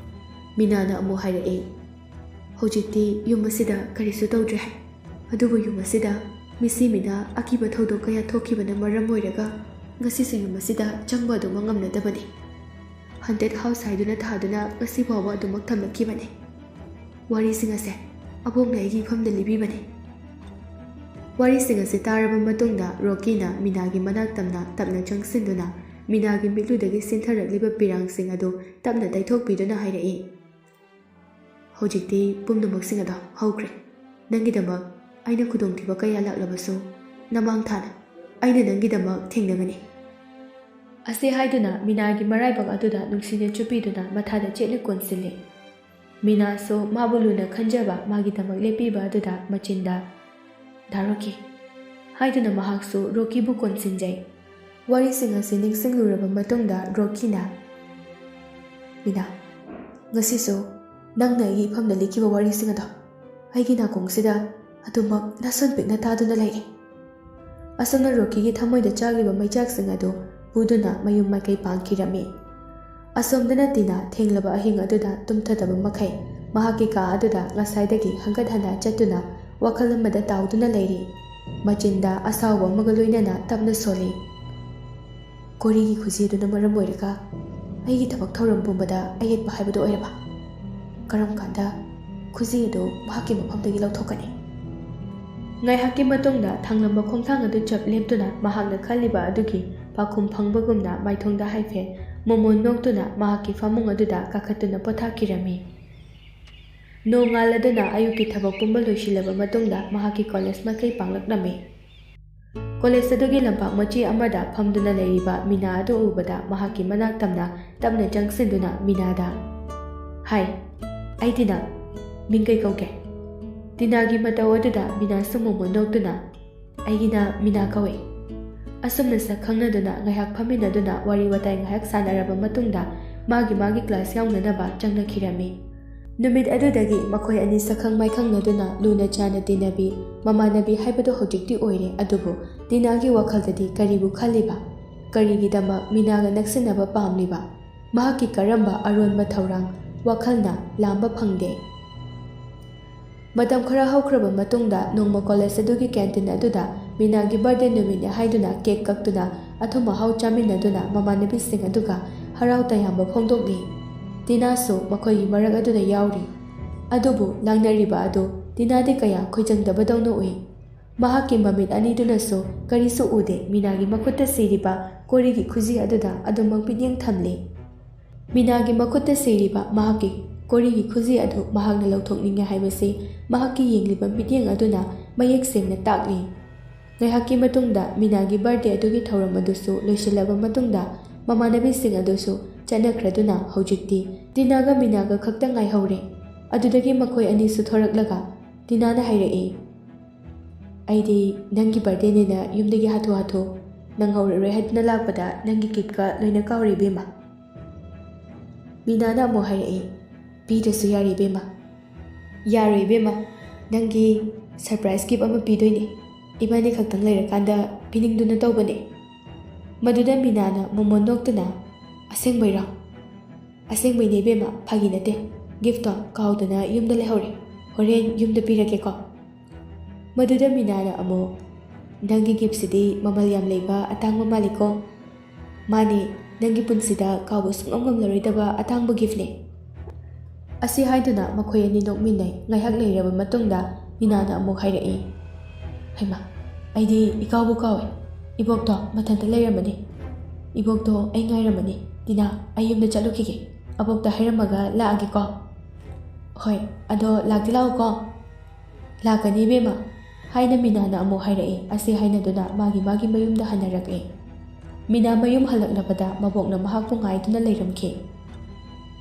ꯃꯤꯅꯥꯅ ꯑꯃꯨꯛ ꯍꯥꯏꯔꯛꯏ, "ꯍꯧꯖꯤꯛꯇꯤ ꯌꯨꯝ ꯑꯁꯤꯗ ꯀꯔꯤꯁꯨ ꯇꯧꯗ꯭ꯔꯦ꯫ ꯑꯗꯨꯕꯨ ꯌꯨꯝ ꯑꯁꯤꯗ ꯃꯤꯁꯤ ꯃꯤꯅꯥ ꯑꯀꯤꯕ ꯊꯧꯗꯣꯛ ꯀꯌꯥ ꯊꯣꯛꯈꯤꯕꯅ ꯃꯔꯝ ꯑꯣꯏꯔꯒ ꯉꯁꯤꯁꯨ ꯌꯨꯝ ꯑꯁꯤꯗ ꯆꯪꯕ ꯑꯗꯨꯃꯛ ꯉꯝꯅꯗꯕꯅꯤ꯫ ꯍꯟꯇꯦꯗ ꯍꯥꯎꯁ ꯍꯥꯏꯗꯨꯅ ꯊꯥꯗꯨꯅ ꯉꯁꯤ ꯐꯥꯎꯕ ꯑꯗꯨꯃꯛ ꯊꯝꯂꯛꯈꯤꯕꯅꯤ꯫ ꯋꯥꯔꯤꯁꯤꯡ ꯑꯁꯦ ꯑꯕꯣꯛꯅ ꯑꯩꯒꯤ ꯏꯐꯝꯗ ꯂꯤꯕꯤꯕꯅꯤ꯫" ꯋꯥꯔꯤꯁꯤꯡ ꯑꯁꯤ ꯇꯥꯔꯕ ꯃꯇꯨꯡꯗ ꯔꯣꯀꯤꯅ ꯃꯤꯅꯥꯒꯤ ꯃꯅꯥꯛ ꯇꯝꯅ ꯇꯞꯅ ꯆꯪꯁꯤꯟꯗꯨꯅ ꯃꯤꯅꯥꯒꯤ ꯃꯤꯠꯂꯨꯗꯒꯤ ꯁꯤꯟꯊꯔꯛꯂꯤꯕ ꯄꯤꯔꯥꯡꯁꯤꯡ ꯑꯗꯨ ꯇꯞꯅ ꯇꯩꯊꯣꯛꯄꯤꯗꯨꯅ ꯍꯥꯏꯔꯛꯏ, "ꯍꯧꯖꯤꯛꯇꯤ ꯄꯨꯝꯅꯃꯛꯁꯤꯡ ꯑꯗꯣ ꯍꯧꯈ꯭ꯔꯦ꯫ ꯅꯪꯒꯤꯗꯃꯛ ꯑꯩꯅ ꯈꯨꯗꯣꯡꯊꯤꯕ ꯀꯌꯥ ꯂꯥꯛꯂꯕꯁꯨ ꯅꯃꯥꯡ ꯊꯥꯅ ꯑꯩꯅ ꯅꯪꯒꯤꯗꯃꯛ ꯊꯦꯡꯅꯒꯅꯤ꯫" ꯑꯁꯤ ꯍꯥꯏꯗꯨꯅ ꯃꯤꯅꯥꯒꯤ ꯃꯔꯥꯏꯕꯛ ꯑꯗꯨꯗ ꯅꯨꯡꯁꯤꯅ ꯆꯨꯞꯄꯤꯗꯨꯅ ꯃꯊꯥꯗ ꯆꯦꯠꯅ ꯀꯣꯟꯁꯤꯜꯂꯤ꯫ ꯃꯤꯅꯥꯁꯨ ꯃꯥꯕꯨ ꯂꯨꯅ ꯈꯟꯖꯕ ꯃꯥꯒꯤꯗꯃꯛ ꯂꯦꯞꯄꯤꯕ ꯑꯗꯨꯗ ꯃꯆꯤꯟꯗ, "ꯗꯥ ꯔꯣꯀꯤ" ꯍꯥꯏꯗꯨꯅ ꯃꯍꯥꯛꯁꯨ ꯔꯣꯀꯤꯕꯨ ꯀꯣꯟꯁꯤꯟꯖꯩ꯫ ꯋꯥꯔꯤꯁꯤꯡ ꯑꯁꯤ ꯅꯤꯡꯁꯤꯡꯂꯨꯔꯕ ꯃꯇꯨꯡꯗ ꯔꯣꯀꯤꯅ, "ꯃꯤꯅꯥ, ꯉꯁꯤꯁꯨ ꯅꯪꯅ ꯑꯩꯒꯤ ꯏꯐꯝꯗ ꯂꯤꯈꯤꯕ ꯋꯥꯔꯤꯁꯤꯡ ꯑꯗꯣ ꯑꯩꯒꯤ ꯅꯥꯀꯣꯡꯁꯤꯗ ꯑꯗꯨꯃꯛ ꯅꯥꯁꯣꯟ ꯄꯤꯛꯅ ꯇꯥꯗꯨꯅ ꯂꯩꯔꯦ꯫" ꯑꯁꯨꯝꯅ ꯔꯣꯀꯤꯒꯤ ꯊꯃꯣꯏꯗ ꯆꯥꯛꯂꯤꯕ ꯃꯩꯆꯥꯛꯁꯤꯡ ꯑꯗꯨ ꯄꯨꯗꯨꯅ ꯃꯌꯨꯝ ꯃꯥꯏꯀꯩ ꯄꯥꯡꯈꯤꯔꯝꯃꯤ꯫ ꯑꯁꯣꯝꯗꯅ ꯇꯤꯅꯥ ꯊꯦꯡꯂꯕ ꯑꯍꯤꯡ ꯑꯗꯨꯗ ꯇꯨꯝꯊꯗꯕ ꯃꯈꯩ ꯃꯍꯥꯛꯀꯤ ꯀꯥ ꯑꯗꯨꯗ ꯉꯁꯥꯏꯗꯒꯤ ꯍꯪꯒꯠ ꯍꯟꯗ ꯆꯠꯇꯨꯅ ꯋꯥꯈꯜ ꯑꯃꯗ ꯇꯥꯎꯗꯨꯅ ꯂꯩꯔꯤ꯫ ꯃꯆꯤꯟꯗ ꯑꯁꯥꯎꯕ ꯑꯃꯒ ꯂꯣꯏꯅꯅ ꯇꯞꯅ ꯁꯣꯜꯂꯤ꯫ "ꯀꯣꯔꯤꯒꯤ ꯈꯨꯖꯤ ꯑꯗꯨꯅ ꯃꯔꯝ ꯑꯣꯏꯔꯒ ꯑꯩꯒꯤ ꯊꯕꯛ ꯊꯧꯔꯝ ꯄꯨꯝꯕꯗ ꯑꯌꯦꯠꯄ ꯍꯥꯏꯕꯗꯨ ꯑꯣꯏꯔꯕ? ꯀꯔꯝ ꯀꯥꯟꯗ ꯈꯨꯖꯤ ꯑꯗꯨ ꯃꯍꯥꯛꯀꯤ ꯃꯐꯝꯗꯒꯤ ꯂꯧꯊꯣꯛꯀꯅꯤ?" ꯉꯥꯏꯍꯥꯛꯀꯤ ꯃꯇꯨꯡꯗ ꯊꯥꯡꯂꯝꯕ ꯈꯣꯡꯊꯥꯡ ꯑꯗꯨ ꯆꯞ ꯂꯦꯞꯇꯨꯅ ꯃꯍꯥꯛꯅ ꯈꯜꯂꯤꯕ ꯑꯗꯨꯒꯤ ꯄꯥꯎꯈꯨꯝ ꯐꯪꯕꯒꯨꯝꯅ ꯃꯥꯏꯊꯣꯡꯗ ꯍꯥꯏꯐꯦꯠ ꯃꯣꯃꯣꯟ ꯅꯣꯛꯇꯨꯅ ꯃꯍꯥꯛꯀꯤ ꯐꯃꯨꯡ ꯑꯗꯨꯗ ꯀꯥꯈꯠꯇꯨꯅ ꯄꯣꯊꯥꯈꯤꯔꯝꯃꯤ꯫ ꯅꯣꯡꯉꯥꯜꯂꯗꯨꯅ ꯑꯌꯨꯛꯀꯤ ꯊꯕꯛ ꯄꯨꯝꯕ ꯂꯣꯏꯁꯤꯜꯂꯕ ꯃꯇꯨꯡꯗ ꯃꯍꯥꯛꯀꯤ ꯀꯣꯂꯦꯖ ꯃꯥꯏꯀꯩ ꯄꯥꯡꯂꯛꯂꯝꯃꯤ꯫ ꯀꯣꯂꯦꯖ ꯑꯗꯨꯒꯤ ꯂꯝꯄꯥꯛ ꯃꯆꯤ ꯑꯃꯗ ꯐꯝꯗꯨꯅ ꯂꯩꯔꯤꯕ ꯃꯤꯅꯥ ꯑꯗꯨ ꯎꯕꯗ ꯃꯍꯥꯛꯀꯤ ꯃꯅꯥꯛ ꯇꯝꯅ ꯇꯞꯅ ꯆꯪꯁꯤꯟꯗꯨꯅ ꯃꯤꯅꯥꯗ, "ꯍꯥꯏ, ꯑꯩ ꯇꯤꯅꯥ꯫ ꯃꯤꯡ ꯀꯩ ꯀꯧꯒꯦ?" ꯇꯤꯅꯥꯒꯤ ꯃꯇꯧ ꯑꯗꯨꯗ ꯃꯤꯅꯥꯁꯨ ꯃꯣꯃꯣꯟ ꯅꯣꯛꯇꯨꯅ, "ꯑꯩꯒꯤꯅ ꯃꯤꯅꯥ ꯀꯧꯏ꯫" ꯑꯁꯨꯝꯅ ꯁꯛ ꯈꯪꯅꯗꯨꯅ ꯉꯥꯏꯍꯥꯛ ꯐꯝꯃꯤꯟꯅꯗꯨꯅ ꯋꯥꯔꯤ ꯋꯥꯇꯥꯏ ꯉꯥꯏꯍꯥꯛ ꯁꯥꯟꯅꯔꯕ ꯃꯇꯨꯡꯗ ꯃꯥꯒꯤ ꯃꯥꯒꯤ ꯀ꯭ꯂꯥꯁ ꯌꯥꯎꯅꯅꯕ ꯆꯪꯅꯈꯤꯔꯝꯃꯤ꯫ ꯅꯨꯃꯤꯠ ꯑꯗꯨꯗꯒꯤ ꯃꯈꯣꯏ ꯑꯅꯤ ꯁꯛꯈꯪ ꯃꯥꯏꯈꯪꯅꯗꯨꯅ ꯂꯨꯅ ꯆꯥꯅ ꯇꯤꯟꯅꯕꯤ, ꯃꯃꯥꯟꯅꯕꯤ ꯍꯥꯏꯕꯗꯨ ꯍꯧꯖꯤꯛꯇꯤ ꯑꯣꯏꯔꯦ꯫ ꯑꯗꯨꯕꯨ ꯇꯤꯅꯥꯒꯤ ꯋꯥꯈꯜꯗꯗꯤ ꯀꯔꯤꯕꯨ ꯈꯜꯂꯤꯕ? ꯀꯔꯤꯒꯤꯗꯃꯛ ꯃꯤꯅꯥꯒ ꯅꯛꯁꯤꯟꯅꯕ ꯄꯥꯝꯂꯤꯕ? ꯃꯍꯥꯛꯀꯤ ꯀꯔꯝꯕ ꯑꯔꯣꯟꯕ ꯊꯧꯔꯥꯡ ꯋꯥꯈꯜꯅ ꯂꯥꯝꯕ ꯐꯪꯗꯦ꯫ ꯃꯇꯝ ꯈꯔ ꯍꯧꯈ꯭ꯔꯕ ꯃꯇꯨꯡꯗ ꯅꯣꯡꯃ ꯀꯣꯂꯦꯖ ꯑꯗꯨꯒꯤ ꯀꯦꯟꯇꯤꯟ ꯑꯗꯨꯗ ꯃꯤꯅꯥꯒꯤ ꯕꯥꯔꯗꯦ ꯅꯨꯃꯤꯠꯅꯤ ꯍꯥꯏꯗꯨꯅ ꯀꯦꯛ ꯀꯛꯇꯨꯅ ꯑꯊꯨꯝ ꯑꯍꯥꯎ ꯆꯥꯃꯤꯟꯅꯗꯨꯅ ꯃꯃꯥꯟꯅꯕꯤꯁꯤꯡ ꯑꯗꯨꯒ ꯍꯔꯥꯎ ꯇꯌꯥꯝꯕ ꯐꯣꯡꯗꯣꯛꯂꯤ꯫ ꯇꯤꯅꯥꯁꯨ ꯃꯈꯣꯏꯒꯤ ꯃꯔꯛ ꯑꯗꯨꯗ ꯌꯥꯎꯔꯤ꯫ ꯑꯗꯨꯕꯨ ꯂꯥꯡꯅꯔꯤꯕ ꯑꯗꯨ ꯇꯤꯅꯥꯗꯤ ꯀꯌꯥ ꯈꯣꯏꯖꯪꯗꯕꯗꯧꯅ ꯎꯏ꯫ ꯃꯍꯥꯛꯀꯤ ꯃꯃꯤꯠ ꯑꯅꯤꯗꯨꯅꯁꯨ ꯀꯔꯤꯁꯨ ꯎꯗꯦ, ꯃꯤꯅꯥꯒꯤ ꯃꯈꯨꯠꯇ ꯁꯤꯔꯤꯕ ꯀꯣꯔꯤꯒꯤ ꯈꯨꯖꯤ ꯑꯗꯨꯗ ꯑꯗꯨꯝꯃꯛ ꯃꯤꯠꯌꯦꯡ ꯊꯝꯂꯤ꯫ ꯃꯤꯅꯥꯒꯤ ꯃꯈꯨꯠꯇ ꯁꯤꯔꯤꯕ ꯃꯍꯥꯛꯀꯤ ꯀꯣꯔꯤꯒꯤ ꯈꯨꯖꯤ ꯑꯗꯨ ꯃꯍꯥꯛꯅ ꯂꯧꯊꯣꯛꯅꯤꯡꯉꯦ ꯍꯥꯏꯕꯁꯤ ꯃꯍꯥꯛꯀꯤ ꯌꯦꯡꯂꯤꯕ ꯃꯤꯠꯌꯦꯡ ꯑꯗꯨꯅ ꯃꯌꯦꯛ ꯁꯦꯡꯅ ꯇꯥꯛꯂꯤ꯫ ꯉꯥꯏꯍꯥꯛꯀꯤ ꯃꯇꯨꯡꯗ ꯃꯤꯅꯥꯒꯤ ꯕꯥꯔꯗꯦ ꯑꯗꯨꯒꯤ ꯊꯧꯔꯝ ꯑꯗꯨꯁꯨ ꯂꯣꯏꯁꯤꯜꯂꯕ ꯃꯇꯨꯡꯗ ꯃꯃꯥꯟꯅꯕꯤꯁꯤꯡ ꯑꯗꯨꯁꯨ ꯆꯠꯅꯈ꯭ꯔꯗꯨꯅ ꯍꯧꯖꯤꯛꯇꯤ ꯇꯤꯅꯥꯒ ꯃꯤꯅꯥꯒ ꯈꯛꯇ ꯉꯥꯏꯍꯧꯔꯦ꯫ ꯑꯗꯨꯗꯒꯤ ꯃꯈꯣꯏ ꯑꯅꯤꯁꯨ ꯊꯣꯔꯛꯂꯒ ꯇꯤꯅꯥꯅ ꯍꯥꯏꯔꯛꯏ, "ꯑꯩꯗꯤ ꯅꯪꯒꯤ ꯕꯥꯔꯗꯦꯅꯦꯅ ꯌꯨꯝꯗꯒꯤ ꯍꯥꯊꯨ ꯍꯥꯊꯨ ꯅꯪꯍꯧꯔꯔꯣꯏ ꯍꯥꯏꯗꯨꯅ ꯂꯥꯛꯄꯗ ꯅꯪꯒꯤ ꯀꯦꯛꯀ ꯂꯣꯏꯅ ꯀꯥꯎꯔꯦ ꯏꯕꯦꯝꯃ꯫" ꯃꯤꯅꯥꯅ ꯑꯃꯨꯛ ꯍꯥꯏꯔꯛꯏ, "ꯄꯤꯗ꯭ꯔꯁꯨ ꯌꯥꯔꯦ ꯏꯕꯦꯝꯃ꯫" "ꯌꯥꯔꯣꯏ ꯏꯕꯦꯝꯃ, ꯅꯪꯒꯤ ꯁꯔꯄ꯭ꯔꯥꯏꯖ ꯒꯤꯐ ꯑꯃ ꯄꯤꯗꯣꯏꯅꯦ꯫ ꯏꯕꯥꯅꯤ ꯈꯛꯇꯪ ꯂꯩꯔꯀꯥꯟꯗ ꯄꯤꯅꯤꯡꯗꯨꯅ ꯇꯧꯕꯅꯦ꯫" ꯃꯗꯨꯗ ꯃꯤꯅꯥꯅ ꯃꯣꯃꯣꯟ ꯅꯣꯛꯇꯨꯅ, "ꯑꯁꯦꯡꯕꯩꯔꯣ?" "ꯑꯁꯦꯡꯕꯩꯅꯦ ꯏꯕꯦꯝꯃ, ꯐꯥꯒꯤ ꯅꯠꯇꯦ꯫ ꯒꯤꯐꯇꯣ ꯀꯥꯎꯗꯅ ꯌꯨꯝꯗ ꯂꯩꯍꯧꯔꯦ꯫ ꯍꯣꯔꯦꯟ ꯌꯨꯝꯗ ꯄꯤꯔꯒꯦꯀꯣ꯫" ꯃꯗꯨꯗ ꯃꯤꯅꯥꯅ ꯑꯃꯨꯛ, "ꯅꯪꯒꯤ gift ꯁꯤꯗꯤ ꯃꯃꯜ ꯌꯥꯝ ꯂꯩꯕ ꯑꯇꯥꯡꯕ ꯃꯥꯜꯂꯤꯀꯣ?" "ꯃꯥꯅꯦ, ꯅꯪꯒꯤ ꯄꯨꯟꯁꯤꯗ ꯀꯥꯎꯕ ꯁꯨꯡꯉꯝ ꯉꯝꯂꯔꯣꯏꯗꯕ ꯑꯇꯥꯡꯕ gift ꯅꯦ꯫" ꯑꯁꯤ ꯍꯥꯏꯗꯨꯅ ꯃꯈꯣꯏ ꯑꯅꯤ ꯅꯣꯛꯃꯤꯟꯅꯩ꯫ ꯉꯥꯏꯍꯥꯛ ꯂꯩꯔꯕ ꯃꯇꯨꯡꯗ ꯃꯤꯅꯥꯅ ꯑꯃꯨꯛ ꯍꯥꯏꯔꯛꯏ, "ꯍꯩꯃꯥ, ꯑꯩꯗꯤ ꯏꯀꯥꯎꯕꯨ ꯀꯥꯎꯏ꯫ ꯏꯕꯣꯛꯇꯣ ꯃꯊꯟꯇ ꯂꯩꯔꯝꯃꯅꯤ꯫ ꯏꯕꯣꯛꯇꯣ ꯑꯩ ꯉꯥꯏꯔꯝꯃꯅꯤ꯫ ꯇꯤꯅꯥ, ꯑꯩ ꯌꯨꯝꯗ ꯆꯠꯂꯨꯈꯤꯒꯦ꯫ ꯑꯕꯣꯛꯇ ꯍꯥꯏꯔꯝꯃꯒ ꯂꯥꯛꯑꯒꯦꯀꯣ꯫" "ꯍꯣꯏ, ꯑꯗꯣ ꯂꯥꯛꯇꯤ ꯂꯥꯛꯎꯀꯣ꯫" "ꯂꯥꯛꯀꯅꯤ ꯏꯕꯦꯝꯃ," ꯍꯥꯏꯅ ꯃꯤꯅꯥꯅ ꯑꯃꯨꯛ ꯍꯥꯏꯔꯛꯏ꯫ ꯑꯁꯤ ꯍꯥꯏꯅꯗꯨꯅ ꯃꯥꯒꯤ ꯃꯥꯒꯤ ꯃꯌꯨꯝꯗ ꯍꯟꯅꯔꯛꯏ꯫ ꯃꯤꯅꯥ ꯃꯌꯨꯝ ꯍꯜꯂꯛꯂꯕꯗ ꯃꯕꯣꯛꯅ ꯃꯍꯥꯛꯄꯨ ꯉꯥꯏꯗꯨꯅ ꯂꯩꯔꯝꯈꯤ꯫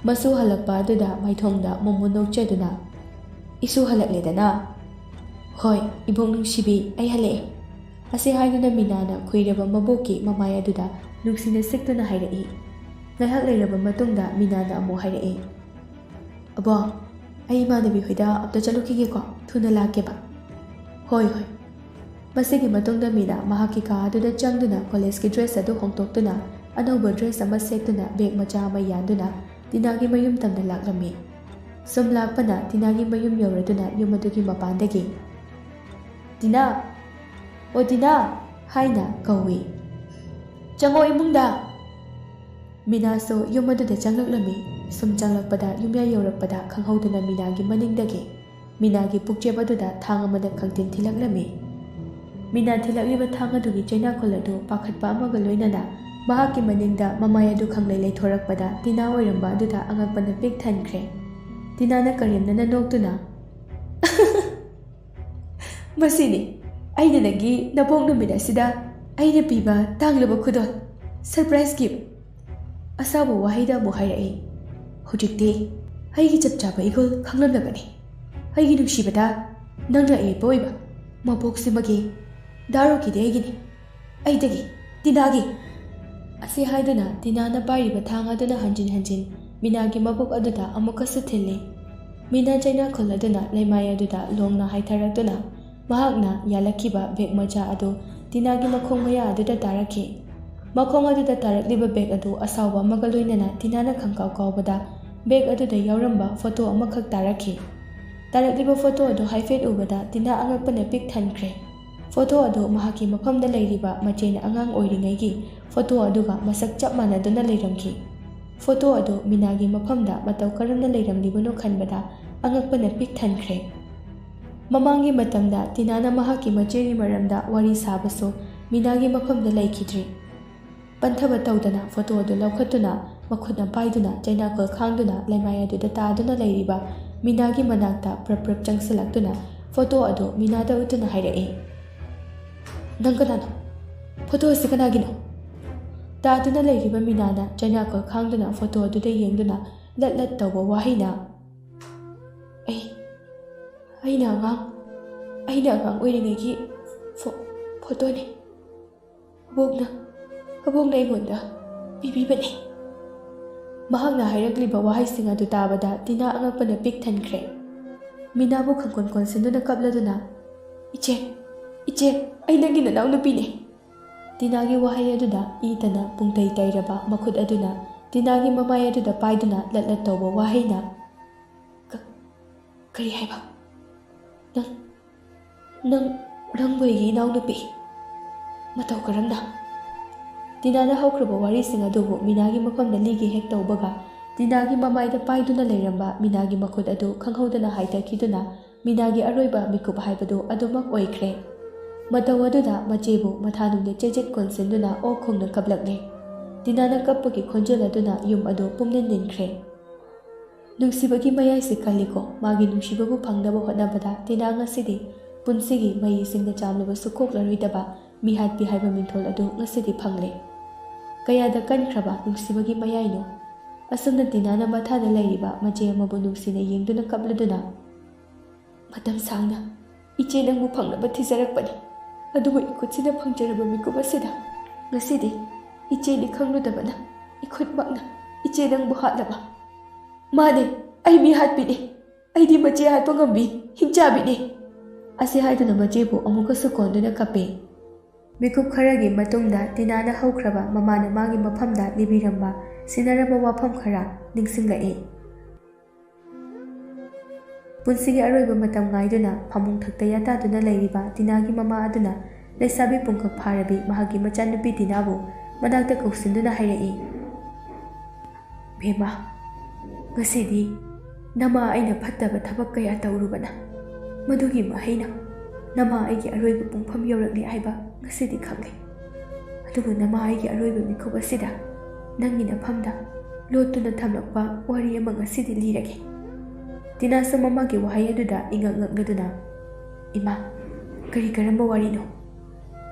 ꯃꯁꯨ ꯍꯜꯂꯛꯄ ꯑꯗꯨꯗ ꯃꯥꯏꯊꯣꯡꯗ ꯃꯣꯃꯣꯟ ꯅꯣꯛꯆꯗꯨꯅ, "ꯏꯁꯨ ꯍꯜꯂꯛꯂꯦꯗꯅ?" "ꯍꯣꯏ, ꯏꯕꯣꯛ ꯅꯨꯡꯁꯤꯕꯤ, ꯑꯩ ꯍꯜꯂꯛꯑꯦ꯫" ꯑꯁꯤ ꯍꯥꯏꯗꯨꯅ ꯃꯤꯅꯥꯅ ꯈꯨꯏꯔꯕ ꯃꯕꯣꯛꯀꯤ ꯃꯃꯥꯏ ꯑꯗꯨꯗ ꯅꯨꯡꯁꯤꯅ ꯁꯤꯛꯇꯨꯅ ꯍꯥꯏꯔꯛꯏ꯫ ꯉꯥꯏꯍꯥꯛ ꯂꯩꯔꯕ ꯃꯇꯨꯡꯗ ꯃꯤꯅꯥꯅ ꯑꯃꯨꯛ ꯍꯥꯏꯔꯛꯏ, "ꯑꯕꯣ, ꯑꯩ ꯏꯃꯥꯟꯅꯕꯤ ꯍꯣꯏꯗ ꯑꯝꯇ ꯆꯠꯂꯨꯈꯤꯒꯦꯀꯣ, ꯊꯨꯅ ꯂꯥꯛꯀꯦꯕ꯫" "ꯍꯣꯏ, ꯍꯣꯏ꯫" ꯃꯁꯤꯒꯤ ꯃꯇꯨꯡꯗ ꯃꯤꯅꯥ ꯃꯍꯥꯛꯀꯤ ꯀꯥ ꯑꯗꯨꯗ ꯆꯪꯗꯨꯅ ꯀꯣꯂꯦꯖꯀꯤ dress ꯑꯗꯨ ꯍꯣꯡꯗꯣꯛꯇꯨꯅ ꯑꯅꯧꯕ dress ꯑꯃ ꯁꯦꯠꯇꯨꯅ bag ꯃꯆꯥ ꯑꯃ ꯌꯥꯟꯗꯨꯅ ꯇꯤꯅꯥꯒꯤ ꯃꯌꯨꯝ ꯇꯝꯅ ꯂꯥꯛꯂꯝꯃꯤ꯫ ꯁꯨꯝ ꯂꯥꯛꯄꯅ ꯇꯤꯅꯥꯒꯤ ꯃꯌꯨꯝ ꯌꯧꯔꯗꯨꯅ ꯌꯨꯝ ꯑꯗꯨꯒꯤ ꯃꯄꯥꯟꯗꯒꯤ, "ꯇꯤꯅꯥ! ꯑꯣ ꯇꯤꯅꯥ!" ꯍꯥꯏꯅ ꯀꯧꯏ꯫ "ꯆꯪꯉꯣ ꯏꯃꯨꯡꯗ!" ꯃꯤꯅꯥꯁꯨ ꯌꯨꯝ ꯑꯗꯨꯗ ꯆꯪꯂꯛꯂꯝꯃꯤ꯫ ꯁꯨꯝ ꯆꯪꯂꯛꯄꯗ ꯌꯨꯝꯌꯥꯏ ꯌꯧꯔꯛꯄꯗ ꯈꯪꯍꯧꯗꯅ ꯃꯤꯅꯥꯒꯤ ꯃꯅꯤꯡꯗꯒꯤ ꯃꯤꯅꯥꯒꯤ ꯄꯨꯛꯆꯦꯞ ꯑꯗꯨꯗ ꯊꯥꯡ ꯑꯃꯅ ꯈꯪꯊꯤꯟ ꯊꯤꯜꯂꯛꯂꯝꯃꯤ꯫ ꯃꯤꯅꯥ ꯊꯤꯜꯂꯛꯂꯤꯕ ꯊꯥꯡ ꯑꯗꯨꯒꯤ ꯆꯩꯅꯥꯈꯣꯜ ꯑꯗꯨ ꯄꯥꯈꯠꯄ ꯑꯃꯒ ꯂꯣꯏꯅꯅ ꯃꯍꯥꯛꯀꯤ ꯃꯅꯤꯡꯗ ꯃꯃꯥꯏ ꯑꯗꯨ ꯈꯪꯂꯩ ꯂꯩꯊꯣꯔꯛꯄꯗ ꯇꯤꯅꯥ ꯑꯣꯏꯔꯝꯕ ꯑꯗꯨꯗ ꯑꯉꯛꯄꯅ ꯄꯤꯛ ꯊꯟꯈ꯭ꯔꯦ꯫ ꯇꯤꯅꯥꯅ ꯀꯔꯦꯝꯅꯅ ꯅꯣꯛꯇꯨꯅ, "ꯃꯁꯤꯅꯤ ꯑꯩꯅ ꯅꯪꯒꯤ ꯅꯄꯣꯛ ꯅꯨꯃꯤꯠ ꯑꯁꯤꯗ ꯑꯩꯅ ꯄꯤꯕ ꯇꯥꯡꯂꯕ ꯈꯨꯗꯣꯜ, surprise gift꯫" ꯑꯁꯥꯎꯕ ꯋꯥꯍꯩꯗ ꯑꯃꯨꯛ ꯍꯥꯏꯔꯛꯏ, "ꯍꯧꯖꯤꯛꯇꯤ ꯑꯩꯒꯤ ꯆꯞ ꯆꯥꯕ ꯏꯒꯨꯜ ꯈꯪꯂꯝꯂꯕꯅꯤ꯫ ꯑꯩꯒꯤ ꯅꯨꯡꯁꯤꯕꯗ, ꯅꯪꯅ ꯑꯌꯦꯠꯄ ꯑꯣꯏꯕ ꯃꯄꯣꯛꯁꯤꯃꯒꯤ ꯗꯥꯔꯣ ꯀꯤꯗꯤ ꯑꯩꯒꯤꯅꯤ, ꯑꯩꯗꯒꯤ, ꯇꯤꯅꯥꯒꯤ꯫" ꯑꯁꯤ ꯍꯥꯏꯗꯨꯅ ꯇꯤꯅꯥꯅ ꯄꯥꯏꯔꯤꯕ ꯊꯥꯡ ꯑꯗꯨꯅ ꯍꯟꯖꯤꯟ ꯍꯟꯖꯤꯟ ꯃꯤꯅꯥꯒꯤ ꯃꯕꯨꯛ ꯑꯗꯨꯗ ꯑꯃꯨꯛꯀꯁꯨ ꯊꯤꯜꯂꯤ꯫ ꯃꯤꯅꯥ ꯆꯩꯅꯥꯈꯣꯜ ꯑꯗꯨꯅ ꯂꯩꯃꯥꯏ ꯑꯗꯨꯗ ꯂꯣꯡꯅ ꯍꯥꯏꯊꯔꯛꯇꯨꯅ ꯃꯍꯥꯛꯅ ꯌꯥꯜꯂꯛꯈꯤꯕ bag ꯃꯆꯥ ꯑꯗꯨ ꯇꯤꯅꯥꯒꯤ ꯃꯈꯣꯡ ꯃꯌꯥ ꯑꯗꯨꯗ ꯇꯥꯔꯛꯈꯤ꯫ ꯃꯈꯣꯡ ꯑꯗꯨꯗ ꯇꯥꯔꯛꯂꯤꯕ bag ꯑꯗꯨ ꯑꯁꯥꯎꯕ ꯑꯃꯒ ꯂꯣꯏꯅꯅ ꯇꯤꯅꯥꯅ ꯈꯪꯀꯥꯎ ꯀꯥꯎꯕꯗ bag ꯑꯗꯨꯗ ꯌꯥꯎꯔꯝꯕ photo ꯑꯃꯈꯛ ꯇꯥꯔꯛꯈꯤ꯫ ꯇꯥꯔꯛꯂꯤꯕ ꯐꯣꯇꯣ ꯑꯗꯨ ꯍꯥꯏꯐꯦꯠ ꯎꯕꯗ ꯇꯤꯅꯥ ꯑꯉꯛꯄꯅ ꯄꯤꯛ ꯊꯟꯈ꯭ꯔꯦ꯫ ꯐꯣꯇꯣ ꯑꯗꯨ ꯃꯍꯥꯛꯀꯤ ꯃꯐꯝꯗ ꯂꯩꯔꯤꯕ ꯃꯆꯦꯅ ꯑꯉꯥꯡ ꯑꯣꯏꯔꯤꯉꯩꯒꯤ ꯐꯣꯇꯣ ꯑꯗꯨꯒ ꯃꯁꯛ ꯆꯞ ꯃꯥꯟꯅꯗꯨꯅ ꯂꯩꯔꯝꯈꯤ꯫ ꯐꯣꯇꯣ ꯑꯗꯨ ꯃꯤꯅꯥꯒꯤ ꯃꯐꯝꯗ ꯃꯇꯧ ꯀꯔꯝꯅ ꯂꯩꯔꯝꯂꯤꯕꯅꯣ ꯈꯟꯕꯗ ꯑꯉꯛꯄꯅ ꯄꯤꯛ ꯊꯟꯈ꯭ꯔꯦ꯫ ꯃꯃꯥꯡꯒꯤ ꯃꯇꯝꯗ ꯇꯤꯅꯥꯅ ꯃꯍꯥꯛꯀꯤ ꯃꯆꯦꯒꯤ ꯃꯔꯝꯗ ꯋꯥꯔꯤ ꯁꯥꯕꯁꯨ ꯃꯤꯅꯥꯒꯤ ꯃꯐꯝꯗ ꯂꯩꯈꯤꯗ꯭ꯔꯤ꯫ ꯄꯟꯊꯕ ꯇꯧꯗꯅ ꯐꯣꯇꯣ ꯑꯗꯨ ꯂꯧꯈꯠꯇꯨꯅ ꯃꯈꯨꯠꯅ ꯄꯥꯏꯗꯨꯅ ꯆꯩꯅꯥꯀꯣꯜ ꯈꯥꯡꯗꯨꯅ ꯂꯩꯃꯥꯏ ꯑꯗꯨꯗ ꯇꯥꯗꯨꯅ ꯂꯩꯔꯤꯕ ꯃꯤꯅꯥꯒꯤ ꯃꯅꯥꯛꯇ ꯄ꯭ꯔꯞ ꯄ꯭ꯔꯞ ꯆꯪꯁꯤꯜꯂꯛꯇꯨꯅ ꯐꯣꯇꯣ ꯑꯗꯨ ꯃꯤꯅꯥꯗ ꯎꯠꯇꯨꯅ ꯍꯥꯏꯔꯛꯏ, "ꯅꯪ ꯀꯅꯥꯅꯣ? ꯐꯣꯇꯣ ꯑꯁꯤ ꯀꯅꯥꯒꯤꯅꯣ?" ꯇꯥꯗꯨꯅ ꯂꯩꯔꯤꯕ ꯃꯤꯅꯥꯅ ꯆꯩꯅꯥꯀꯣꯜ ꯈꯥꯡꯗꯨꯅ ꯐꯣꯇꯣ ꯑꯗꯨꯗ ꯌꯦꯡꯗꯨꯅ ꯂꯠ ꯂꯠ ꯇꯧꯕ ꯋꯥꯍꯩꯅ, "ꯑꯩ, ꯑꯩꯅ ꯑꯉꯥꯡ, ꯑꯩꯅ ꯑꯉꯥꯡ ꯑꯣꯏꯔꯤꯉꯩꯒꯤ ꯐꯣ-, ꯐꯣꯇꯣꯅꯤ꯫ ꯑꯕꯣꯛꯅ, ꯑꯕꯣꯛꯅ ꯑꯩꯉꯣꯟꯗ ꯄꯤꯕꯤꯕꯅꯤ꯫" ꯃꯍꯥꯛꯅ ꯍꯥꯏꯔꯛꯂꯤꯕ ꯋꯥꯍꯩꯁꯤꯡ ꯑꯗꯨ ꯇꯥꯕꯗ ꯇꯤꯅꯥ ꯑꯉꯛꯄꯅ ꯄꯤꯛ ꯊꯟꯈ꯭ꯔꯦ꯫ ꯃꯤꯅꯥꯕꯨ ꯈꯪꯀꯣꯟ ꯀꯣꯟꯁꯤꯟꯗꯨꯅ ꯀꯞꯂꯗꯨꯅ, "ꯏꯆꯦ, ꯏꯆꯦ, ꯑꯩ ꯅꯪꯒꯤ ꯅꯅꯥꯎ ꯅꯨꯄꯤꯅꯤ꯫" ꯇꯤꯅꯥꯒꯤ ꯋꯥꯍꯩ ꯑꯗꯨꯗ ꯏ ꯇꯅ ꯄꯨꯡꯇꯩ ꯇꯩꯔꯕ ꯃꯈꯨꯠ ꯑꯗꯨꯅ ꯇꯤꯅꯥꯒꯤ ꯃꯃꯥꯏ ꯑꯗꯨꯗ ꯄꯥꯏꯗꯨꯅ ꯂꯠ ꯂꯠ ꯇꯧꯕ ꯋꯥꯍꯩꯅ, "ꯀ-, ꯀꯔꯤ ꯍꯥꯏꯕ? ꯅꯪ, ꯅꯪ, ꯅꯪꯕꯨ ꯑꯩꯒꯤ ꯏꯅꯥꯎꯅꯨꯄꯤ? ꯃꯇꯧ ꯀꯔꯝꯅ?" ꯇꯤꯅꯥꯅ ꯍꯧꯈ꯭ꯔꯕ ꯋꯥꯔꯤꯁꯤꯡ ꯑꯗꯨꯕꯨ ꯃꯤꯅꯥꯒꯤ ꯃꯐꯝꯗ ꯂꯤꯒꯦ ꯍꯦꯛ ꯇꯧꯕꯒ, ꯇꯤꯅꯥꯒꯤ ꯃꯃꯥꯏꯗ ꯄꯥꯏꯗꯨꯅ ꯂꯩꯔꯝꯕ ꯃꯤꯅꯥꯒꯤ ꯃꯈꯨꯠ ꯑꯗꯨ ꯈꯪꯍꯧꯗꯅ ꯍꯥꯏꯊꯈꯤꯗꯨꯅ ꯃꯤꯅꯥꯒꯤ ꯑꯔꯣꯏꯕ ꯃꯤꯀꯨꯞ ꯍꯥꯏꯕꯗꯨ ꯑꯗꯨꯃꯛ ꯑꯣꯏꯈ꯭ꯔꯦ꯫ ꯃꯇꯧ ꯑꯗꯨꯗ ꯃꯆꯦꯕꯨ ꯃꯊꯥꯅꯨꯡꯗ ꯆꯦꯖꯦꯠ ꯀꯣꯟꯁꯤꯟꯗꯨꯅ ꯑꯣꯛ ꯈꯣꯡꯅ ꯀꯞꯂꯛꯂꯦ꯫ ꯇꯤꯅꯥꯅ ꯀꯞꯄꯒꯤ ꯈꯣꯟꯖꯦꯜ ꯑꯗꯨꯅ ꯌꯨꯝ ꯑꯗꯨ ꯄꯨꯝꯅꯤꯟ ꯅꯤꯟꯈ꯭ꯔꯦ꯫ ꯅꯨꯡꯁꯤꯕꯒꯤ ꯃꯌꯥꯏꯁꯦ ꯀꯜꯂꯤꯀꯣ꯫ ꯃꯥꯒꯤ ꯅꯨꯡꯁꯤꯕꯕꯨ ꯐꯪꯅꯕ ꯍꯣꯠꯅꯕꯗ ꯇꯤꯅꯥ ꯉꯁꯤꯗꯤ ꯄꯨꯟꯁꯤꯒꯤ ꯃꯩꯁꯤꯡꯅ ꯆꯥꯝꯂꯕꯁꯨ ꯀꯣꯛꯂꯔꯣꯏꯗꯕ ꯃꯤꯍꯥꯠꯄꯤ ꯍꯥꯏꯕ ꯃꯤꯡꯊꯣꯜ ꯑꯗꯨ ꯉꯁꯤꯗꯤ ꯐꯪꯂꯦ꯫ ꯀꯌꯥꯗ ꯀꯟꯈ꯭ꯔꯕ ꯅꯨꯡꯁꯤꯕꯒꯤ ꯃꯌꯥꯏꯅꯣ! ꯑꯁꯨꯝꯅ ꯇꯤꯅꯥꯅ ꯃꯊꯥꯗ ꯂꯩꯔꯤꯕ ꯃꯆꯦ ꯑꯃꯕꯨ ꯅꯨꯡꯁꯤꯅ ꯌꯦꯡꯗꯨꯅ ꯀꯞꯂꯗꯨꯅ, "ꯃꯇꯝ ꯁꯥꯡꯅ ꯏꯆꯦ ꯅꯪꯕꯨ ꯐꯪꯅꯕ ꯊꯤꯖꯔꯛꯄꯅꯤ꯫ ꯑꯗꯨꯕꯨ ꯏꯈꯨꯠꯁꯤꯅ ꯐꯪꯖꯔꯕ ꯃꯤꯀꯨꯞ ꯑꯁꯤꯗ ꯉꯁꯤꯗꯤ ꯏꯆꯦꯅꯤ ꯈꯪꯂꯨꯗꯕꯅ ꯏꯈꯨꯠꯃꯛꯅ ꯏꯆꯦ ꯅꯪꯕꯨ ꯍꯥꯠꯂꯕ꯫" "ꯃꯥꯅꯦ, ꯑꯩ ꯃꯤ ꯍꯥꯠꯄꯤꯅꯤ꯫ ꯑꯩꯗꯤ ꯃꯆꯦ ꯍꯥꯠꯄ ꯉꯝꯕꯤ ꯍꯤꯡꯆꯥꯕꯤꯅꯤ꯫" ꯑꯁꯤ ꯍꯥꯏꯗꯨꯅ ꯃꯆꯦꯕꯨ ꯑꯃꯨꯛꯀꯁꯨ ꯀꯣꯟꯗꯨꯅ ꯀꯞꯄꯦ꯫ ꯃꯤꯀꯨꯞ ꯈꯔꯒꯤ ꯃꯇꯨꯡꯗ ꯇꯤꯅꯥꯅ ꯍꯧꯈ꯭ꯔꯕ ꯃꯃꯥꯅ ꯃꯥꯒꯤ ꯃꯐꯝꯗ ꯂꯤꯕꯤꯔꯝꯕ ꯁꯤꯟꯅꯔꯕ ꯋꯥꯐꯝ ꯈꯔ ꯅꯤꯡꯁꯤꯡꯂꯛꯏ꯫ ꯄꯨꯟꯁꯤꯒꯤ ꯑꯔꯣꯏꯕ ꯃꯇꯝ ꯉꯥꯏꯗꯨꯅ ꯐꯃꯨꯡ ꯊꯛꯇ ꯌꯥꯇꯥꯗꯨꯅ ꯂꯩꯔꯤꯕ ꯇꯤꯅꯥꯒꯤ ꯃꯃꯥ ꯑꯗꯨꯅ ꯂꯩꯁꯥꯕꯤ ꯄꯨꯡꯈꯛ ꯐꯥꯔꯕꯤ ꯃꯍꯥꯛꯀꯤ ꯃꯆꯥꯅꯨꯄꯤ ꯇꯤꯅꯥꯕꯨ ꯃꯅꯥꯛꯇ ꯀꯧꯁꯤꯟꯗꯨꯅ ꯍꯥꯏꯔꯛꯏ, "ꯕꯦꯝꯃ, ꯉꯁꯤꯗꯤ ꯅꯃꯥ ꯑꯩꯅ ꯐꯠꯇꯕ ꯊꯕꯛ ꯀꯌꯥ ꯇꯧꯔꯨꯕꯅ, ꯃꯗꯨꯒꯤ ꯃꯍꯩꯅ ꯅꯃꯥ ꯑꯩꯒꯤ ꯑꯔꯣꯏꯕ ꯄꯨꯡꯐꯝ ꯌꯧꯔꯛꯂꯦ ꯍꯥꯏꯕ ꯉꯁꯤꯗꯤ ꯈꯪꯂꯦ꯫ ꯑꯗꯨꯕꯨ ꯅꯃꯥ ꯑꯩꯒꯤ ꯑꯔꯣꯏꯕ ꯃꯤꯀꯨꯞ ꯑꯁꯤꯗ ꯅꯪꯒꯤ ꯅꯐꯝꯗ ꯂꯣꯠꯇꯨꯅ ꯊꯝꯂꯛꯄ ꯋꯥꯔꯤ ꯑꯃ ꯉꯁꯤꯗꯤ ꯂꯤꯔꯒꯦ꯫" ꯇꯤꯅꯥꯁꯨ ꯃꯃꯥꯒꯤ ꯋꯥꯍꯩ ꯑꯗꯨꯗ ꯏꯉꯛ ꯉꯛꯅꯗꯨꯅ, "ꯏꯃꯥ, ꯀꯔꯤ ꯀꯔꯝꯕ ꯋꯥꯔꯤꯅꯣ?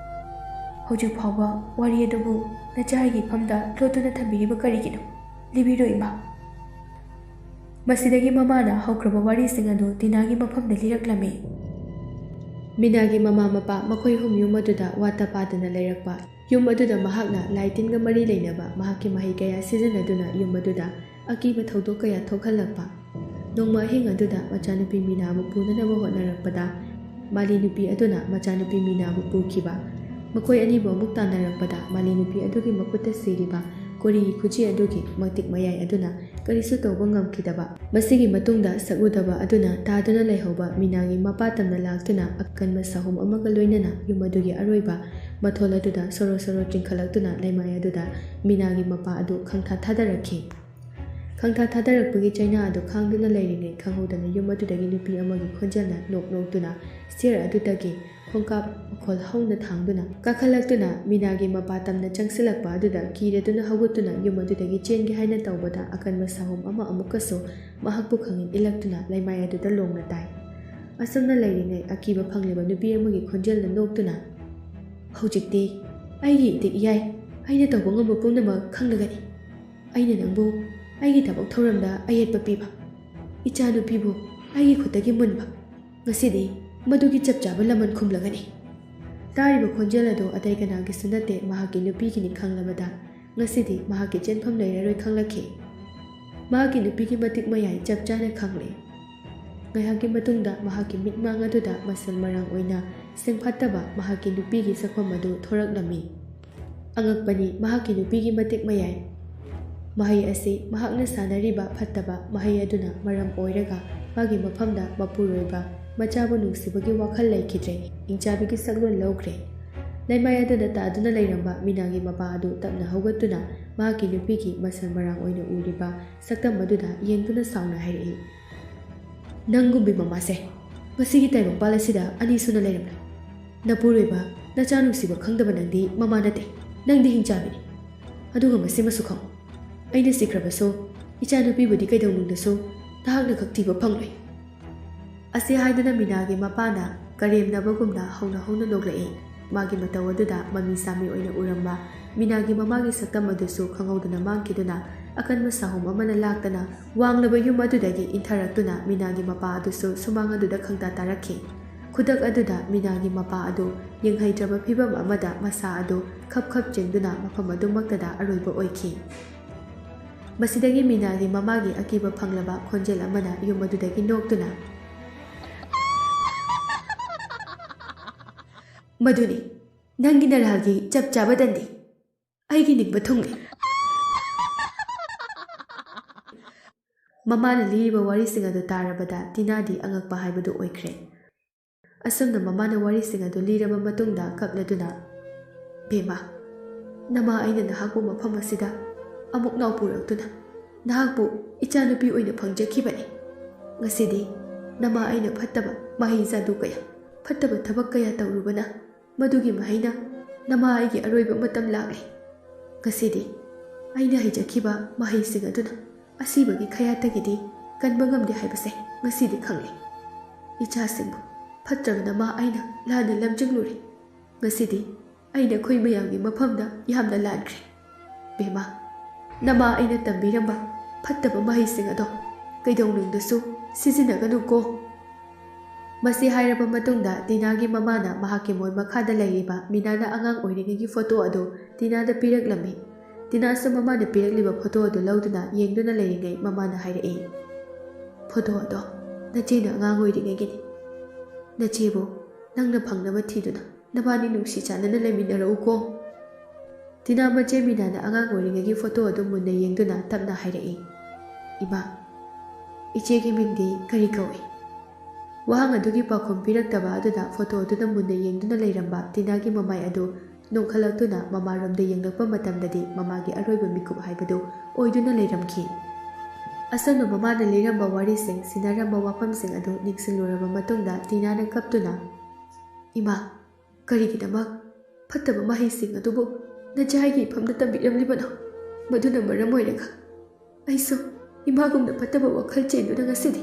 ꯍꯧꯖꯤꯛ ꯐꯥꯎꯕ ꯋꯥꯔꯤ ꯑꯗꯨꯕꯨ ꯅꯆꯥ ꯑꯩꯒꯤ ꯏꯐꯝꯗ ꯂꯣꯠꯇꯨꯅ ꯊꯝꯕꯤꯔꯤꯕ ꯀꯔꯤꯒꯤꯅꯣ? ꯂꯤꯕꯤꯔꯣ ꯏꯃꯥ꯫" ꯃꯁꯤꯗꯒꯤ ꯃꯃꯥꯅ ꯍꯧꯈ꯭ꯔꯕ ꯋꯥꯔꯤꯁꯤꯡ ꯑꯗꯨ ꯇꯤꯅꯥꯒꯤ ꯃꯐꯝꯗ ꯂꯤꯔꯛꯂꯝꯃꯤ꯫ ꯃꯤꯅꯥꯒꯤ ꯃꯃꯥ ꯃꯄꯥ ꯃꯈꯣꯏ ꯑꯍꯨꯝ ꯌꯨꯝ ꯑꯗꯨꯗ ꯋꯥꯠꯇ ꯄꯥꯗꯅ ꯂꯩꯔꯛꯄ꯫ ꯌꯨꯝ ꯑꯗꯨꯗ ꯃꯍꯥꯛꯅ ꯂꯥꯏ ꯇꯤꯟꯒ ꯃꯔꯤ ꯂꯩꯅꯕ ꯃꯍꯥꯛꯀꯤ ꯃꯍꯩ ꯀꯌꯥ ꯁꯤꯖꯤꯟꯅꯗꯨꯅ ꯌꯨꯝ ꯑꯗꯨꯗ ꯑꯀꯤꯕ ꯊꯧꯗꯣꯛ ꯀꯌꯥ ꯊꯣꯛꯍꯜꯂꯛꯄ꯫ ꯅꯣꯡꯃ ꯑꯍꯤꯡ ꯑꯗꯨꯗ ꯃꯆꯥꯅꯨꯄꯤ ꯃꯤꯅꯥꯕꯨ ꯄꯨꯅꯅꯕ ꯍꯣꯠꯅꯔꯛꯄꯗ, ꯃꯥꯂꯤ ꯅꯨꯄꯤ ꯑꯗꯨꯅ ꯃꯆꯥꯅꯨꯄꯤ ꯃꯤꯅꯥꯕꯨ ꯄꯨꯈꯤꯕ꯫ ꯃꯈꯣꯏ ꯑꯅꯤꯕꯨ ꯑꯃꯨꯛ ꯇꯥꯟꯅꯔꯛꯄꯗ, ꯃꯥꯂꯤ ꯅꯨꯄꯤ ꯑꯗꯨꯒꯤ ꯃꯈꯨꯠꯇ ꯁꯤꯔꯤꯕ ꯀꯣꯔꯤꯒꯤ ꯈꯨꯖꯤ ꯑꯗꯨꯒꯤ ꯃꯇꯤꯛ ꯃꯌꯥꯏ ꯑꯗꯨꯅ ꯀꯔꯤꯁꯨ ꯇꯧꯕ ꯉꯝꯈꯤꯗꯕ꯫ ꯃꯁꯤꯒꯤ ꯃꯇꯨꯡꯗ ꯁꯛꯎꯗꯕ ꯑꯗꯨꯅ ꯇꯥꯗꯨꯅ ꯂꯩꯍꯧꯕ ꯃꯤꯅꯥꯒꯤ ꯃꯄꯥ ꯇꯝꯅ ꯂꯥꯛꯇꯨꯅ ꯑꯀꯟꯕ ꯁꯥꯍꯨꯝ ꯑꯃꯒ ꯂꯣꯏꯅꯅ ꯌꯨꯝ ꯑꯗꯨꯒꯤ ꯑꯔꯣꯏꯕ ꯃꯊꯣꯜ ꯑꯗꯨꯗ ꯁꯣꯔꯣ ꯁꯣꯔꯣ ꯆꯤꯡꯈꯠꯂꯛꯇꯨꯅ ꯂꯩꯃꯥꯏ ꯑꯗꯨꯗ ꯃꯤꯅꯥꯒꯤ ꯃꯄꯥ ꯑꯗꯨ ꯈꯪꯊꯥ ꯊꯥꯗꯔꯛꯈꯤ꯫ ꯈꯪꯊꯥ ꯊꯥꯗꯔꯛꯄꯒꯤ ꯆꯩꯅꯥ ꯑꯗꯨ ꯈꯥꯡꯗꯨꯅ ꯂꯩꯔꯤꯉꯩ ꯈꯪꯍꯧꯗꯅ ꯌꯨꯝ ꯑꯗꯨꯗꯒꯤ ꯅꯨꯄꯤ ꯑꯃꯒꯤ ꯈꯣꯟꯖꯦꯜꯅ ꯅꯣꯛ ꯅꯣꯛꯇꯨꯅ ꯁ꯭ꯇꯦꯌꯔ ꯑꯗꯨꯗꯒꯤ ꯈꯣꯡꯀꯥꯞ ꯃꯈꯣꯜ ꯍꯧꯅ ꯊꯥꯡꯗꯨꯅ ꯀꯥꯈꯠꯂꯛꯇꯨꯅ ꯃꯤꯅꯥꯒꯤ ꯃꯄꯥ ꯇꯝꯅ ꯆꯪꯁꯤꯜꯂꯛꯄ ꯑꯗꯨꯗ ꯀꯤꯔꯗꯨꯅ ꯍꯧꯒꯠꯇꯨꯅ ꯌꯨꯝ ꯑꯗꯨꯗꯒꯤ ꯆꯦꯟꯒꯦ ꯍꯥꯏꯅ ꯇꯧꯕꯗ ꯑꯀꯟꯕ ꯁꯥꯍꯨꯝ ꯑꯃ ꯑꯃꯨꯛꯀꯁꯨ ꯃꯍꯥꯛꯄꯨ ꯈꯪꯏꯟ ꯏꯜꯂꯛꯇꯨꯅ ꯂꯩꯃꯥꯏ ꯑꯗꯨꯗ ꯂꯣꯡꯅ ꯇꯥꯏ꯫ ꯑꯁꯨꯝꯅ ꯂꯩꯔꯤꯉꯩ ꯑꯀꯤꯕ ꯐꯪꯂꯤꯕ ꯅꯨꯄꯤ ꯑꯃꯒꯤ ꯈꯣꯟꯖꯦꯜꯅ ꯅꯣꯛꯇꯨꯅ, "ꯍꯧꯖꯤꯛꯇꯤ ꯑꯩꯒꯤ ꯏꯇꯤꯛ ꯏꯌꯥꯏ, ꯑꯩꯅ ꯇꯧꯕ ꯉꯝꯕ ꯄꯨꯝꯅꯃꯛ ꯈꯪꯂꯒꯅꯤ꯫ ꯑꯩꯅ ꯅꯪꯕꯨ ꯑꯩꯒꯤ ꯊꯕꯛ ꯊꯧꯔꯝꯗ ꯑꯌꯦꯠꯄ ꯄꯤꯕ, ꯏꯆꯥꯅꯨꯄꯤꯕꯨ ꯑꯩꯒꯤ ꯈꯨꯠꯇꯒꯤ ꯃꯨꯟꯕ, ꯉꯁꯤꯗꯤ ꯃꯗꯨꯒꯤ ꯆꯞ ꯆꯥꯕ ꯂꯃꯟ ꯈꯨꯝꯂꯒꯅꯤ꯫" ꯇꯥꯔꯤꯕ ꯈꯣꯟꯖꯦꯜ ꯑꯗꯨ ꯑꯇꯩ ꯀꯅꯥꯒꯤꯁꯨ ꯅꯠꯇꯦ, ꯃꯍꯥꯛꯀꯤ ꯅꯨꯄꯤꯒꯤꯅꯤ ꯈꯪꯂꯕꯗ ꯉꯁꯤꯗꯤ ꯃꯍꯥꯛꯀꯤ ꯆꯦꯟꯐꯝ ꯂꯩꯔꯔꯣꯏ ꯈꯪꯂꯛꯈꯤ꯫ ꯃꯍꯥꯛꯀꯤ ꯅꯨꯄꯤꯒꯤ ꯃꯇꯤꯛ ꯃꯌꯥꯏ ꯆꯞ ꯆꯥꯅ ꯈꯪꯂꯦ꯫ ꯉꯥꯏꯍꯥꯛꯀꯤ ꯃꯇꯨꯡꯗ ꯃꯍꯥꯛꯀꯤ ꯃꯤꯠꯃꯥꯡ ꯑꯗꯨꯗ ꯃꯁꯜ ꯃꯔꯥꯡ ꯑꯣꯏꯅ ꯁꯦꯡꯐꯥꯠꯇꯕ ꯃꯍꯥꯛꯀꯤ ꯅꯨꯄꯤꯒꯤ ꯁꯛꯐꯝ ꯑꯗꯨ ꯊꯣꯔꯛꯂꯝꯃꯤ꯫ ꯑꯉꯛꯄꯅꯤ, ꯃꯍꯥꯛꯀꯤ ꯅꯨꯄꯤꯒꯤ ꯃꯇꯤꯛ ꯃꯌꯥꯏ꯫ ꯃꯍꯩ ꯑꯁꯤ ꯃꯍꯥꯛꯅ ꯁꯥꯟꯅꯔꯤꯕ ꯐꯠꯇꯕ ꯃꯍꯩ ꯑꯗꯨꯅ ꯃꯔꯝ ꯑꯣꯏꯔꯒ ꯃꯥꯒꯤ ꯃꯐꯝꯗ ꯃꯄꯨꯔꯣꯏꯕ ꯃꯆꯥꯕꯨ ꯅꯨꯡꯁꯤꯕꯒꯤ ꯋꯥꯈꯜ ꯂꯩꯈꯤꯗ꯭ꯔꯦ꯫ ꯍꯤꯡꯆꯥꯕꯤꯒꯤ ꯁꯛꯂꯣꯟ ꯂꯧꯈ꯭ꯔꯦ꯫ ꯂꯩꯃꯥꯏ ꯑꯗꯨꯗ ꯇꯥꯗꯨꯅ ꯂꯩꯔꯝꯕ ꯃꯤꯅꯥꯒꯤ ꯃꯄꯥ ꯑꯗꯨ ꯇꯞꯅ ꯍꯧꯒꯠꯇꯨꯅ ꯃꯍꯥꯛꯀꯤ ꯅꯨꯄꯤꯒꯤ ꯃꯁꯜ ꯃꯔꯥꯡ ꯑꯣꯏꯅ ꯎꯔꯤꯕ ꯁꯛꯇꯝ ꯑꯗꯨꯗ ꯌꯦꯡꯗꯨꯅ ꯁꯥꯎꯅ ꯍꯥꯏꯔꯛꯏ, "ꯅꯪꯒꯨꯝꯕꯤ ꯃꯃꯥꯁꯦ ꯉꯁꯤꯒꯤ ꯇꯥꯏꯕꯪꯄꯥꯜ ꯑꯁꯤꯗ ꯑꯅꯤ ꯁꯨꯅ ꯂꯩꯔꯝꯂꯦ꯫ ꯅꯄꯨꯔꯣꯏꯕ, ꯅꯆꯥ ꯅꯨꯡꯁꯤꯕ ꯈꯪꯗꯕ ꯅꯪꯗꯤ ꯃꯃꯥ ꯅꯠꯇꯦ, ꯅꯪꯗꯤ ꯍꯤꯡꯆꯥꯕꯤꯅꯤ꯫ ꯑꯗꯨꯒ ꯃꯁꯤꯃꯁꯨ ꯈꯪꯉꯨ, ꯑꯩꯅ ꯁꯤꯈ꯭ꯔꯕꯁꯨ ꯏꯆꯥꯅꯨꯄꯤꯕꯨꯗꯤ ꯀꯩꯗꯧꯅꯨꯡꯗꯁꯨ ꯅꯍꯥꯛꯅ ꯈꯛ ꯊꯤꯕ ꯐꯪꯂꯣꯏ"꯫ ꯑꯁꯤ ꯍꯥꯏꯗꯨꯅ ꯃꯤꯅꯥꯒꯤ ꯃꯄꯥꯅ ꯀꯔꯦꯝꯅꯕꯒꯨꯝꯅ ꯍꯧꯅ ꯍꯧꯅ ꯅꯣꯛꯂꯛꯏ꯫ ꯃꯥꯒꯤ ꯃꯇꯧ ꯑꯗꯨꯗ ꯃꯃꯤ ꯁꯥꯃꯤ ꯑꯣꯏꯅ ꯎꯔꯝꯕ ꯃꯤꯅꯥꯒꯤ ꯃꯃꯥꯒꯤ ꯁꯛꯇꯝ ꯑꯗꯨꯁꯨ ꯈꯪꯍꯧꯗꯅ ꯃꯥꯡꯈꯤꯗꯨꯅ ꯑꯀꯟꯕ ꯁꯥꯍꯨꯝ ꯑꯃꯅ ꯂꯥꯛꯇꯅ ꯋꯥꯡꯂꯕ ꯌꯨꯝ ꯑꯗꯨꯗꯒꯤ ꯏꯟꯊꯔꯛꯇꯨꯅ ꯃꯤꯅꯥꯒꯤ ꯃꯄꯥ ꯑꯗꯨꯁꯨ ꯁꯨꯃꯥꯡ ꯑꯗꯨꯗ ꯈꯪꯇꯥ ꯇꯥꯔꯛꯈꯤ꯫ ꯈꯨꯗꯛ ꯑꯗꯨꯗ ꯃꯤꯅꯥꯒꯤ ꯃꯄꯥ ꯑꯗꯨ ꯌꯦꯡꯍꯩꯗ꯭ꯔꯕ ꯐꯤꯚꯝ ꯑꯃꯗ ꯃꯁꯥ ꯑꯗꯨ ꯈꯞ ꯈꯞ ꯆꯦꯡꯗꯨꯅ ꯃꯐꯝ ꯑꯗꯨꯃꯛꯇꯗ ꯑꯔꯣꯏꯕ ꯑꯣꯏꯈꯤ꯫ ꯃꯁꯤꯗꯒꯤ ꯃꯤꯅꯥꯒꯤ ꯃꯃꯥꯒꯤ ꯑꯀꯤꯕ ꯐꯪꯂꯕ ꯈꯣꯟꯖꯦꯜ ꯑꯃꯅ ꯌꯨꯝ ꯑꯗꯨꯗꯒꯤ ꯅꯣꯛꯇꯨꯅ, "ꯃꯗꯨꯅꯤ ꯅꯪꯒꯤ ꯅꯔꯥꯜꯒꯤ ꯆꯞ ꯆꯥꯕ ꯗꯟꯗꯤ꯫ ꯑꯩꯒꯤ ꯅꯤꯡꯕ ꯊꯨꯡꯂꯦ"꯫ ꯃꯃꯥꯅ ꯂꯤꯔꯤꯕ ꯋꯥꯔꯤꯁꯤꯡ ꯑꯗꯨ ꯇꯥꯔꯕꯗ ꯇꯤꯅꯥꯗꯤ ꯑꯉꯛꯄ ꯍꯥꯏꯕꯗꯨ ꯑꯣꯏꯈ꯭ꯔꯦ꯫ ꯑꯁꯨꯝꯅ ꯃꯃꯥꯅ ꯋꯥꯔꯤꯁꯤꯡ ꯑꯗꯨ ꯂꯤꯔꯕ ꯃꯇꯨꯡꯗ ꯀꯞꯂꯗꯨꯅ, "ꯕꯦꯝꯃ, ꯅꯃꯥ ꯑꯩꯅ ꯅꯍꯥꯛꯄꯨ ꯃꯐꯝ ꯑꯁꯤꯗ ꯑꯃꯨꯛ ꯅꯥꯎ ꯄꯨꯔꯛꯇꯨꯅ ꯅꯍꯥꯛꯄꯨ ꯏꯆꯥꯅꯨꯄꯤ ꯑꯣꯏꯅ ꯐꯪꯖꯈꯤꯕꯅꯤ꯫ ꯉꯁꯤꯗꯤ ꯅꯃꯥ ꯑꯩꯅ ꯐꯠꯇꯕ ꯃꯍꯩ ꯖꯥꯗꯨ ꯀꯌꯥ, ꯐꯠꯇꯕ ꯊꯕꯛ ꯀꯌꯥ ꯇꯧꯔꯨꯕꯅ ꯃꯗꯨꯒꯤ ꯃꯍꯩꯅ ꯅꯃꯥ ꯑꯩꯒꯤ ꯑꯔꯣꯏꯕ ꯃꯇꯝ ꯂꯥꯛꯂꯦ꯫ ꯉꯁꯤꯗꯤ ꯑꯩꯅ ꯍꯩꯖꯈꯤꯕ ꯃꯍꯩꯁꯤꯡ ꯑꯗꯨꯅ ꯑꯁꯤꯕꯒꯤ ꯈꯌꯥꯠꯇꯒꯤꯗꯤ ꯀꯟꯕ ꯉꯝꯗꯦ ꯍꯥꯏꯕꯁꯦ ꯉꯁꯤꯗꯤ ꯈꯪꯂꯦ꯫ ꯏꯆꯥꯁꯤꯡꯕꯨ ꯐꯠꯇ꯭ꯔꯕ ꯅꯃꯥ ꯑꯩꯅ ꯂꯥꯟꯅ ꯂꯝꯖꯤꯡꯂꯨꯔꯦ꯫ ꯉꯁꯤꯗꯤ ꯑꯩ ꯅꯈꯣꯏ ꯃꯌꯥꯝꯒꯤ ꯃꯐꯝꯗ ꯌꯥꯝꯅ ꯂꯥꯟꯈ꯭ꯔꯦ꯫ ꯕꯦꯝꯃ, ꯅꯃꯥ ꯑꯩꯅ ꯇꯝꯕꯤꯔꯝꯕ ꯐꯠꯇꯕ ꯃꯍꯩꯁꯤꯡ ꯑꯗꯣ ꯀꯩꯗꯧꯅꯨꯡꯗꯁꯨ ꯁꯤꯖꯤꯟꯅꯒꯅꯨꯀꯣ"꯫ ꯃꯁꯤ ꯍꯥꯏꯔꯕ ꯃꯇꯨꯡꯗ ꯇꯤꯅꯥꯒꯤ ꯃꯃꯥꯅ ꯃꯍꯥꯛꯀꯤ ꯃꯣꯟ ꯃꯈꯥꯗ ꯂꯩꯔꯤꯕ ꯃꯤꯅꯥꯅ ꯑꯉꯥꯡ ꯑꯣꯏꯔꯤꯉꯩꯒꯤ ꯐꯣꯇꯣ ꯑꯗꯨ ꯇꯤꯅꯥꯗ ꯄꯤꯔꯛꯂꯝꯃꯤ꯫ ꯇꯤꯅꯥꯁꯨ ꯃꯃꯥꯅ ꯄꯤꯔꯛꯂꯤꯕ ꯐꯣꯇꯣ ꯑꯗꯨ ꯂꯧꯗꯨꯅ ꯌꯦꯡꯗꯨꯅ ꯂꯩꯔꯤꯉꯩ ꯃꯃꯥꯅ ꯍꯥꯏꯔꯛꯏ, "ꯐꯣꯇꯣ ꯑꯗꯣ ꯅꯆꯦꯅ ꯑꯉꯥꯡ ꯑꯣꯏꯔꯤꯉꯩꯒꯤꯅꯤ꯫ ꯅꯆꯦꯕꯨ ꯅꯪꯅ ꯐꯪꯅꯕ ꯊꯤꯗꯨꯅ ꯅꯕꯥꯅꯤ ꯅꯨꯡꯁꯤ ꯆꯥꯟꯅꯅ ꯂꯩꯃꯤꯟꯅꯔꯛꯎꯀꯣ"꯫ ꯇꯤꯅꯥ ꯃꯆꯦ ꯃꯤꯅꯥꯅ ꯑꯉꯥꯡ ꯑꯣꯏꯔꯤꯉꯩꯒꯤ ꯐꯣꯇꯣ ꯑꯗꯨ ꯃꯨꯟꯅ ꯌꯦꯡꯗꯨꯅ ꯇꯞꯅ ꯍꯥꯏꯔꯛꯏ, "ꯏꯃꯥ, "ꯏꯆꯦꯒꯤ ꯃꯤꯡꯗꯤ ꯀꯔꯤ ꯀꯧꯏ?" ꯋꯥꯍꯪ ꯑꯗꯨꯒꯤ ꯄꯥꯎꯈꯨꯝ ꯄꯤꯔꯛꯇꯕ ꯑꯗꯨꯗ ꯐꯣꯇꯣ ꯑꯗꯨꯗ ꯃꯨꯟꯅ ꯌꯦꯡꯗꯨꯅ ꯂꯩꯔꯝꯕ ꯇꯤꯅꯥꯒꯤ ꯃꯃꯥꯏ ꯑꯗꯨ ꯅꯣꯛꯈꯠꯂꯛꯇꯨꯅ ꯃꯃꯥꯔꯣꯝꯗ ꯌꯦꯡꯂꯛꯄ ꯃꯇꯝꯗꯗꯤ ꯃꯃꯥꯒꯤ ꯑꯔꯣꯏꯕ ꯃꯤꯀꯨꯞ ꯍꯥꯏꯕꯗꯨ ꯑꯣꯏꯗꯨꯅ ꯂꯩꯔꯝꯈꯤ꯫ ꯑꯁꯨꯝꯅ ꯃꯃꯥꯅ ꯂꯤꯔꯝꯕ ꯋꯥꯔꯤꯁꯤꯡ, ꯁꯤꯟꯅꯔꯝꯕ ꯋꯥꯐꯝꯁꯤꯡ ꯑꯗꯨ ꯅꯤꯡꯁꯤꯡꯂꯨꯔꯕ ꯃꯇꯨꯡꯗ ꯇꯤꯅꯥꯅ ꯀꯞꯇꯨꯅ, "ꯏꯃꯥ, ꯀꯔꯤꯒꯤꯗꯃꯛ ꯐꯠꯇꯕ ꯃꯍꯩꯁꯤꯡ ꯑꯗꯨꯕꯨ ꯅꯆꯥꯒꯤ ꯏꯐꯝꯗ ꯇꯝꯕꯤꯔꯝꯂꯤꯕꯅꯣ? ꯃꯗꯨꯅ ꯃꯔꯝ ꯑꯣꯏꯔꯒ ꯑꯩꯁꯨ ꯏꯃꯥꯒꯨꯝꯅ ꯐꯠꯇꯕ ꯋꯥꯈꯜ ꯆꯦꯟꯗꯨꯅ ꯉꯁꯤꯗꯤ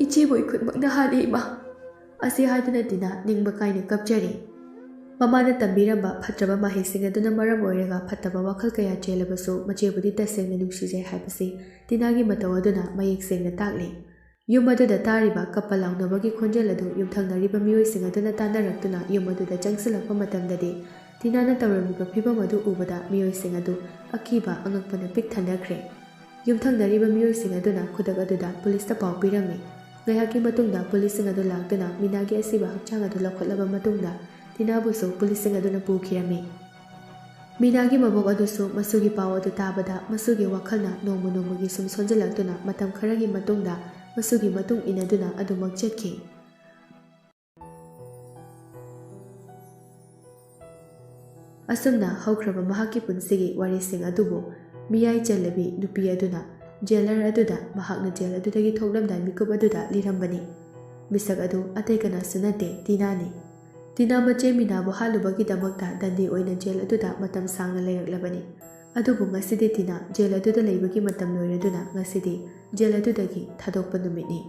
ꯏꯆꯦꯕꯨ ꯏꯈꯨꯠꯃꯛꯅ ꯍꯥꯠꯂꯤ, ꯏꯃꯥ!" ꯑꯁꯤ ꯍꯥꯏꯗꯨꯅ ꯇꯤꯅꯥ ꯅꯤꯡꯕ ꯀꯥꯏꯅ ꯀꯞꯆꯔꯤ꯫ ꯃꯃꯥꯅ ꯇꯝꯕꯤꯔꯝꯕ ꯐꯠꯇ꯭ꯔꯕ ꯃꯍꯩꯁꯤꯡ ꯑꯗꯨꯅ ꯃꯔꯝ ꯑꯣꯏꯔꯒ ꯐꯠꯇꯕ ꯋꯥꯈꯜ ꯀꯌꯥ ꯆꯦꯜꯂꯕꯁꯨ ꯃꯆꯦꯕꯨꯗꯤ ꯇꯁꯦꯡꯅ ꯅꯨꯡꯁꯤꯖꯩ ꯍꯥꯏꯕꯁꯤ ꯇꯤꯅꯥꯒꯤ ꯃꯇꯧ ꯑꯗꯨꯅ ꯃꯌꯦꯛ ꯁꯦꯡꯅ ꯇꯥꯛꯂꯤ꯫ ꯌꯨꯝ ꯑꯗꯨꯗ ꯇꯥꯔꯤꯕ ꯀꯞꯄ ꯂꯥꯎꯅꯕꯒꯤ ꯈꯣꯟꯖꯦꯜ ꯑꯗꯨ ꯌꯨꯝꯊꯪꯅꯔꯤꯕ ꯃꯤꯑꯣꯏꯁꯤꯡ ꯑꯗꯨꯅ ꯇꯥꯟꯅꯔꯛꯇꯨꯅ ꯌꯨꯝ ꯑꯗꯨꯗ ꯆꯪꯁꯤꯜꯂꯛꯄ ꯃꯇꯝꯗꯗꯤ, ꯇꯤꯅꯥꯅ ꯇꯧꯔꯝꯃꯤꯕ ꯐꯤꯚꯝ ꯑꯗꯨ ꯎꯕꯗ ꯃꯤꯑꯣꯏꯁꯤꯡ ꯑꯗꯨ ꯑꯀꯤꯕ ꯑꯉꯛꯄꯅ ꯄꯤꯛ ꯊꯟꯅꯈ꯭ꯔꯦ꯫ ꯌꯨꯝꯊꯪꯅꯔꯤꯕ ꯃꯤꯑꯣꯏꯁꯤꯡ ꯑꯗꯨꯅ ꯈꯨꯗꯛ ꯑꯗꯨꯗ ꯄꯨꯂꯤꯁꯇ ꯄꯥꯎ ꯄꯤꯔꯝꯃꯤ꯫ ꯉꯥꯏꯍꯥꯛꯀꯤ ꯃꯇꯨꯡꯗ ꯄꯨꯂꯤꯁꯁꯤꯡ ꯑꯗꯨ ꯂꯥꯛꯇꯨꯅ ꯃꯤꯅꯥꯒꯤ ꯑꯁꯤꯕ ꯍꯛꯆꯥꯡ ꯑꯗꯨ ꯂꯧꯈꯠꯂꯕ ꯃꯇꯨꯡꯗ ꯇꯤꯅꯥꯕꯨꯁꯨ ꯄꯨꯂꯤꯁꯁꯤꯡ ꯑꯗꯨꯅ ꯄꯨꯈꯤꯔꯝꯃꯤ꯫ ꯃꯤꯅꯥꯒꯤ ꯃꯕꯣꯛ ꯑꯗꯨꯁꯨ ꯃꯁꯨꯒꯤ ꯄꯥꯎ ꯑꯗꯨ ꯇꯥꯕꯗ ꯃꯁꯨꯒꯤ ꯋꯥꯈꯜꯅ ꯅꯣꯡꯃ ꯅꯣꯡꯃꯒꯤ ꯁꯨꯝ ꯁꯣꯟꯖꯤꯜꯂꯛꯇꯨꯅ ꯃꯇꯝ ꯈꯔꯒꯤ ꯃꯇꯨꯡꯗ ꯃꯁꯨꯒꯤ ꯃꯇꯨꯡ ꯏꯟꯅꯗꯨꯅ ꯑꯗꯨꯃꯛ ꯆꯠꯈꯤ꯫ ꯑꯁꯨꯝꯅ ꯍꯧꯈ꯭ꯔꯕ ꯃꯍꯥꯛꯀꯤ ꯄꯨꯟꯁꯤꯒꯤ ꯋꯥꯔꯤꯁꯤꯡ ꯑꯗꯨꯕꯨ ꯃꯤꯌꯥꯏ ꯆꯜꯂꯕꯤ ꯅꯨꯄꯤ ꯑꯗꯨꯅ ꯖꯦꯂꯔ ꯑꯗꯨꯗ ꯃꯍꯥꯛꯅ ꯖꯦꯜ ꯑꯗꯨꯗꯒꯤ ꯊꯣꯛꯂꯝꯗꯥꯏ ꯃꯤꯀꯨꯞ ꯑꯗꯨꯗ ꯂꯤꯔꯝꯕꯅꯤ꯫ ꯃꯤꯁꯛ ꯑꯗꯨ ꯑꯇꯩ ꯀꯅꯥꯁꯨ ꯅꯠꯇꯦ, ꯇꯤꯅꯥꯅꯤ꯫ ꯇꯤꯅꯥ ꯃꯆꯦ ꯃꯤꯅꯥꯕꯨ ꯍꯥꯠꯂꯨꯕꯒꯤꯗꯃꯛꯇ ꯗꯟꯗꯤ ꯑꯣꯏꯅ ꯖꯦꯜ ꯑꯗꯨꯗ ꯃꯇꯝ ꯁꯥꯡꯅ ꯂꯩꯔꯛꯂꯕꯅꯤ꯫ ꯑꯗꯨꯕꯨ ꯉꯁꯤꯗꯤ ꯇꯤꯅꯥ ꯖꯦꯜ ꯑꯗꯨꯗ ꯂꯩꯕꯒꯤ ꯃꯇꯝ ꯂꯣꯏꯔꯗꯨꯅ ꯉꯁꯤꯗꯤ ꯖꯦꯜ ꯑꯗꯨꯗꯒꯤ ꯊꯥꯗꯣꯛꯄ ꯅꯨꯃꯤꯠꯅꯤ꯫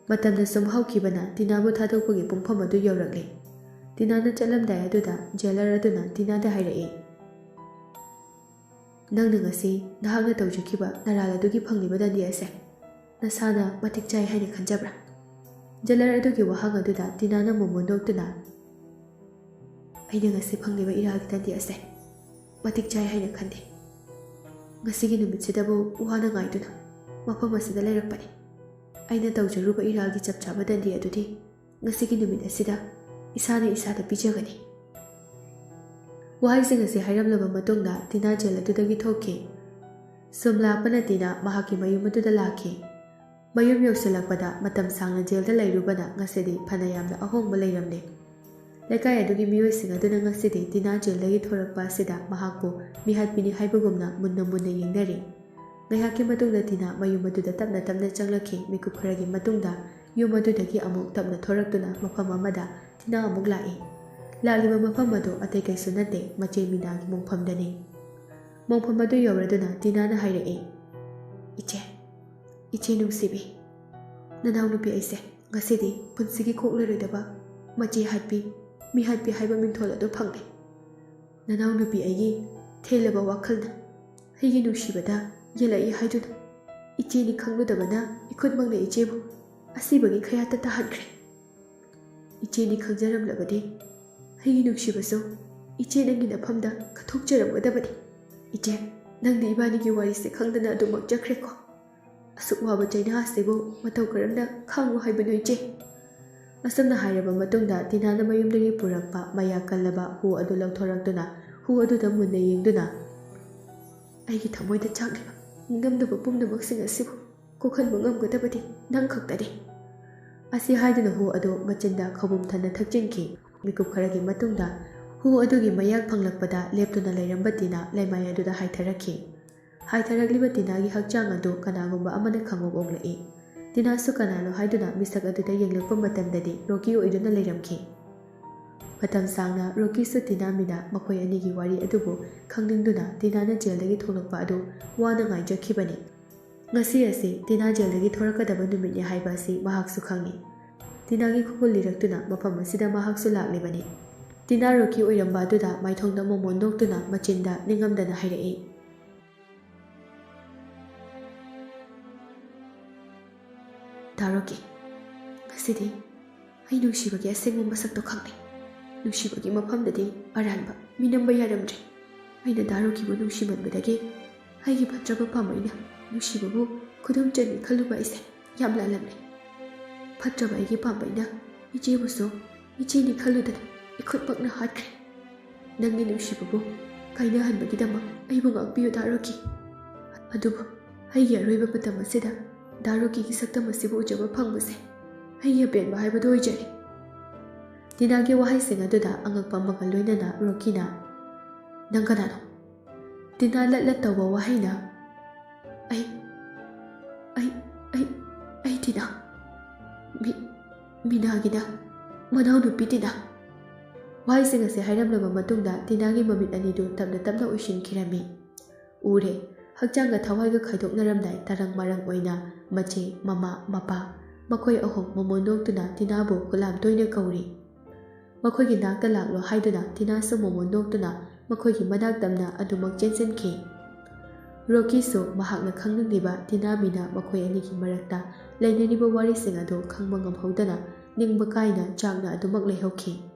ꯃꯇꯝꯅ ꯁꯨꯝ ꯍꯧꯈꯤꯕꯅ ꯇꯤꯅꯥꯕꯨ ꯊꯥꯗꯣꯛꯄꯒꯤ ꯄꯨꯡꯐꯝ ꯑꯗꯨ ꯌꯧꯔꯛꯂꯦ꯫ ꯇꯤꯅꯥꯅ ꯆꯠꯂꯝꯗꯥꯏ ꯑꯗꯨꯗ ꯖꯦꯂꯔ ꯑꯗꯨꯅ ꯇꯤꯅꯥꯗ ꯍꯥꯏꯔꯛꯏ, "ꯅꯪꯅ ꯉꯁꯤ ꯅꯍꯥꯛꯅ ꯇꯧꯖꯈꯤꯕ ꯅꯔꯥꯜ ꯑꯗꯨꯒꯤ ꯐꯪꯂꯤꯕ ꯗꯟꯗꯤ ꯑꯁꯦ ꯅꯁꯥꯅ ꯃꯇꯤꯛ ꯆꯥꯏ ꯍꯥꯏꯅ ꯈꯟꯖꯕ꯭ꯔꯥ?" ꯖꯦꯂꯔ ꯑꯗꯨꯒꯤ ꯋꯥꯍꯪ ꯑꯗꯨꯗ ꯇꯤꯅꯥꯅ ꯃꯣꯃꯣꯟ ꯅꯣꯛꯇꯨꯅ, "ꯑꯩꯅ ꯉꯁꯤ ꯐꯪꯂꯤꯕ ꯏꯔꯥꯜꯒꯤ ꯗꯟꯗꯤ ꯑꯁꯦ ꯃꯇꯤꯛ ꯆꯥꯏ ꯍꯥꯏꯅ ꯈꯟꯗꯦ꯫ ꯉꯁꯤꯒꯤ ꯅꯨꯃꯤꯠꯁꯤꯗꯕꯨ ꯋꯥꯅ ꯉꯥꯏꯗꯨꯅ ꯃꯐꯝ ꯑꯁꯤꯗ ꯂꯩꯔꯛꯄꯅꯤ꯫ ꯑꯩꯅ ꯇꯧꯖꯔꯨꯕ ꯏꯔꯥꯜꯒꯤ ꯆꯞ ꯆꯥꯕ ꯗꯟꯗꯤ ꯑꯗꯨꯗꯤ ꯉꯁꯤꯒꯤ ꯅꯨꯃꯤꯠ ꯑꯁꯤꯗ ꯏꯁꯥꯅ ꯏꯁꯥꯗ ꯄꯤꯖꯒꯅꯤ꯫" ꯋꯥꯍꯩꯁꯤꯡ ꯑꯁꯤ ꯍꯥꯏꯔꯝꯂꯕ ꯃꯇꯨꯡꯗ ꯇꯤꯅꯥ ꯖꯦꯜ ꯑꯗꯨꯗꯒꯤ ꯊꯣꯛꯈꯤ꯫ ꯁꯨꯝ ꯂꯥꯛꯄꯅ ꯇꯤꯅꯥ ꯃꯍꯥꯛꯀꯤ ꯃꯌꯨꯝ ꯑꯗꯨꯗ ꯂꯥꯛꯈꯤ꯫ ꯃꯌꯨꯝ ꯌꯧꯁꯤꯜꯂꯛꯄꯗ ꯃꯇꯝ ꯁꯥꯡꯅ ꯖꯦꯜꯗ ꯂꯩꯔꯨꯕꯅ ꯉꯁꯤꯗꯤ ꯐꯅ ꯌꯥꯝꯅ ꯑꯍꯣꯡꯕ ꯂꯩꯔꯝꯂꯦ꯫ ꯂꯩꯀꯥꯏ ꯑꯗꯨꯒꯤ ꯃꯤꯑꯣꯏꯁꯤꯡ ꯑꯗꯨꯅ ꯉꯁꯤꯗꯤ ꯇꯤꯅꯥ ꯖꯦꯜꯗꯒꯤ ꯊꯣꯔꯛꯄ ꯑꯁꯤꯗ ꯃꯍꯥꯛꯄꯨ ꯃꯤꯍꯥꯠꯄꯤꯅꯤ ꯍꯥꯏꯕꯒꯨꯝꯅ ꯃꯨꯟꯅ ꯃꯨꯟꯅ ꯌꯦꯡꯅꯔꯤ꯫ ꯉꯥꯏꯍꯥꯛꯀꯤ ꯃꯇꯨꯡꯗ ꯇꯤꯅꯥ ꯃꯌꯨꯝ ꯑꯗꯨꯗ ꯇꯞꯅ ꯇꯞꯅ ꯆꯪꯂꯛꯈꯤ꯫ ꯃꯤꯀꯨꯞ ꯈꯔꯒꯤ ꯃꯇꯨꯡꯗ ꯌꯨꯝ ꯑꯗꯨꯗꯒꯤ ꯑꯃꯨꯛ ꯇꯞꯅ ꯊꯣꯔꯛꯇꯨꯅ ꯃꯐꯝ ꯑꯃꯗ ꯇꯤꯅꯥ ꯑꯃꯨꯛ ꯂꯥꯛꯏ꯫ ꯂꯥꯛꯂꯤꯕ ꯃꯐꯝ ꯑꯗꯨ ꯑꯇꯩ ꯀꯩꯁꯨ ꯅꯠꯇꯦ, ꯃꯆꯦ ꯃꯤꯅꯥꯒꯤ ꯃꯣꯡꯐꯝꯗꯅꯤ꯫ ꯃꯣꯡꯐꯝ ꯑꯗꯨ ꯌꯧꯔꯗꯨꯅ ꯇꯤꯅꯥꯅ ꯍꯥꯏꯔꯛꯏ, "ꯏꯆꯦ, ꯏꯆꯦ ꯅꯨꯡꯁꯤꯕꯤ, ꯅꯅꯥꯎꯅꯨꯄꯤ ꯑꯩꯁꯦ ꯉꯁꯤꯗꯤ ꯄꯨꯟꯁꯤꯒꯤ ꯀꯣꯛꯂꯔꯣꯏꯗꯕ ꯃꯆꯦ ꯍꯥꯠꯄꯤ, ꯃꯤ ꯍꯥꯠꯄꯤ ꯍꯥꯏꯕ ꯃꯤꯡꯊꯣꯜ ꯑꯗꯨ ꯐꯪꯂꯦ꯫ ꯅꯅꯥꯎꯅꯨꯄꯤ ꯑꯩꯒꯤ ꯊꯦꯜꯂꯕ ꯋꯥꯈꯜꯅ ꯑꯩꯒꯤ ꯅꯨꯡꯁꯤꯕꯗ ꯌꯦꯜꯂꯛꯏ ꯍꯥꯏꯗꯨꯅ ꯏꯆꯦꯅꯤ ꯈꯪꯂꯨꯗꯕꯅ ꯏꯈꯨꯠꯃꯛꯅ ꯏꯆꯦꯕꯨ ꯑꯁꯤꯕꯒꯤ ꯈꯌꯥꯠꯇ ꯇꯥꯍꯟꯈ꯭ꯔꯦ꯫ ꯏꯆꯦꯅꯤ ꯈꯪꯖꯔꯝꯂꯕꯗꯤ ꯑꯩꯒꯤ ꯅꯨꯡꯁꯤꯕꯁꯨ ꯏꯆꯦ ꯅꯪꯒꯤ ꯅꯐꯝꯗ ꯀꯠꯊꯣꯛꯆꯔꯝꯒꯗꯕꯅꯤ꯫ ꯏꯆꯦ, ꯅꯪꯗꯤ ꯏꯕꯥꯅꯤꯒꯤ ꯋꯥꯔꯤꯁꯦ ꯈꯪꯗꯅ ꯑꯗꯨꯃꯛ ꯆꯠꯈ꯭ꯔꯦꯀꯣ꯫ ꯑꯁꯨꯛ ꯋꯥꯕ ꯆꯩꯅꯥ ꯑꯁꯤꯕꯨ ꯃꯇꯧ ꯀꯔꯝꯅ ꯈꯥꯡꯉꯨ ꯍꯥꯏꯕꯅꯣ ꯏꯆꯦ?" ꯑꯁꯨꯝꯅ ꯍꯥꯏꯔꯕ ꯃꯇꯨꯡꯗ ꯇꯤꯅꯥꯅ ꯃꯌꯨꯝꯗꯒꯤ ꯄꯨꯔꯛꯄ ꯃꯌꯥ ꯀꯜꯂꯕ ꯍꯨ ꯑꯗꯨ ꯂꯧꯊꯣꯔꯛꯇꯨꯅ ꯍꯨ ꯑꯗꯨꯗ ꯃꯨꯟꯅ ꯌꯦꯡꯗꯨꯅ, "ꯑꯩꯒꯤ ꯊꯃꯣꯏꯗ ꯆꯥꯛꯂꯤꯕ ꯅꯤꯡꯉꯝꯗꯕ ꯄꯨꯝꯅꯃꯛꯁꯤꯡ ꯑꯁꯤꯕꯨ ꯀꯣꯛꯍꯟꯕ ꯉꯝꯒꯗꯕꯗꯤ ꯅꯪ ꯈꯛꯇꯅꯤ" ꯑꯁꯤ ꯍꯥꯏꯗꯨꯅ ꯍꯨ ꯑꯗꯨ ꯃꯆꯤꯟꯗ ꯈꯧꯕꯨꯝ ꯊꯟꯅ ꯊꯛꯆꯤꯟꯈꯤ꯫ ꯃꯤꯀꯨꯞ ꯈꯔꯒꯤ ꯃꯇꯨꯡꯗ ꯍꯨ ꯑꯗꯨꯒꯤ ꯃꯌꯥꯛ ꯐꯪꯂꯛꯄꯗ ꯂꯦꯞꯇꯨꯅ ꯂꯩꯔꯝꯕ ꯇꯤꯅꯥ ꯂꯩꯃꯥꯏ ꯑꯗꯨꯗ ꯍꯥꯏꯊꯔꯛꯈꯤ꯫ ꯍꯥꯏꯊꯔꯛꯂꯤꯕ ꯇꯤꯅꯥꯒꯤ ꯍꯛꯆꯥꯡ ꯑꯗꯨ ꯀꯅꯥꯒꯨꯝꯕ ꯑꯃꯅ ꯈꯪꯑꯣꯞ ꯑꯣꯛꯂꯛꯏ꯫ ꯇꯤꯅꯥꯁꯨ ꯀꯅꯥꯅꯣ ꯍꯥꯏꯗꯨꯅ ꯃꯤꯁꯛ ꯑꯗꯨꯗ ꯌꯦꯡꯂꯛꯄ ꯃꯇꯝꯗꯗꯤ ꯔꯣꯀꯤ ꯑꯣꯏꯗꯨꯅ ꯂꯩꯔꯝꯈꯤ꯫ ꯃꯇꯝ ꯁꯥꯡꯅ ꯔꯣꯀꯤꯁꯨ ꯇꯤꯅꯥ ꯃꯤꯅꯥ ꯃꯈꯣꯏ ꯑꯅꯤꯒꯤ ꯋꯥꯔꯤ ꯑꯗꯨꯕꯨ ꯈꯪꯅꯤꯡꯗꯨꯅ ꯇꯤꯅꯥꯅ ꯖꯦꯜꯗꯒꯤ ꯊꯣꯛꯂꯛꯄ ꯑꯗꯨ ꯋꯥꯅ ꯉꯥꯏꯖꯈꯤꯕꯅꯤ꯫ ꯉꯁꯤ ꯑꯁꯤ ꯇꯤꯅꯥ ꯖꯦꯜꯗꯒꯤ ꯊꯣꯔꯛꯀꯗꯕ ꯅꯨꯃꯤꯠꯅꯤ ꯍꯥꯏꯕ ꯑꯁꯤ ꯃꯍꯥꯛꯁꯨ ꯈꯪꯏ꯫ ꯇꯤꯅꯥꯒꯤ ꯈꯨꯕꯨ ꯂꯤꯔꯛꯇꯨꯅ ꯃꯐꯝ ꯑꯁꯤꯗ ꯃꯍꯥꯛꯁꯨ ꯂꯥꯛꯂꯤꯕꯅꯤ꯫ ꯇꯤꯅꯥ ꯔꯣꯀꯤ ꯑꯣꯏꯔꯝꯕ ꯑꯗꯨꯗ ꯃꯥꯏꯊꯣꯡꯗ ꯃꯣꯃꯣꯟ ꯅꯣꯛꯇꯨꯅ ꯃꯆꯤꯟꯗ ꯅꯤꯡꯉꯝꯗꯅ ꯍꯥꯏꯔꯛꯏ, "ꯗꯥ ꯔꯣꯀꯤ, ꯉꯁꯤꯗꯤ ꯑꯩ ꯅꯨꯡꯁꯤꯕꯒꯤ ꯑꯁꯦꯡꯕ ꯃꯁꯛꯇꯣ ꯈꯪꯂꯦ꯫ ꯅꯨꯡꯁꯤꯕꯒꯤ ꯃꯐꯝꯗꯗꯤ ꯑꯔꯥꯟꯕ ꯃꯤꯅꯝꯕ ꯌꯥꯔꯝꯗ꯭ꯔꯦ꯫ ꯑꯩꯅ ꯗꯥ ꯔꯣꯀꯤꯕꯨ ꯅꯨꯡꯁꯤꯃꯟꯕꯗꯒꯤ ꯑꯩꯒꯤ ꯐꯠꯇ꯭ꯔꯕ ꯄꯥꯝꯕꯩꯅ ꯅꯨꯡꯁꯤꯕꯕꯨ ꯈꯨꯗꯨꯝ ꯆꯟꯒꯦ ꯈꯜꯂꯨꯕ ꯑꯩꯁꯦ ꯌꯥꯝ ꯂꯥꯜꯂꯝꯃꯦ꯫ ꯐꯠꯇ꯭ꯔꯕ ꯑꯩꯒꯤ ꯄꯥꯝꯕꯩꯅ ꯏꯆꯦꯕꯨꯁꯨ ꯏꯆꯦꯅꯤ ꯈꯜꯂꯨꯗꯅ ꯏꯈꯨꯠꯃꯛꯅ ꯍꯥꯠꯈ꯭ꯔꯦ꯫ ꯅꯪꯒꯤ ꯅꯨꯡꯁꯤꯕꯕꯨ ꯀꯥꯏꯅꯍꯟꯕꯒꯤꯗꯃꯛ ꯑꯩꯕꯨ ꯉꯥꯛꯄꯤꯌꯨ ꯗꯥ ꯔꯣꯀꯤ꯫ ꯑꯗꯨꯕꯨ ꯑꯩꯒꯤ ꯑꯔꯣꯏꯕ ꯃꯇꯝ ꯑꯁꯤꯗ ꯗꯥ ꯔꯣꯀꯤꯒꯤ ꯁꯛꯇꯝ ꯑꯁꯤꯕꯨ ꯎꯖꯕ ꯐꯪꯕꯁꯦ ꯑꯩꯒꯤ ꯑꯄꯦꯟꯕ ꯍꯥꯏꯕꯗꯨ ꯑꯣꯏꯖꯔꯦ꯫ ꯇꯤꯅꯥꯒꯤ ꯋꯥꯍꯩꯁꯤꯡ ꯑꯗꯨꯗ ꯑꯉꯛꯄ ꯑꯃꯒ ꯂꯣꯏꯅꯅ ꯔꯣꯀꯤꯅ, "ꯅꯪ ꯀꯅꯥꯅꯣ?" ꯇꯤꯅꯥ ꯂꯠ ꯂꯠ ꯇꯧꯕ ꯋꯥꯍꯩꯅ, "ꯑꯩ, ꯑꯩ, ꯑꯩ, ꯑꯩ ꯇꯤꯅꯥ꯫ ꯃꯤ, ꯃꯤꯅꯥꯒꯤꯅ ꯃꯅꯥꯎꯅꯨꯄꯤ ꯇꯤꯅꯥ꯫" ꯋꯥꯍꯩꯁꯤꯡ ꯑꯁꯤ ꯍꯥꯏꯔꯝꯂꯕ ꯃꯇꯨꯡꯗ ꯇꯤꯅꯥꯒꯤ ꯃꯃꯤꯠ ꯑꯅꯤꯗꯨ ꯇꯞꯅ ꯇꯞꯅ ꯎꯏꯁꯤꯟꯈꯤꯔꯝꯃꯤ꯫ ꯎꯔꯦ, ꯍꯛꯆꯥꯡꯒ ꯊꯋꯥꯏꯒ ꯈꯥꯏꯗꯣꯛꯅꯔꯝꯗꯥꯏ ꯇꯔꯪ ꯃꯔꯪ ꯑꯣꯏꯅ ꯃꯆꯦ, ꯃꯃꯥ, ꯃꯄꯥ, ꯃꯈꯣꯏ ꯑꯍꯨꯝ ꯃꯣꯃꯣꯟ ꯅꯣꯛꯇꯨꯅ ꯇꯤꯅꯥꯕꯨ ꯈꯨꯂꯥꯝ ꯇꯣꯏꯅ ꯀꯧꯔꯤ꯫ ꯃꯈꯣꯏꯒꯤ ꯅꯥꯛꯇ ꯂꯥꯛꯂꯣ ꯍꯥꯏꯗꯨꯅ ꯇꯤꯅꯥꯁꯨ ꯃꯣꯃꯣꯟ ꯅꯣꯛꯇꯨꯅ ꯃꯈꯣꯏꯒꯤ ꯃꯅꯥꯛ ꯇꯝꯅ ꯑꯗꯨꯃꯛ ꯆꯦꯟꯁꯤꯟꯈꯤ꯫ ꯔꯣꯀꯤꯁꯨ ꯃꯍꯥꯛꯅ ꯈꯪꯅꯤꯡꯂꯤꯕ ꯇꯤꯅꯥ ꯃꯤꯅꯥ ꯃꯈꯣꯏ ꯑꯅꯤꯒꯤ ꯃꯔꯛꯇ ꯂꯩꯅꯔꯤꯕ ꯋꯥꯔꯤꯁꯤꯡ ꯑꯗꯨ ꯈꯪꯕ ꯉꯝꯍꯧꯗꯅ ꯅꯤꯡꯕ ꯀꯥꯏꯅ ꯆꯥꯛꯅ ꯑꯗꯨꯃꯛ ꯂꯩꯍꯧꯈꯤ꯫